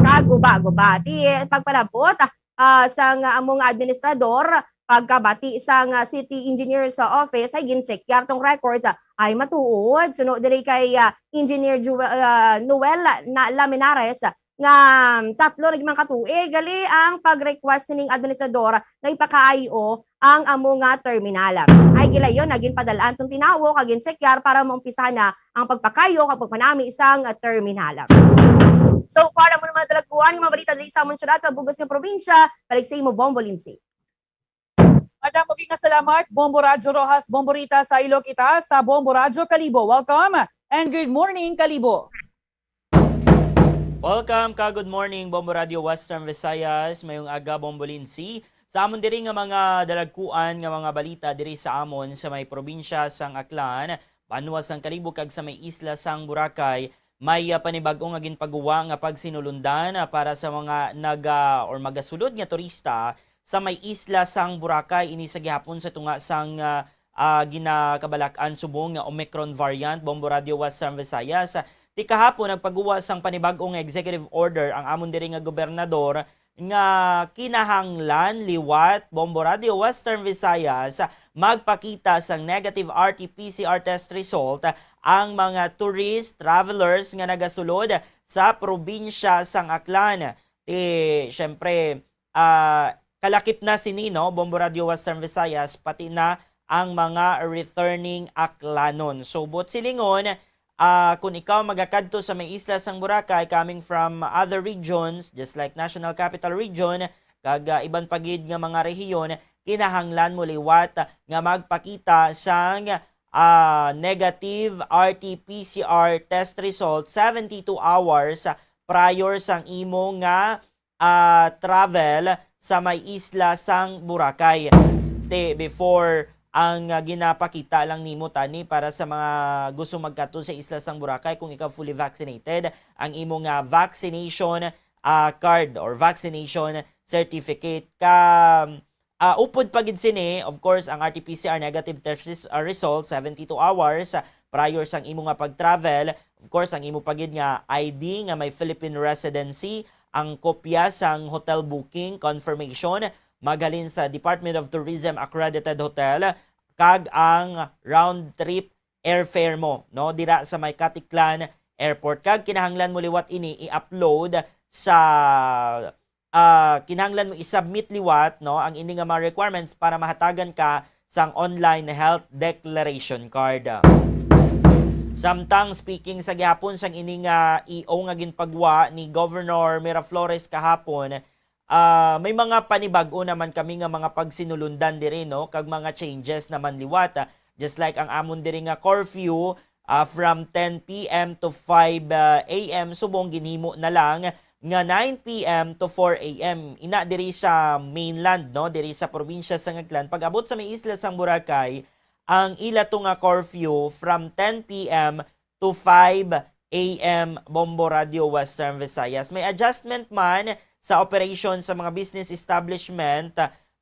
ka guba-guba. Ti pagpalabot, ah, ah, sang among administrador, pagkabati sang, ah, city engineer sa office, ay gincheck yar tong records, ah, ay matuod. Suno diri kay, ah, Engineer Jewel, ah, Noel na Laminares, nga, um, tatlo na gid man ka tuig gali ang pag-request sining administrador nga ipakaayo ang amo nga terminal. Ay gilayon na ginpadal-an tong tinawo kag gincheck yar para maumpisahan na ang pagpakaayo kag pagpanami sang terminal. So far, amo na mga dalagkuan nga mga balita diri sa amon syudad kag bug-os nga probinsya. Balik sa imo, Bombo Lindsay. Madam, ug nga salamat, Bombo Radyo Roxas, Bombo Rita, sa ilo kita sa Bombo Radyo Kalibo. Welcome and good morning, Kalibo. Welcome ka, good morning, Bombo Radio Western Visayas. Mayong aga, Bombo Lindsay. Sa amon diri nga mga dalagkuan nga mga balita diri sa amon sa may probinsya sang Aklan, banwa sang Kalibo kag sa may isla sang Boracay, may, ah, panibag-o nga ginpaguwa nga pagsinulundan, ah, para sa mga naga-, or magasulod nga turista sa may isla sang Boracay, ini sa gihapon sa tunga sang, ah, ah, ginakabalak-an subong nga Omicron variant, Bombo Radio Western Visayas. Ti kahapon, nagpaguwa sang panibag-o nga executive order ang amon diri nga gobernador nga kinahanglan liwat, Bombo Radio Western Visayas, magpakita sang negative R T P C R test result ang mga tourist, travelers nga nagasulod sa probinsya sang Aklan. Ti, syempre, ah, kalakip na sini, no, Bombo Radio Western Visayas, pati na ang mga returning Aklanon. So, buot silingon, ah, kung ikaw magakadto sa may isla sang Boracay, coming from other regions, just like National Capital Region, kag, ah, iban pa gid nga mga rehiyon, kinahanglan mo liwat nga magpakita sang, ah, negative R T P C R test result seventy-two hours prior sang imo nga, ah, travel sa may isla sang Boracay. Ti before ang, ah, ginapakita lang nimo tani para sa mga gusto magkadto sa isla sang Boracay, kung ikaw fully vaccinated, ang imo nga vaccination, ah, card or vaccination certificate. Ka, ah, upod pa gid sini, of course, ang R T P C R negative test res-, ah, result seventy-two hours, ah, prior sang imo nga pag-travel. Of course, ang imo pa gid nga I D nga may Philippine residency, ang kopya sang hotel booking confirmation maghalin sa Department of Tourism accredited hotel, kag ang round trip airfare mo, no, dira sa may Caticlan Airport. Kag kinahanglan mo liwat ini i-upload sa, ah, kinahanglan mo i-submit liwat, no, ang ini nga mga requirements para mahatagan ka sang online health declaration card. Samtang speaking sa gihapon sang ini nga E O nga ginpagwa ni Governor Miraflores kahapon, ah, may mga panibag-o naman kami nga mga pagsinulundan diri, no, kag mga changes naman liwat. Ah, just like ang amon diri nga curfew, ah, from ten P M to five, ah, A M, subong ginhimo na lang nga nine P M to four A M. Ina diri sa mainland, no, diri sa probinsya sang Aklan, pag-abot sa may isla sang Boracay, ang ila to nga curfew from ten P M to five A M, Bombo Radio Western Visayas. May adjustment man sa operation sa mga business establishment,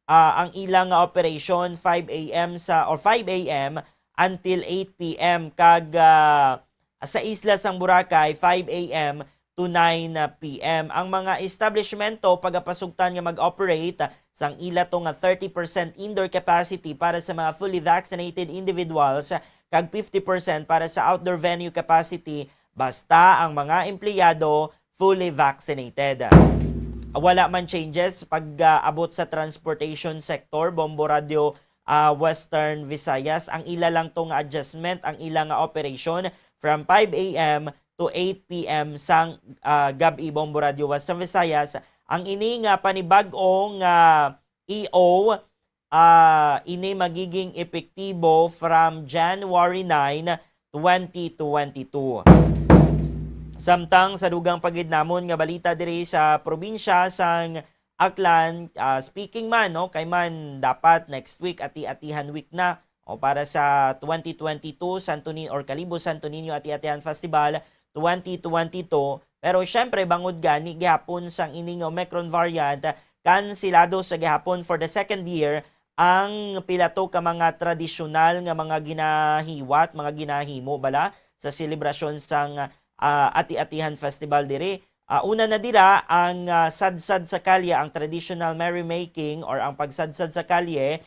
ah, ang ila nga operation five A M sa, or five A M until eight P M, kag, ah, sa isla sang Boracay, five A M to nine P M. Ang mga establishmento pagapasugtan nga mag-operate sang ila to nga thirty percent indoor capacity para sa mga fully vaccinated individuals kag fifty percent para sa outdoor venue capacity basta ang mga empleyado fully vaccinated. Wala man changes pag-abot sa transportation sector, Bombo Radio, ah, Western Visayas. Ang ila lang to nga adjustment, ang ila nga operation from five A M to eight P M sang, ah, gab-i, Bombo Radio Western Visayas. Ang ini nga panibag-o nga E O, ah, ini magiging epektibo from January nine, twenty twenty-two. Samtang sa dugang pa gid namon nga balita diri sa probinsya sang Aklan, ah, speaking man, no, kay man dapat next week, ati-atihan week na, o, para sa twenty twenty-two Santo Ni-, or Kalibo Santo Niño Ati-Atihan Festival twenty twenty-two. Pero syempre, bangod gani gihapon sang ini nga Omicron variant, kansilado sa gihapon for the second year ang pila to ka mga tradisyonal nga mga ginahiwat, mga ginahimo bala sa selebrasyon sang, ah, Ati-Atihan Festival diri. Ah, una na dira ang, ah, sadsad sa kalye, ang traditional merrymaking or ang pagsadsad sa kalye,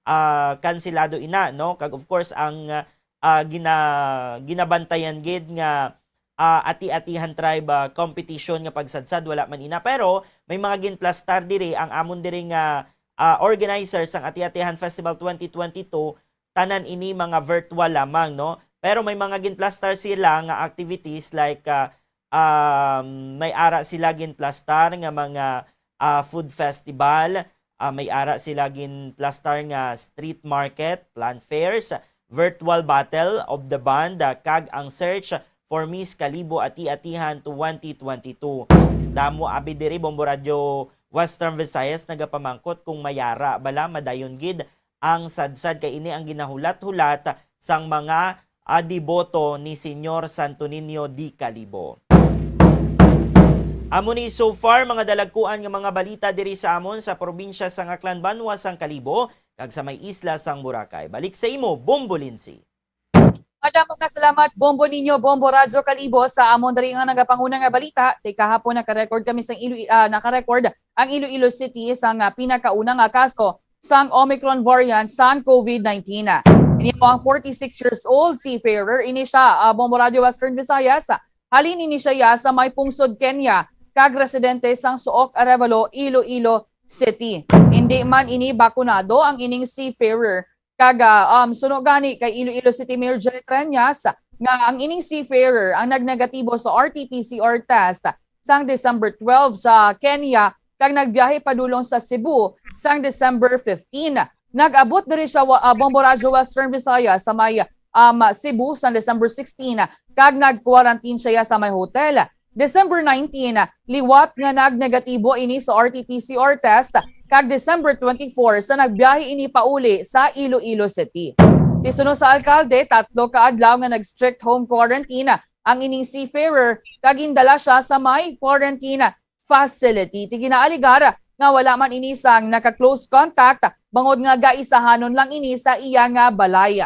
ah, kansilado ina, no? Kag of course ang, ah, gina-, ginabantayan gid nga, ah, ati-atihan tribe, ah, competition nga pagsadsad, wala man ina. Pero may mga ginplastar diri ang amon diri nga, ah, organizer sang Ati-Atihan Festival twenty twenty-two, tanan ini mga virtual lamang, no? Pero may mga ginplastar sila nga activities like, ah, um, may ara sila ginplastar nga mga, ah, food festival, ah, may ara sila ginplastar nga street market, plant fairs, virtual battle of the band, ah, kag ang search for Miss Kalibo Ati-Atihan twenty twenty-two. Damo abi diri, Bombo Radio Western Visayas nagapamangkot kung mayara bala madayon gid ang sadsad, kay ini ang ginahulat-hulat sang mga, ah, deboto ni Señor Santo Niño de Kalibo. Amo ni so far mga dalagkuan nga mga balita diri sa amon sa probinsya sang Aklan, banwa sang Kalibo, kag sa may isla sang Boracay. Balik sa imo, Bombo Lindsay. Madamo nga salamat, Bombo Niño, Bombo Radyo Kalibo, sa amon diri nga nagapanguna nga balita. Kay kahapon naka-record kami sa Ilo-, ah, naka-record ang Iloilo City sa nga pinakauna nga kaso sang Omicron variant sang COVID nineteen. Ini po ang forty-six years old seafarer. Ini siya, ah, Bombo Radyo Western Visayas. Halin ini siya ya sa may pungsod Kenya, kag residente sang Sook Arevalo, Iloilo City. Hindi man ini bakunado ang ining seafarer. Kag, ah, um, suno gani kay Iloilo City Mayor Jerry Treñas nga ang ining seafarer ang nagnegatibo sa R T P C R test sang December twelve sa Kenya kag nagbiyahe padulong sa Cebu sang December fifteen. Nag-abot diri sa wa-, ah, Bombo Radyo Western Visayas sa may, um, Cebu sang December sixteen kag nag-quarantine siya sa may hotel. December nineteen, liwat nga nagnegatibo ini sa R T P C R test, kag December twenty-four sa nagbiyahe ini pauli sa Iloilo City. Tisuno sa alkalde, tatlo ka adlaw nga nag-strict home quarantine ang ining seafarer, kag gindala siya sa may quarantine facility. Ti ginaaligar nga wala man ini sang naka-close contact, bangod nga gaisahanon lang ini sa iya nga balay.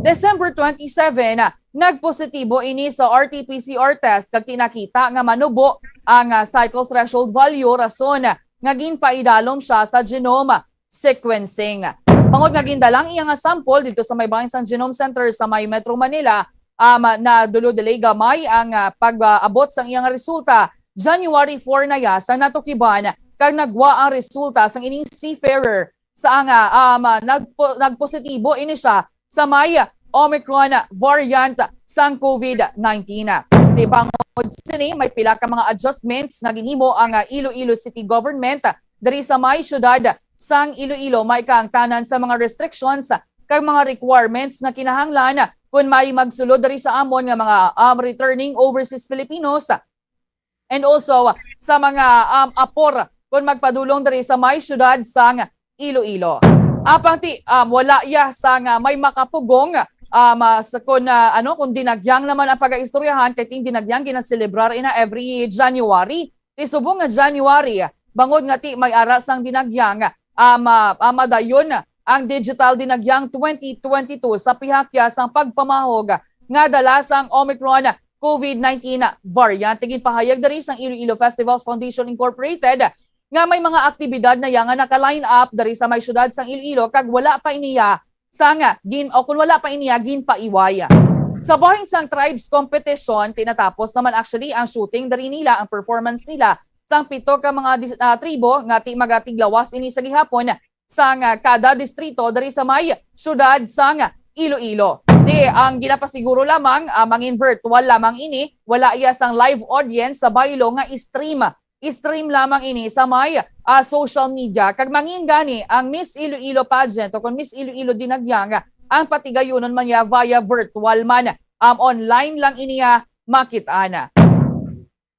December twenty-seven, nagpositibo ini sa R T P C R test kag tinakita nga manubo ang, ah, cytothreshold value, rason nga ginpaidalom siya sa genome sequencing. Bangod nga gindala ang iya nga sample didto sa may bangin sang Genome Center sa may Metro Manila, um, nadulod-delay gamay ang, ah, pag-abot sang iya nga resulta. January four na ya sa natukiban kag nagwa ang resulta sang ining seafarer sa nga, um, nagpo-, nagpositibo ini siya sa may Omicron variant sang COVID nineteen. Di bangod sini, may pila ka mga adjustments nga ginhimo ang, ah, Iloilo City Government diri sa may siyudad sang Iloilo, may kaangtanan sa mga restrictions kag mga requirements nga kinahanglan kon may magsulod diri sa amon nga mga, um, returning overseas Filipinos, and also sa mga, um, apor kon magpadulong diri sa may siyudad sang Iloilo. Apang ti, um, wala ya sang may makapugong, um, ah, sa kun, ah, ano, kung dinagyang naman ang pagaistoryahan, kay ting dinagyang ginaselebrar ina every January. Ti subong nga January, bangod nga ti may ara sang dinagyang, um, ah, ah, madayon ang digital dinagyang twenty twenty-two sa pihak ya sang pagpamahog nga dala sang Omicron COVID nineteen variant. Ginpahayag diri sang Iloilo Festivals Foundation Incorporated nga may mga aktibidad na ya nga naka-line up diri sa may siyudad sang Iloilo kag wala pa iniya sang gin-, o kung wala pa iniya ginpaiway. Sa bahin sang tribes competition, tinatapos naman actually ang shooting diri nila, ang performance nila sang pito ka mga dis-, ah, tribo nga ti magatiglawas ini sa gihapon sang, ah, kada distrito diri sa may siyudad sang Iloilo. Di ang ginapasiguro lamang, ah, mangin virtual lamang ini, wala iya sang live audience sa baylo nga stream. Stream lamang ini sa may, ah, social media. Kag mangin gani ang Miss Iloilo pageant o kung Miss Iloilo Dinagyang, ang patigayunon man niya via virtual man. Um, online lang iniya makit-an.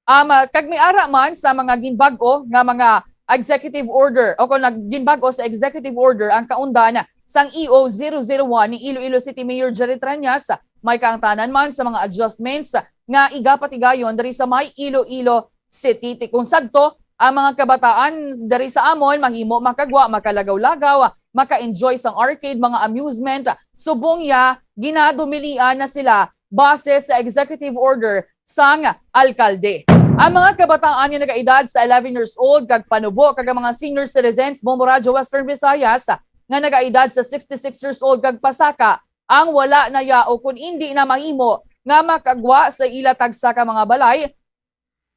Um, ah, kag may ara man sa mga ginbag-o nga mga executive order o kung nag-, ginbag-o sa executive order ang kaundan sang E O zero zero one ni Iloilo City Mayor Jerry Treñas, may kaangtanan man sa mga adjustments nga igapatigayon diri sa may Iloilo City. Ti kung sagto, ang mga kabataan diri sa amon mahimo makagwa, makalagaw-lagaw, maka-enjoy sang arcade, mga amusement, subong ya ginadumilian na sila base sa executive order sang alkalde. Ang mga kabataan nga nagaedad sa eleven years old kag panubo kag ang mga senior citizens, Bombo Radyo Western Visayas, nga nagaedad sa sixty-six years old kag pasaka, ang wala na ya o kun indi na mahimo nga makagwa sa ila tagsa ka mga balay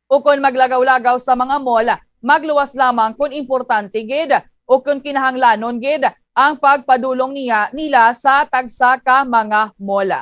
o kon maglagaw-lagaw sa mga mall, magluwas lamang kon importante gid o kon kinahanglanon gid ang pagpadulong niya, nila sa tagsa ka mga mall.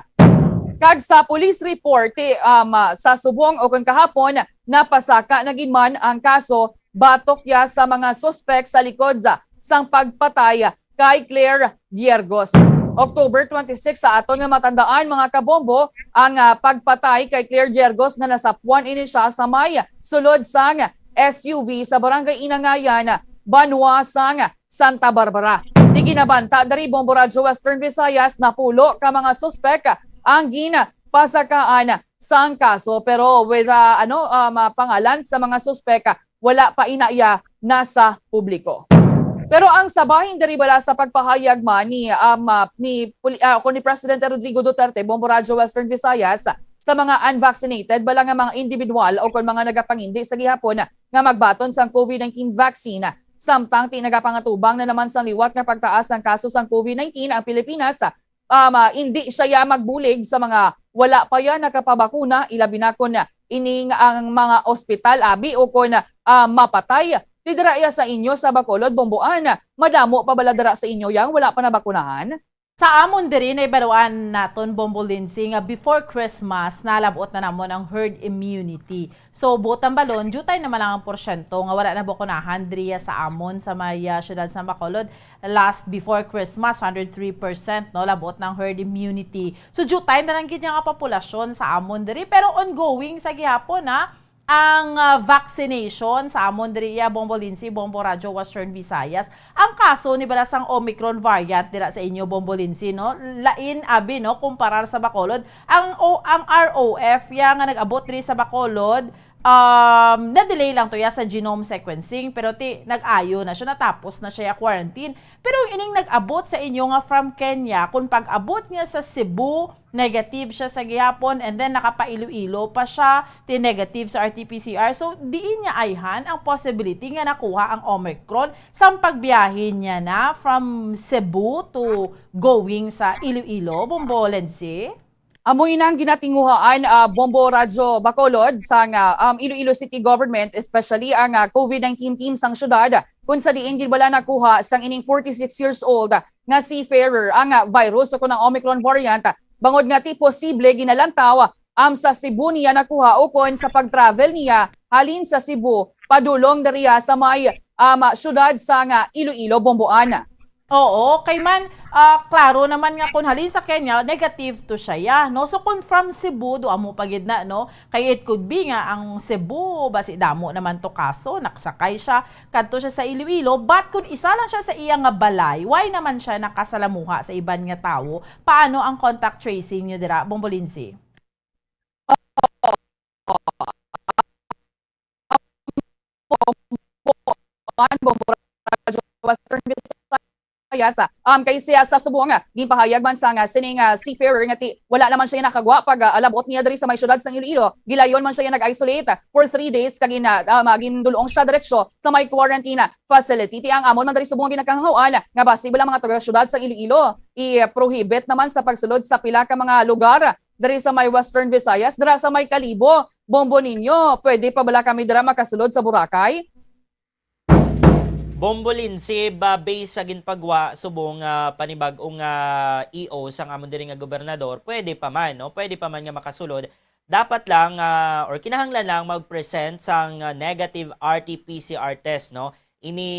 Kag sa police report, ti, um, sa subong o kon kahapon, napasaka na gid man ang kaso batok ya sa mga suspek sa likod sang pagpatay kay Claire Diergos. October twenty-six, sa aton nga matandaan, mga kabombo, ang, ah, pagpatay kay Claire Diergos nga nasapuan ini siya sa may sulod sang S U V sa Barangay Inangayan, banwa sang Santa Barbara. Di ginabanta diri, Bombo Radyo Western Visayas, napulo ka mga suspek ang ginapasakaan sang kaso, pero with, ah, ano, um, ah, pangalan sa mga suspek, wala pa ina iya nasa publiko. Pero ang sa bahin diri bala sa pagpahayag man ni, um, ah, ni Puli-, ah, ako ni Presidente Rodrigo Duterte, Bombo Radyo Western Visayas, sa mga unvaccinated bala nga mga individual o kon mga nagapangindi sa gihapon nga magbaton sang COVID nineteen vaccine, samtang ti nagapangatubang na naman sang liwat nga pagtaas sang kaso sang COVID nineteen ang Pilipinas, um, ah, indi siya ya magbulig sa mga wala pa ya nakapabakuna, ilabi na kon ining ang mga ospital, abi, o kon, ah, mapatay. Ti dira iya sa inyo sa Bacolod, Bomboan, madamo pa bala dira sa inyo yang wala pa nabakunahan? Sa amon diri, nahibaluan naton, Bombo Lindsay, nga before Christmas, nalab-ot na namon ang herd immunity. So, buot hambalon, diutay naman lang ang porsyento nga wala nabakunahan diriya sa amon sa may, ah, siyudad sa Bacolod. Last before Christmas, hundred three percent, no, labot ng herd immunity. So, diutay na lang gid nga populasyon sa amon diri. Pero ongoing sa gihapon, ha, ang, ah, vaccination sa amon diri, ya, Bombo Lindsay, Bombo Radyo Western Visayas. Ang kaso ni bala sang Omicron variant dira sa inyo, Bombo Lindsay, no? Lain, abi, no, kumparar sa Bacolod. Ang, o, ang R O F, ya, nga nag-abot diri sa Bacolod, um, na-delay lang to ya sa genome sequencing, pero ti, nag-ayo na siya, natapos na siya ya quarantine. Pero ang ining nag-abot sa inyo nga from Kenya, kung pag-abot niya sa Cebu, negative siya sa gihapon, and then nakapa-Iloilo pa siya, ti negative sa R T P C R. So, diin niya ayhan ang possibility nga nakuha ang Omicron sang pagbiyahe niya na from Cebu to going sa Iloilo, Bombo Lensi? Amo inang ginatinguhaan, ah, Bombo Radyo Bacolod, sang, ah, um, Iloilo City Government, especially ang, ah, COVID nineteen team sang syudad, kung sa diin gid bala nakuha sang ining forty-six years old nga seafarer ang, ah, virus o kung ang Omicron variant, bangod nga ti posible ginalantaw, um, sa Cebu niya nakuha o kon sa pag-travel niya halin sa Cebu padulong diriya sa may, um, syudad sang, ah, Iloilo, Bomboan. Oo, kay man, ah, klaro naman nga kung halin sa Kenya, negative to siya, ya, no? So, kung from Cebu, do amo pa gid na, no? Kay it could be nga ang Cebu, basi damo naman to kaso, naksakay siya, kadto siya sa Iloilo, but kung isa lang siya sa iya nga balay, why naman siya nakasalamuha sa iban nga tawo? Paano ang contact tracing niyo dira, Bombo Lindsay? Bombo Radyo Western Visayas. Um, kay siya sa subong, ah, ginpahayag man sang, ah, sining, ah, seafarer nga ti wala naman siya nakagwa pag, ah, alabot niya diri sa may syudad sang Iloilo. Gilayon man siya nag-isolate, ah, for three days kag ina, ah, magindulong siya diretsyo sa may quarantine facility. Ti ang amon man diri subong ginakahangauan nga basi bala mga taga syudad sang Iloilo i-prohibit naman sa pagsulod sa pila ka mga lugar diri sa may Western Visayas, dira sa may Kalibo, Bombo Niño, pwede pa bala kami dira makasulod sa Boracay? Bombo Lindsay, ba, based sa ginpagwa subong nga panibag-ong, ah, E O sang amon diri nga gobernador, pwede pa man, no? Pwede pa man nga makasulod. Dapat lang, ah, or kinahanglan lang mag-present sang, ah, negative R T P C R test, no? Ini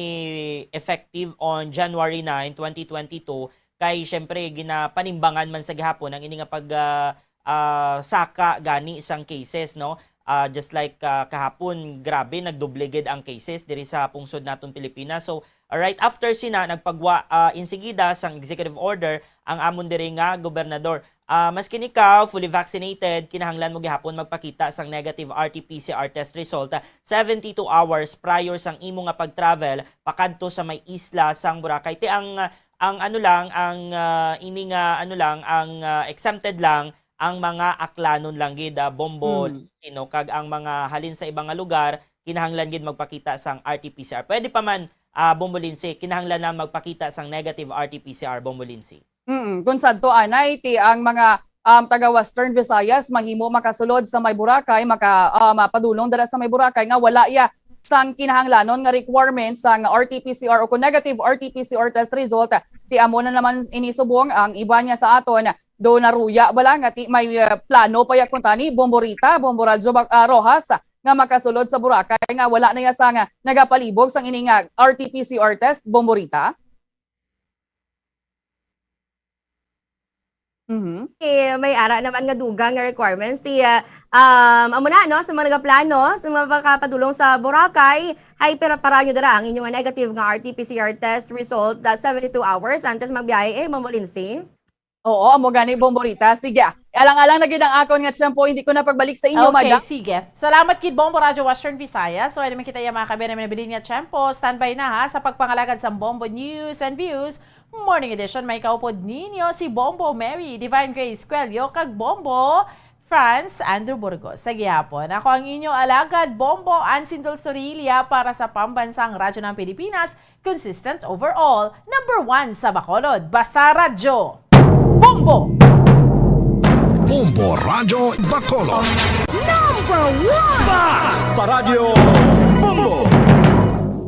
effective on January nine, twenty twenty-two, kay syempre ginapanimbangan man sa gihapon ang ini nga pag, ah, ah, saka gani sang cases, no? Ah, just like, ah, kahapon, grabe, nagdoble gid ang cases diri sa pungsod naton Pilipinas. So, ah, right after sina, nagpagwa, ah, insigida sang executive order ang amon diri nga gobernador. Ah, maskin ikaw fully vaccinated, kinahanglan mo gihapon magpakita sang negative R T P C R test result, ah, seventy-two hours prior sang imo nga pag-travel pakadto sa may isla sang Boracay. Ti ang, ang ano lang, ang, ah, ini nga ano lang, ang, ah, exempted lang ang mga aklanon lang gid, ah, Bombo, Mm. Sino, kag ang mga halin sa ibang nga lugar, kinahanglan gid magpakita sang R T P C R. Pwede pa man, ah, Bombo Lindsay, kinahanglan na magpakita sang negative R T P C R, Bombo Lindsay. Mm, kung sadto anay, ti ang mga, um, taga Western Visayas mahimo makasulod sa may Boracay, maka, ah, mapadulong dira sa may Boracay nga wala ya sang kinahanglanon nga requirements sang R T P C R o kung negative R T P C R test result. Ti amo na naman ini subong ang iban nga sa aton do naruya bala nga ti may, ah, plano pa ya kuntani, Bombo Rita, Bombo Radyo Ba-, ah, Rojas, nga makasulod sa Boracay nga wala na ya sang nagapalibog sang ini nga R T P C R test, Bombo Rita? Mhm. Eh, may ara naman nga dugang nga requirements. Ti, ah, um, amo na, no, sa mga nagaplano, sa mga makapadulong sa Boracay, ay para, para nyo dara ang inyong negative nga R T P C R test result, ah, seventy-two hours antes magbiyahe, eh, Bombo Lindsay? Oo, amo gani, Bombo Rita. Sige, ah. Alang-alang na gid ang akon nga tiyempo, hindi ko na pagbalik sa inyo, Okay, madam. sige. Salamat gid, Bombo Radyo Western Visayas. So, ano man kita yung mga kabayan namin nabilin nga tiyempo, standby na ha, sa pagpangalagad sa Bombo News and Views Morning Edition. May kaupod ninyo si Bombo Mary, Divine Grace Cuello, kag Bombo Franz Andrew Burgos. Sa gihapon, ako ang inyo alagad, Bombo Ansindol Sorilla para sa Pambansang Radyo ng Pilipinas, consistent overall, number one sa Bacolod. Basta Radyo, Bombo! Bombo Radyo Bacolod. Number one! Basta Radyo!